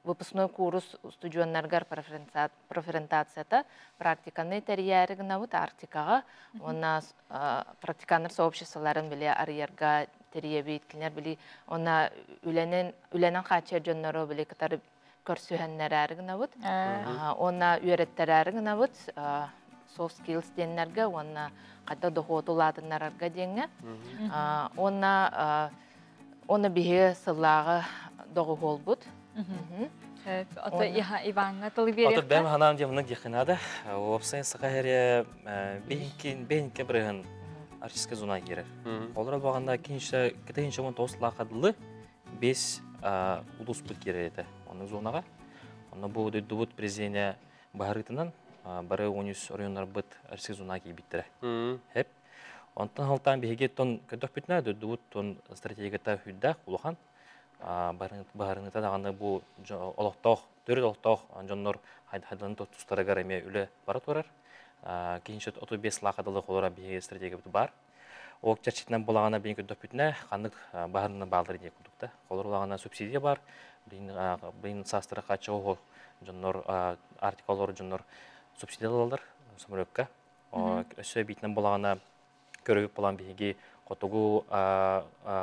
выпускной курс устудьуоннаргар профориентацията практиканы тэрийээри гынабыт Арктикаҕа уонна практиканнар сообществоларын били арыйарга. тэрийэбит. Кинилэр били онна үлэнэн үлэнэн хааччыйар дьоннору били кытары көрсүһэннэрээри гынабыт. Уонна үөрэттэрээри гынабыт soft skills диэннэргэ уонна хайда дохуоту улаатыннарарга диэҥҥэ. Уонна уонна биһиги сыллааҕы доҕуһуолбут. Ото Иваҥҥа тылы биэриэххэ. Ото бэм ханаам диэн мына диэххэ наада. Уопсайын саха эрэ бэһинкин бэһинке бырыһын арчыска зона киирэр. Олор албаҕанда киничэ кытыһынча 19 лаахадылы бес улууспут киирэр этэ. Онно зонаҕа. Онно бу дойдубут президенэ баһарыытынан бары 13 оройуоннарбыт арчыска зона киирбиттэрэ. Хеп. Онтон халтаан биһиги тон көрдөхпүтүнэ дойдубут тон стратегията хүддээх улахан баһарыныта даҕаны бу олохтоох төрүт олохтоох дьоннор хайдаларын тустарыгар эмиэ үлэ бара турар. Киһинчэ 35 лаахадылы холора биһиги стратегиябыт баар. Ол чэрчитинэн булаҕана биһиги көрдөхпүтүнэ ханнык баһарына бааллар диye курдук да. Холор улаҕана субсидия бар. Быйын саастара хааччаҕы дьоннор Арктика олорор дьоннор субсидия ылаллар самолетка. Өссө биитинэн булаҕана көрөбүт булан биһиги хотугу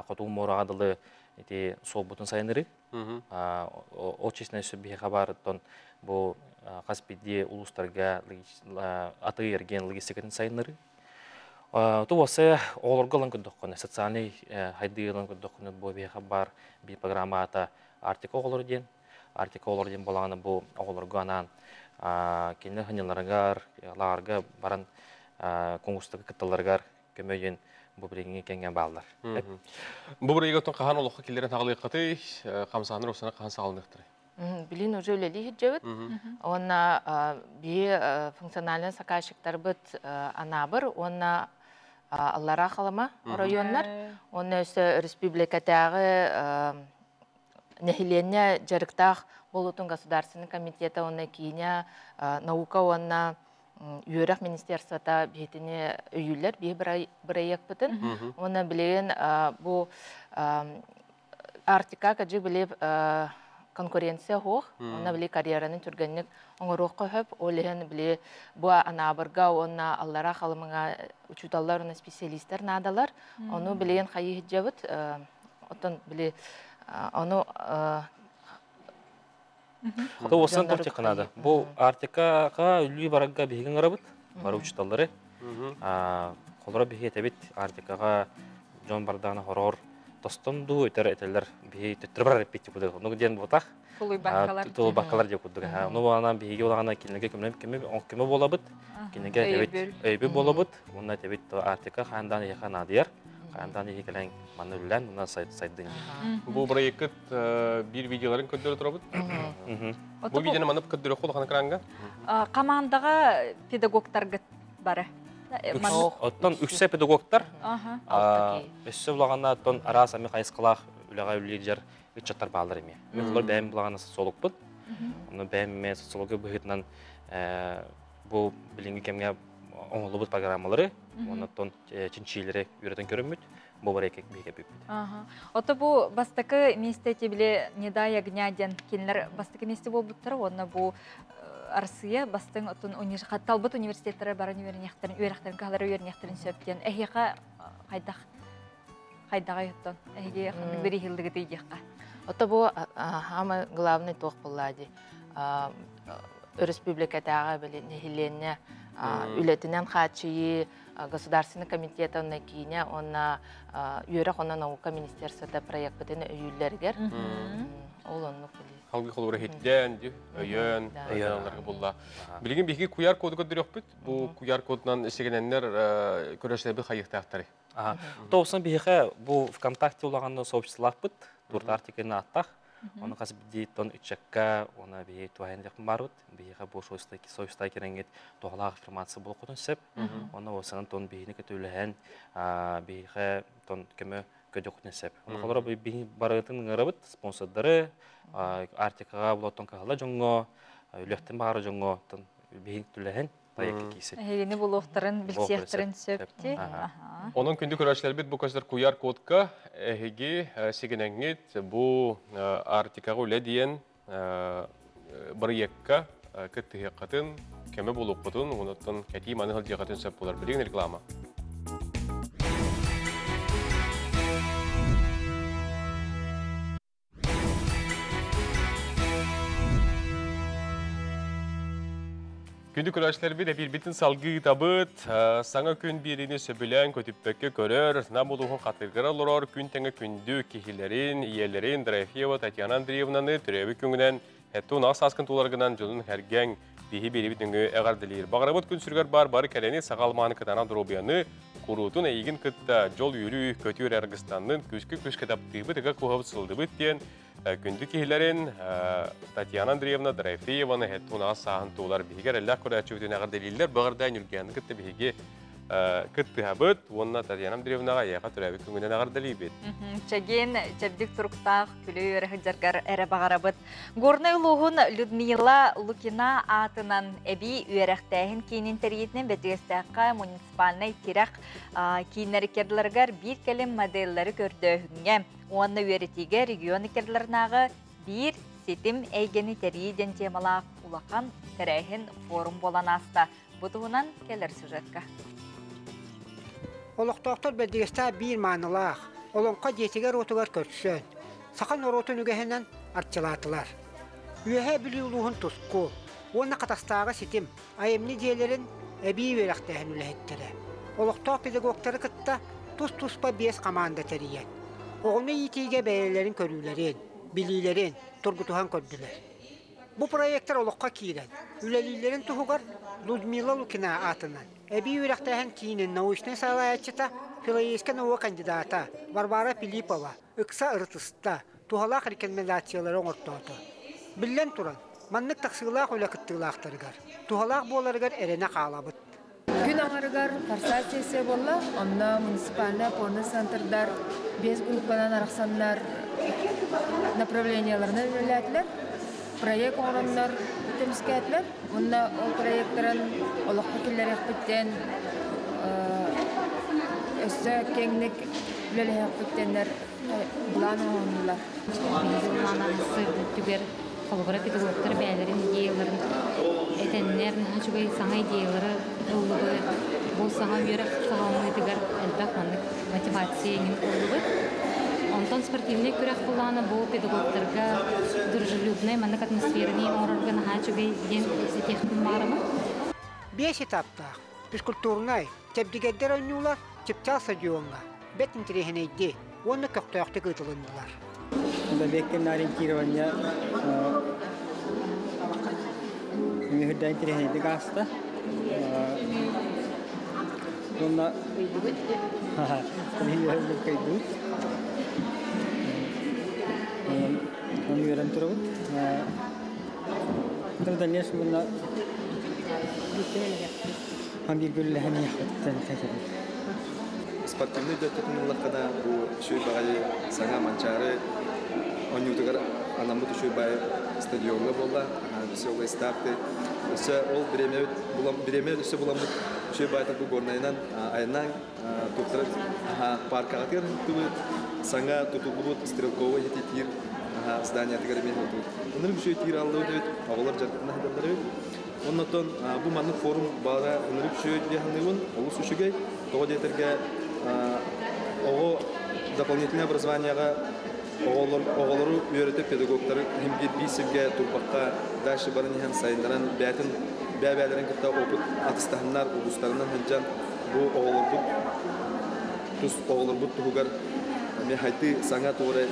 хотугу муораҕа дылы ити суолбутун сайынырыы. Ол честно өссө биһиэхэ баарыттан бу хас биирдии улуустарга атыы эргиэн логистикатын сайыннарыы. Ту уоссайа оҕолорго ылан көрдөххүнэ, социальный хайдыы ылан көрдөххүнэ, бу биһиэхэ баар биир программа аата Арктика оҕолоро диэн. Арктика оҕолоро диэн буолаҕына бу оҕолорго анаан кинилэр сынньаларыгар, лааҕырга баран куҥустарга кытталларыгар көмө диэн бу билиҥҥи кэмҥэ бааллар. Бу бырайыгы хаһан олоххо киллэрэн хаалыаххытый, хамсааннар уопсана хаһан саҕаланыахтарай? Билин уже үлэлии сылдьабыт. Уонна биһи функциональный заказчиктарбыт Анаабыр уонна Аллараа Халыма оройуоннар. Уонна өссө республикатааҕы нэһилиэнньэ дьарыктаах буолуутун государственный комитета уонна киинэ наука уонна үөрэх министерствота биһитини өйүүллэр биһи бырайыакпытын. Уонна билигин бу Арктика кадьы били конкуренция суох, уонна били карьераны түргэнник оҥоруохха сөп. Ол иһин били бу Анаабырга уонна Аллараа Халымаҥа учууталлар уонна специалистар наадалар. Ону билигин хайыы сылдьабыт. Оттон били ону Туосан тохтихха наада. Бу Арктикаҕа үлүү барарга биһиги ыҥырабыт, бары учууталлары. Холоро биһиги этэбит, Арктикаҕа дьон бардаҕына хороор тостон дуу этэр этэллэр биһи төттөрү барар эппит курдук. Ону диэн буотах. Тулуйбаккалар. Тулуйбаккалар диye курдук. Ону буоланан биһиги улаҕана кинилэргэ көмө буолабыт. Кинилэргэ этэбит өйбүт буолабыт. Уонна этэбит Арктика хаандаан эһиэхэ наадыйар. Хаандаан эһиги кэлэн манна үлэлээн уонна сайдын. Бу бырайыккыт биир видеоларын көрдөрө турабыт. Бу видеоны манып көрдөрө улахан экранга. Командаға педагогтаргыт бары. Оттон үксэ педагогтар. Өссө улаҕана оттон араас ами хайысқалаах үлэҕэ үлэлиир ыччаттар бааллар эмиэ. Мен олор бэйэм улаҕана социологпун. Онно бэйэм эмиэ социология быһыытынан бу билиҥҥи кэмҥэ оҥоһуллубут программалары уонна оттон чинчиилэри үөрэтэн көрөммүт бу барыйка биһигэ бүппүт. Ото бу бастакы миэстэ били Не дай огня диэн кинилэр бастакы миэстэ буолбуттара уонна бу Арсыя бастыҥ отун талбыт университеттара баран үөрэниэхтэрин үөрэхтэрин кыһалара үөрэниэхтэрин сөп диэн эһиэхэ хайдах хайдаҕай оттон эһиги ханнык бириһиллигитий диэххэ. Ото бу самый главный туох буолла дии өрөспүүбүлүкэтээҕи били нэһилиэнньэ үлэтинэн хааччыйыы государственный комитет уонна киинэ уонна үөрэх уонна наука министерствота проекпытын өйүүллэригэр ол оннук били Халгы холура хиттээн, өйөөн, өйөөн булла. Билигин биһиги куйаар коду көрдөрүөхпүт. Бу куйаар кодунан исигененнер көрөсөбү хайыктаахтары. Тоусан биһиэхэ бу ВКонтакте улаҕанна сообществолаахпыт, Турт Арктиканы ааттаах. Оны хас биирдии тон ыччакка, уонна биһи туһайан диэхпин баарбыт. Биһиэхэ бу союзтай кирэҥҥит туһалаах информация буолуоххутун сөп. Онно уосанан тон биһини көтүүлэһэн, биһиэхэ тон көмө көдөххүтүн сөп. Оны холоро биһи барытын ыҥырабыт, спонсордары, Арктикаҕа булоттон кыһалла дьоҥҥо, үлэхтэн баҕара дьоҥҥо тон биһи түлэһэн проекка киирсин. Эһигини булуохтарын, билсиэхтэрин сөп дии. Онон күндү көрөөччүлэрбит бу көстөр QR кодка эһиги сигэнэҥҥит бу Арктикаҕа үлэ диэн бырайыакка кыттыһыаххытын, көмө буолуоххутун, онуттан кэтии маны сылдьыаххытын сөп буолар. Билигин реклама. Күндү көрөөччүлэрбит эпиирбитин салгыы ыытабыт. Саҥа күн биэриини сөбүлээн көтүппэккэ көрөр, Нам улууһун хатыргара олорор күн тэҥэ күндү киһилэрин, ийэлэрин Дорофеева Татьяна Андреевнаны төрөөбүт күҥүнэн 76 сааскын туларгынан дьонун хэргэҥ биһи биэрибит өҥү эҕэрдэлиир. Баҕарабыт күн сүрүгэр баар бары кэрэни, саха алмааны кытаанах доруобуйаны, куруутун эйигин кытта дьол үөрүү көтүөр аргыстаннын, күскү күскэ таптыыбыт, ыга куһабыт сылдыбыт диэн күндү киһилэрин Татьяна Андреевна Дорофееваны 76 сааһын туолар биһиги эрэллээх көрөөччүбүтүн эҕэрдэлииллэр. Баҕардаан Юргияны кытта биһиги кыттыһабыт уонна Татьяна Андреевнаҕа эйиэхэ төрөөбүт күҥүнэн эҕэрдэлиибит. Чэгиэн, чэбдик туруктаах күлүү үөрэ эрэ баҕарабыт. Горнай улууһун Людмила Лукина аатынан эбии үөрэхтээһин киинин тэрийиитинэн Бэтигэстээххэ муниципальнай тирэх кииннэри керларыгар биир кэлим моделлары көрдөөһүҥҥэ уонна үөрэтиигэ регион иккерларынааҕы биир ситим эйгэни тэрийии диэн темалаах улахан тэрээһин форум буолан ааста. Бу туһунан кэлэр сюжетка. Олохтоохтор Бэрдигэстээх биир маанылаах Олоҥхо дьиэтигэр-уотугар көрсөн, саха норуотун үгэһинэн арчылаатылар. Үөһээ Бүлүү улууһун Туску уонна Хатастааҕы ситим айымньы дьиэлэрин эбии үөрэхтээһин үлэһиттэрэ олохтоох педагогтары кытта тус-туспа биэс хамаанда тэрийэн, оҕону иитиигэ бэйэлэрин көрүүлэрин, билиилэрин тургутуһан көрдүлэр. Бу проектар олоххо киирэн, үлэлииллэрин туһугар Людмила Лукина аатынан эбии үөрэхтээһин киинин научнай салайааччыта, филологическай наука кандидата Варвара Филиппова ыкса ырытыста, туһалаах рекомендациялары оҥортоото. Биллэн туран, маннык тахсыылаах үлэ кыттыылаахтарыгар туһалаах буоларыгар эрэнэ хаалабыт. Күн аҥарыгар форсаж сессия буолла. Онно муниципальнай опорный центрдар биэс группанан арахсаннар направленияларынан үлэлээтилэр. Проект оҥороннор көмүскээтилэр. Уонна ол проекттарын олоххо киллэриэхпиттэн өссө киэҥник үлэлэһиэхпиттэннэр былаан оҥоһуннулар. Биһиги былааннаан холобура педагогтар бэйэлэрин идеяларын этэннэр, наһаа үчүгэй саҥа идеялары ыллыбыт. Бу саҥа үөрэх саҕаланыытыгар элбэх маннык мотивация иҥин ыллыбыт. Онтон спортивнай күрэх былаана бу педагогтарга дружелюбнай маннык атмосфераны оҥорорго наһаа үчүгэй диэн этиэхпин баҕарабын. Биэс этаптаах физкультурнай, чэбдигэрдэр оонньуулар Чыпчаал стадиоҥҥа бэрт интэриэһинэйдик уонна көхтөөхтүк ыытылыннылар. Бэбиэккин ориентирование мүһүрдээн интэриэһинэйдик ааста. Уонна кыйдыбыт. Оны үөрэн турабыт. В дальнейшем биир үлэһэн Спортивный дөттөтүн ыллаххына бу үчүгэй баҕайы саҥа Манчаары оонньуутугар анаммыт үчүгэй баҕайы стадиоҥҥа буолла. Веселые старты. Өссө ол бириэмэбит булам бириэмэ өссө буламмыт үчүгэй баҕайытык бу Горнайынан айаннаан туохтара паркаҕытыгар ыһыктыбыт саҥа тутуллубут стрелковый ити тиир зданиятыгар эмиэ ыһыктыбыт. Ынырык үчүгэй тиир аллыбыт эбит, оҕолор дьарыктана сылдьаллар эбит. Оннотон бу маннык форум баара ынырык үчүгэй дии саныыбын, олус үчүгэй. Тоҕо диэтэргэ оҕо дополнительное образованиеҕа оҕолору үөрэтэр педагогтары иһин биир биир сиргэ турбакка дальше баран иһэн сайыннаран бэйэтин бэйэ-бэйэлэрин кытта опыт атыстаһыннар улуустарынан сылдьан бу оҕолорбут тус оҕолорбут туһугар эмиэ хайдыы саҥа туора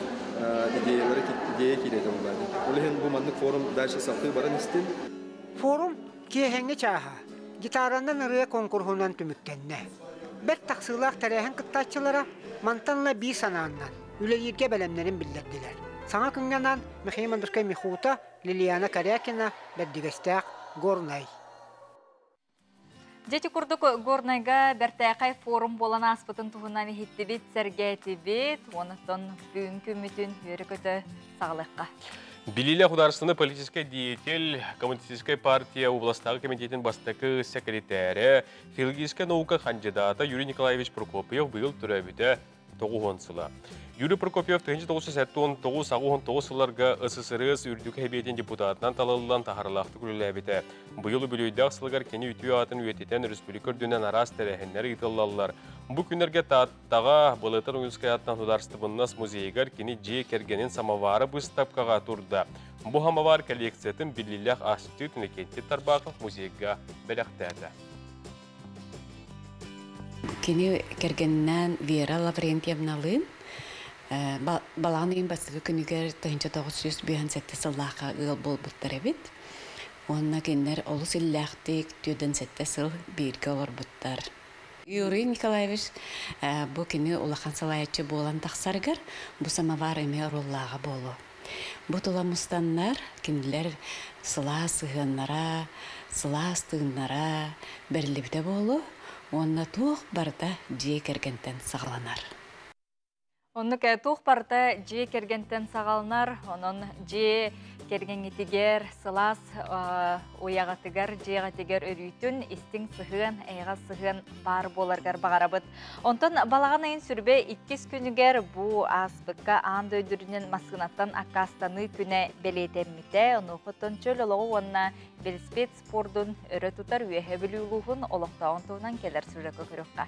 идеялары идея киирэтэ буолла. Ол иһин бу маннык форум дальше салгыы баран истин. Форум киэһэҥҥи чааһа гитаранан ырыа конкурһунан түмүктэннэ. Бэрт тахсыылаах тэрээһин кыттааччылара мантан ыла биир санааннан үлэлииргэ бэлэмнэрин биллэрдилэр. Саҥа күҥҥэ анаан Михаил Мандушкай Михута, Лилиана Корякина, Бэрдигэстээх, Горнай. Дьэ ити курдук Горнайга бэртээхэй форум буолан ааспытын туһунан иһиттибит, сэргээтибит. Онтон бүгүн күммүтүн үөрэ-көтө саҕалыахха. Билиилээх художественный политическай деятель, Коммунистическай партия областааҕы комитетин бастакы секретарэ, филологическай наука хандьыдаата Юрий Николаевич Прокопьев быйыл төрөөбүтэ. 90 сыла. Юрий Прокопьев 1979-89 сылларга СССР үрдүк Сэбиэтин депутатынан талыллан таһаарыылаахтык үлэлээбитэ. Быйыл үбүлүөйдээх сылыгар кини үтүө аатын үйэтитэн республика үрдүнэн араас тэрээһиннэр ыытыллаллар. Бу күннэргэ Тааттаҕа Былатыан Ойуунускай аатынан Судаарыстыбаннас музейыгар кини дьиэ кэргэнин самовара быыстапкаҕа турда. Бу самовар коллекциятын биллиилээх асчыт Иннокентий Тарбахов музейга бэлэхтээтэ. Кини кэргэнинээн Вера Лаврентьевналыын балаҕан ыйын бастакы күнүгэр 1957 сыллаахха ыал буолбуттар эбит. Уонна кинилэр олус иллээхтик 47 сыл бииргэ олорбуттар. Юрий Николаевич бу кини улахан салайааччы буолан тахсарыгар бу самовар эмиэ оруоллааҕа буолуо. Бу тула мустаннар кинилэр сылаас сыһыаннара, сылаас тыыннара бэриллибитэ буолуо уонна туох барыта дьиэ кэргэнтэн саҕаланар. Оннук туох барыта дьиэ кэргэнтэн саҕаланар, онон дьиэ кэргэҥҥитигэр, сылаас уйаҕытыгар, дьиэҕитигэр өрүүтүн истиҥ сыһыан, эйэҕэс сыһыан баар буоларгар баҕарабыт. Онтон балаҕан ыйын сүрбэ иккис күнүгэр бу ааспыкка аан дойду үрдүнэн массыынаттан аккаастаныы күнэ бэлиэтэммитэ. Онуоха чөл олоҕу уонна велосипед спордун өрө тутар Үөһээ Бүлүү улууһун олохтооҕун туһунан кэлэр сюжекка көрүөххэ.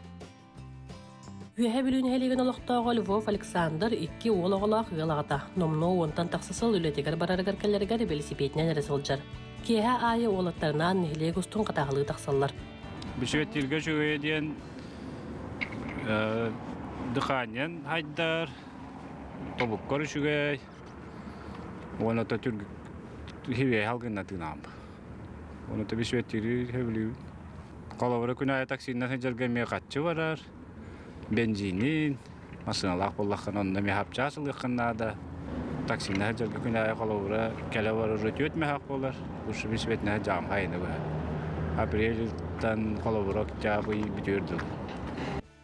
Үөһээ Бүлүү нэһилиэгин олохтооҕо Львов Александр икки уол оҕолоох ыал аҕата. Номнуо уонтан тахса сыл үлэтигэр барарыгар кэлэригэр велосипединэн эрэ сылдьар. Киэһэ аайы уолаттарынаан нэһилиэк устун хатааһылыы тахсаллар. Бүсүөттииргэ үчүгэйэ диэн дыханиен хайдар, тобуккар үчүгэй, уонна то хивиэ халгынна тыынаам. Оны бүсүөттиири сөбүлүүбүн. Холобура күн аайы таксиннан сылдьарга эмиэ хаччы барар, бензинин, массыыналаах буоллаххына онно эмиэ хапчаас ылыаххын наада. Таксинна сылдьарга күн аайы холобура кэлэ барар үтүөт мөһөөх буолар. Ушу бүсүөтүнэ сылдьаҕым хайыны быһа. Апрельтан холобура октябрь бүтүөр дылы.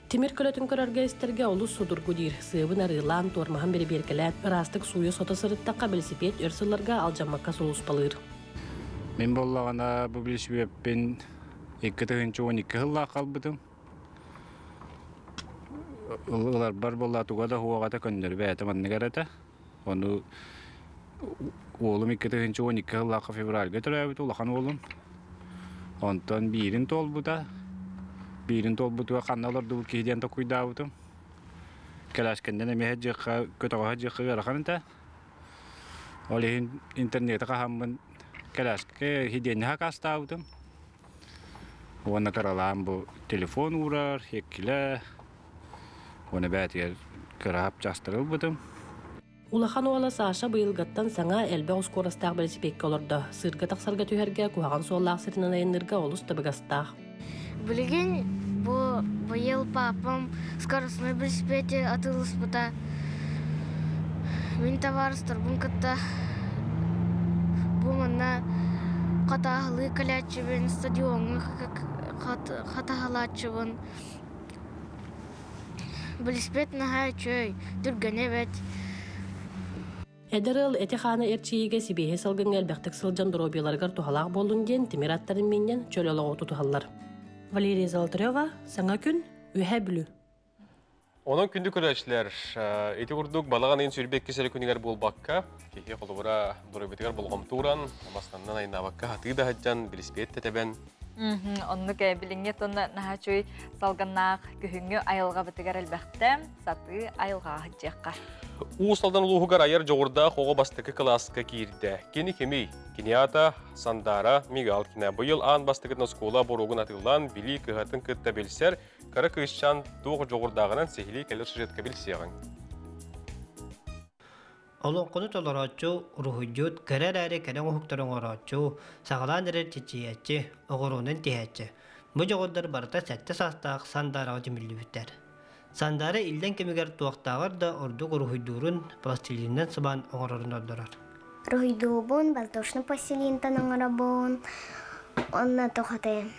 Тимир көлөтүн көрөргө-истэргэ олус судургу диир. Сыабын арыылаан, туормаһын бэрэбиэркэлээн, ыраастык сууйа-сото сырыттахха бэлисипиэт өр сылларга алдьаммакка сулууспалыыр. Мин буоллаҕына бу билисипиэппин 2012 сыллаах халбытым. Ыларбар буолла туга да уоҕата көннөрү бэйэтэ маннык эрэ этэ. Ону уолум 2012 сыллаахха февральга төрөөбүт улахан уолум. Онтон биирин туолбута. Биирин туолбутугар ханна олордубут киһи диэн токуйдаабытым. Кэлээскэннэн эмиэ дьиэххэ көтөҕөһө дьиэххэ ыарахан этэ. Ол иһин интернети хаһаммын кэлээскэ хидиэнньэ хакаастаабытым. Уонна кыралаан бу телефон уурар, эккилэ, уонна бээтигэр кыра хапчаастары ылбытым. Улахан уола Саша быйылгаттан саҥа элбэх ускуорастаах бэлисипиэккэ олордо. Сыырга тахсарга түһэргэ куһаҕан суоллаах сиринэн айанныырга олус табыгастаах. Билигин бу быйыл папам скоростной велосипеде атыыласпыта. Мин табаарыстарбын кытта бу манна хатааһылыы кэлээччибин, стадиоҥҥа хатаһалааччыбын. Велосипед наһаа үчүгэй, түргэнэ эбит. Эдэр ыал эти-хааны эрчийиигэ сибиэһэй салгыҥҥа элбэхтик сылдьан доруобуйаларыгар туһалаах буоллун диэн тимир аттарын миинньэн чөл олоҕу тутуһаллар. Валерия Золотарева, Саҥа күн, Үөһээ Бүлүү. Онон күндү көрөөччүлэр, ити курдук балаҕан ыйын 22 эрэ күнүгэр буолбакка, киһи холобура доруобуйатыгар болҕомто ууран, мастанан айнаабакка хатыы да сылдьан, билиспиэт тэтэбэн. Оннук билиҥҥи тонна наһаа үчүгэй салгыннаах күһүҥҥү айылҕабытыгар элбэхтэ сатыы айылҕаҕа сылдьыахха. Уус Алдан улууһугар айар дьоҕурдаах оҕо бастакы кылааска киирдэ. Кини кимий? Кини аата Сандаара Мигалкина. Быйыл аан бастакытын оскуола боруогун атыылаан, билии кыһатын кытта билсэр, кыра кыысчаан туох дьоҕурдааҕынан сиһилии кэлэр сюжетка билсиэҕиҥ. Олоҥхону толорооччу, уруһуйдьут, кэрэ эрээри кэрэ оҥоһуктары оҥорооччу, саҕалаан эрэр чинчийээччи, оҕуруонан тиһээччи. Бу дьоҕурдар барыта сэттэ саастаах Сандаараҕа түмүллүбүттэр. Сандаара иллэҥ кэмигэр туохтааҕар да ордук уруһуйдуурун пластилинынан сыбаан оҥорорун ордорор. Уруһуйдуубун, воздушный пластилинтан оҥоробун, уонна туох этэй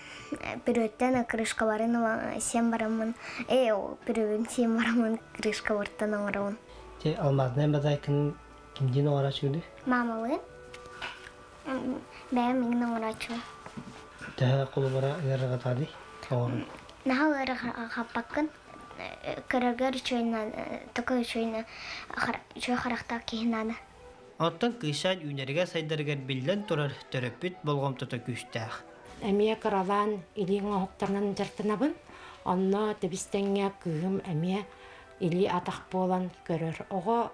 пүрүөттэн крышкаларын сиэн бараммын, пүрүөбүн сиэн бараммын крышкалартан оҥоробун. Те алмазная мозаиканы кимдиин оҥорооччугунуй? Маамалыын. Бэйэм миҥин оҥорооччубун. Төһө холобура ыарырҕатаҕыный оҥорон? Наһаа ыарырҕаппаккын. Көрөргөр үчүгэй такой үчүгэй үчүгэй харахтаах киһи наада. Оттон кыысчаан үүнэригэр сайдарыгар биллэн турар төрөппүт болҕомтото күүстээх. Эмиэ кыралаан илии оҥоһуктарынан дьарыктанабын. Онно тэбис-тэҥҥэ кыыһым эмиэ илии-атах буолан көрөр. Оҕо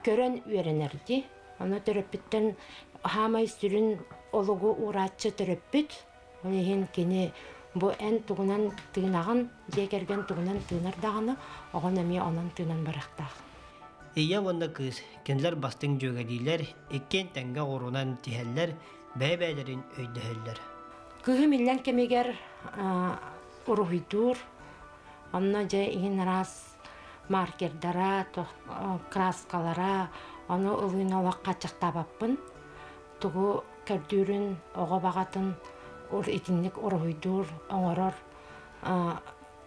көрөн үөрэнэр дии. Ону төрөппүттэн хаамай сүрүн олугу уурааччы төрөппүт. Ол иһин кини бу эн тугунан тыынаҕын, дьиэ кэргэн тугунан тыынар даҕаны, оҕон эмиэ онон тыынан барыахтаах. Ийэ уонна кыыс кинилэр бастыҥ дьүөгэлиилэр, иккиэн тэҥҥэ оҕуруунан тиһэллэр, бэйэ-бэйэлэрин өйдөһөллөр. Кыыһым иллэҥ кэмигэр уруһуйдуур. Онно дьэ иһин араас маркердара, краскалара, ону ылыыны олох хааччахтаабаппын. Тугу көрдүүрүн, оҕо баҕатын итинник уруһуйдуур, оҥорор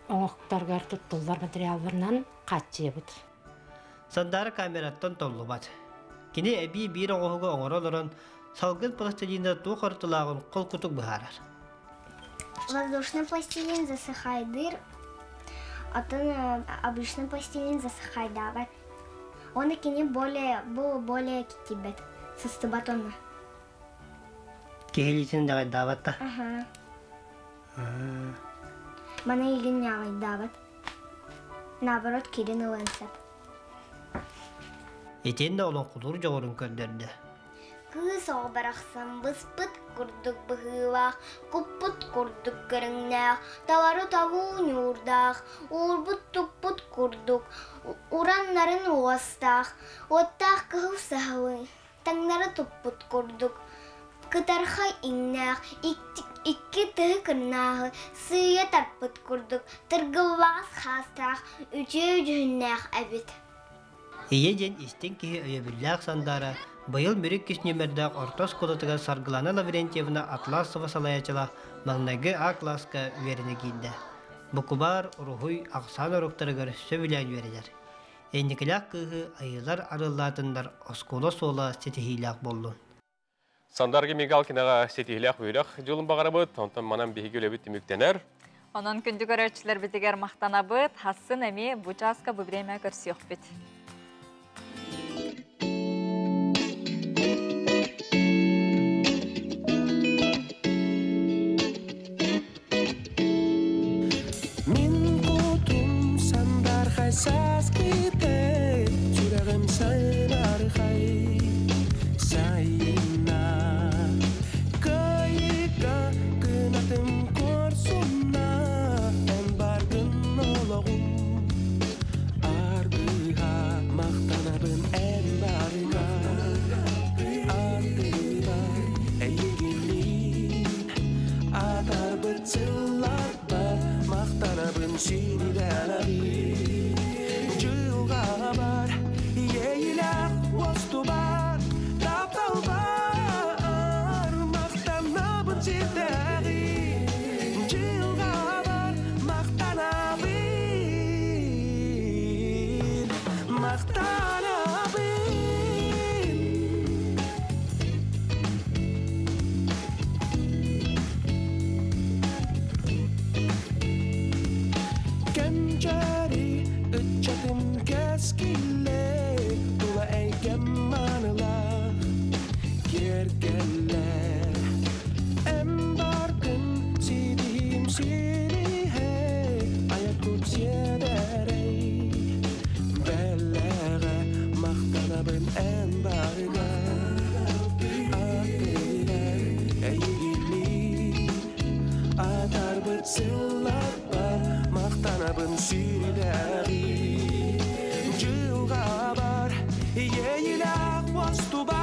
оҥоһуктаргар туттуллар материалларынан хааччыйабыт. Сандаара камераттан толлубат. Кини эбии биир оҥоһугу оҥоро олорон, салгын пластилина туох ортолооҕун холкутук быһаарар. Воздушный пластилин засыхайдыр, оттон обычный пластилин засыхайдаабат. Оны кини более, бу более киттибэт, сыстыбат онно. Киһилиитин дьаҕайдаабат да? Аха. Маны илин ньаҕайдаабат. Наоборот, кирин ылан сөп. Итиэннэ олоҥхолуур дьоҕурун көрдөрдө. Кыыс оҕо барахсан быспыт курдук быһыылаах, куппут курдук көрүҥнээх, талары талуу ньуурдаах, уурбут-туппут курдук, уран-нарын уостаах, уоттаах кыһыл саһылы таҥнары туппут курдук, кытархай иҥнээх, икки тыһы кырнааһы сыыйа тарпыт курдук, тыргыллаҕас хаастаах, үтүө дьүһүннээх эбит. Ийэ диэн истиҥ киһи өйөбүллээх Сандаара быйыл Мүрү иккис нүөмэрдээх орто оскуолатыгар Саргылана Лаврентьевна Атласова салайааччылаах маҥнайгы А кылааска үөрэнэ киирдэ. Букубаар, уруһуй, ахсаан уруоктарыгар сөбүлээн үөрэнэр. Инникилээх кыыһы айыылар арыаллаатыннар оскуола суола ситиһиилээх буоллун. Сандарга Мигалкинаҕа ситиһиилээх үөрэх дьылын баҕарабыт, онтон манан биһиги үлэбит түмүктэнэр. Онон күндү көрөөччүлэрбитигэр махтанабыт, хассын эмиэ бу чааска бу время көрсүөхпүт. Мин кутум сандархай саас китэй, сүрэҕим сайнархай сайына. Кыайыга кынатым куорсуна, эн баргын олоҕум аргыһа, махтанабын эн барыга. Ардыгар эйигинниин атарбыт сылларбар махтанабын сирдэнэбин. Дьылҕабар иэйилээх уостубар тапталбар махтанабын сирдээҕи. Дьылҕабар махтанабын, махтанабын. Кэнчээри ыччатым кэскиллэ, тула эйгэм маанылаах киэргэллэр. Эн баргын ситиһиим силиһэ, айар-кут сиэдэрэй бэлэҕэ, махтанабын эн барыга. Аттыгар эйигинниин атарбыт сылларбар махтанабын сирдээҕи. Дьылҕабар иэйилээх уостубар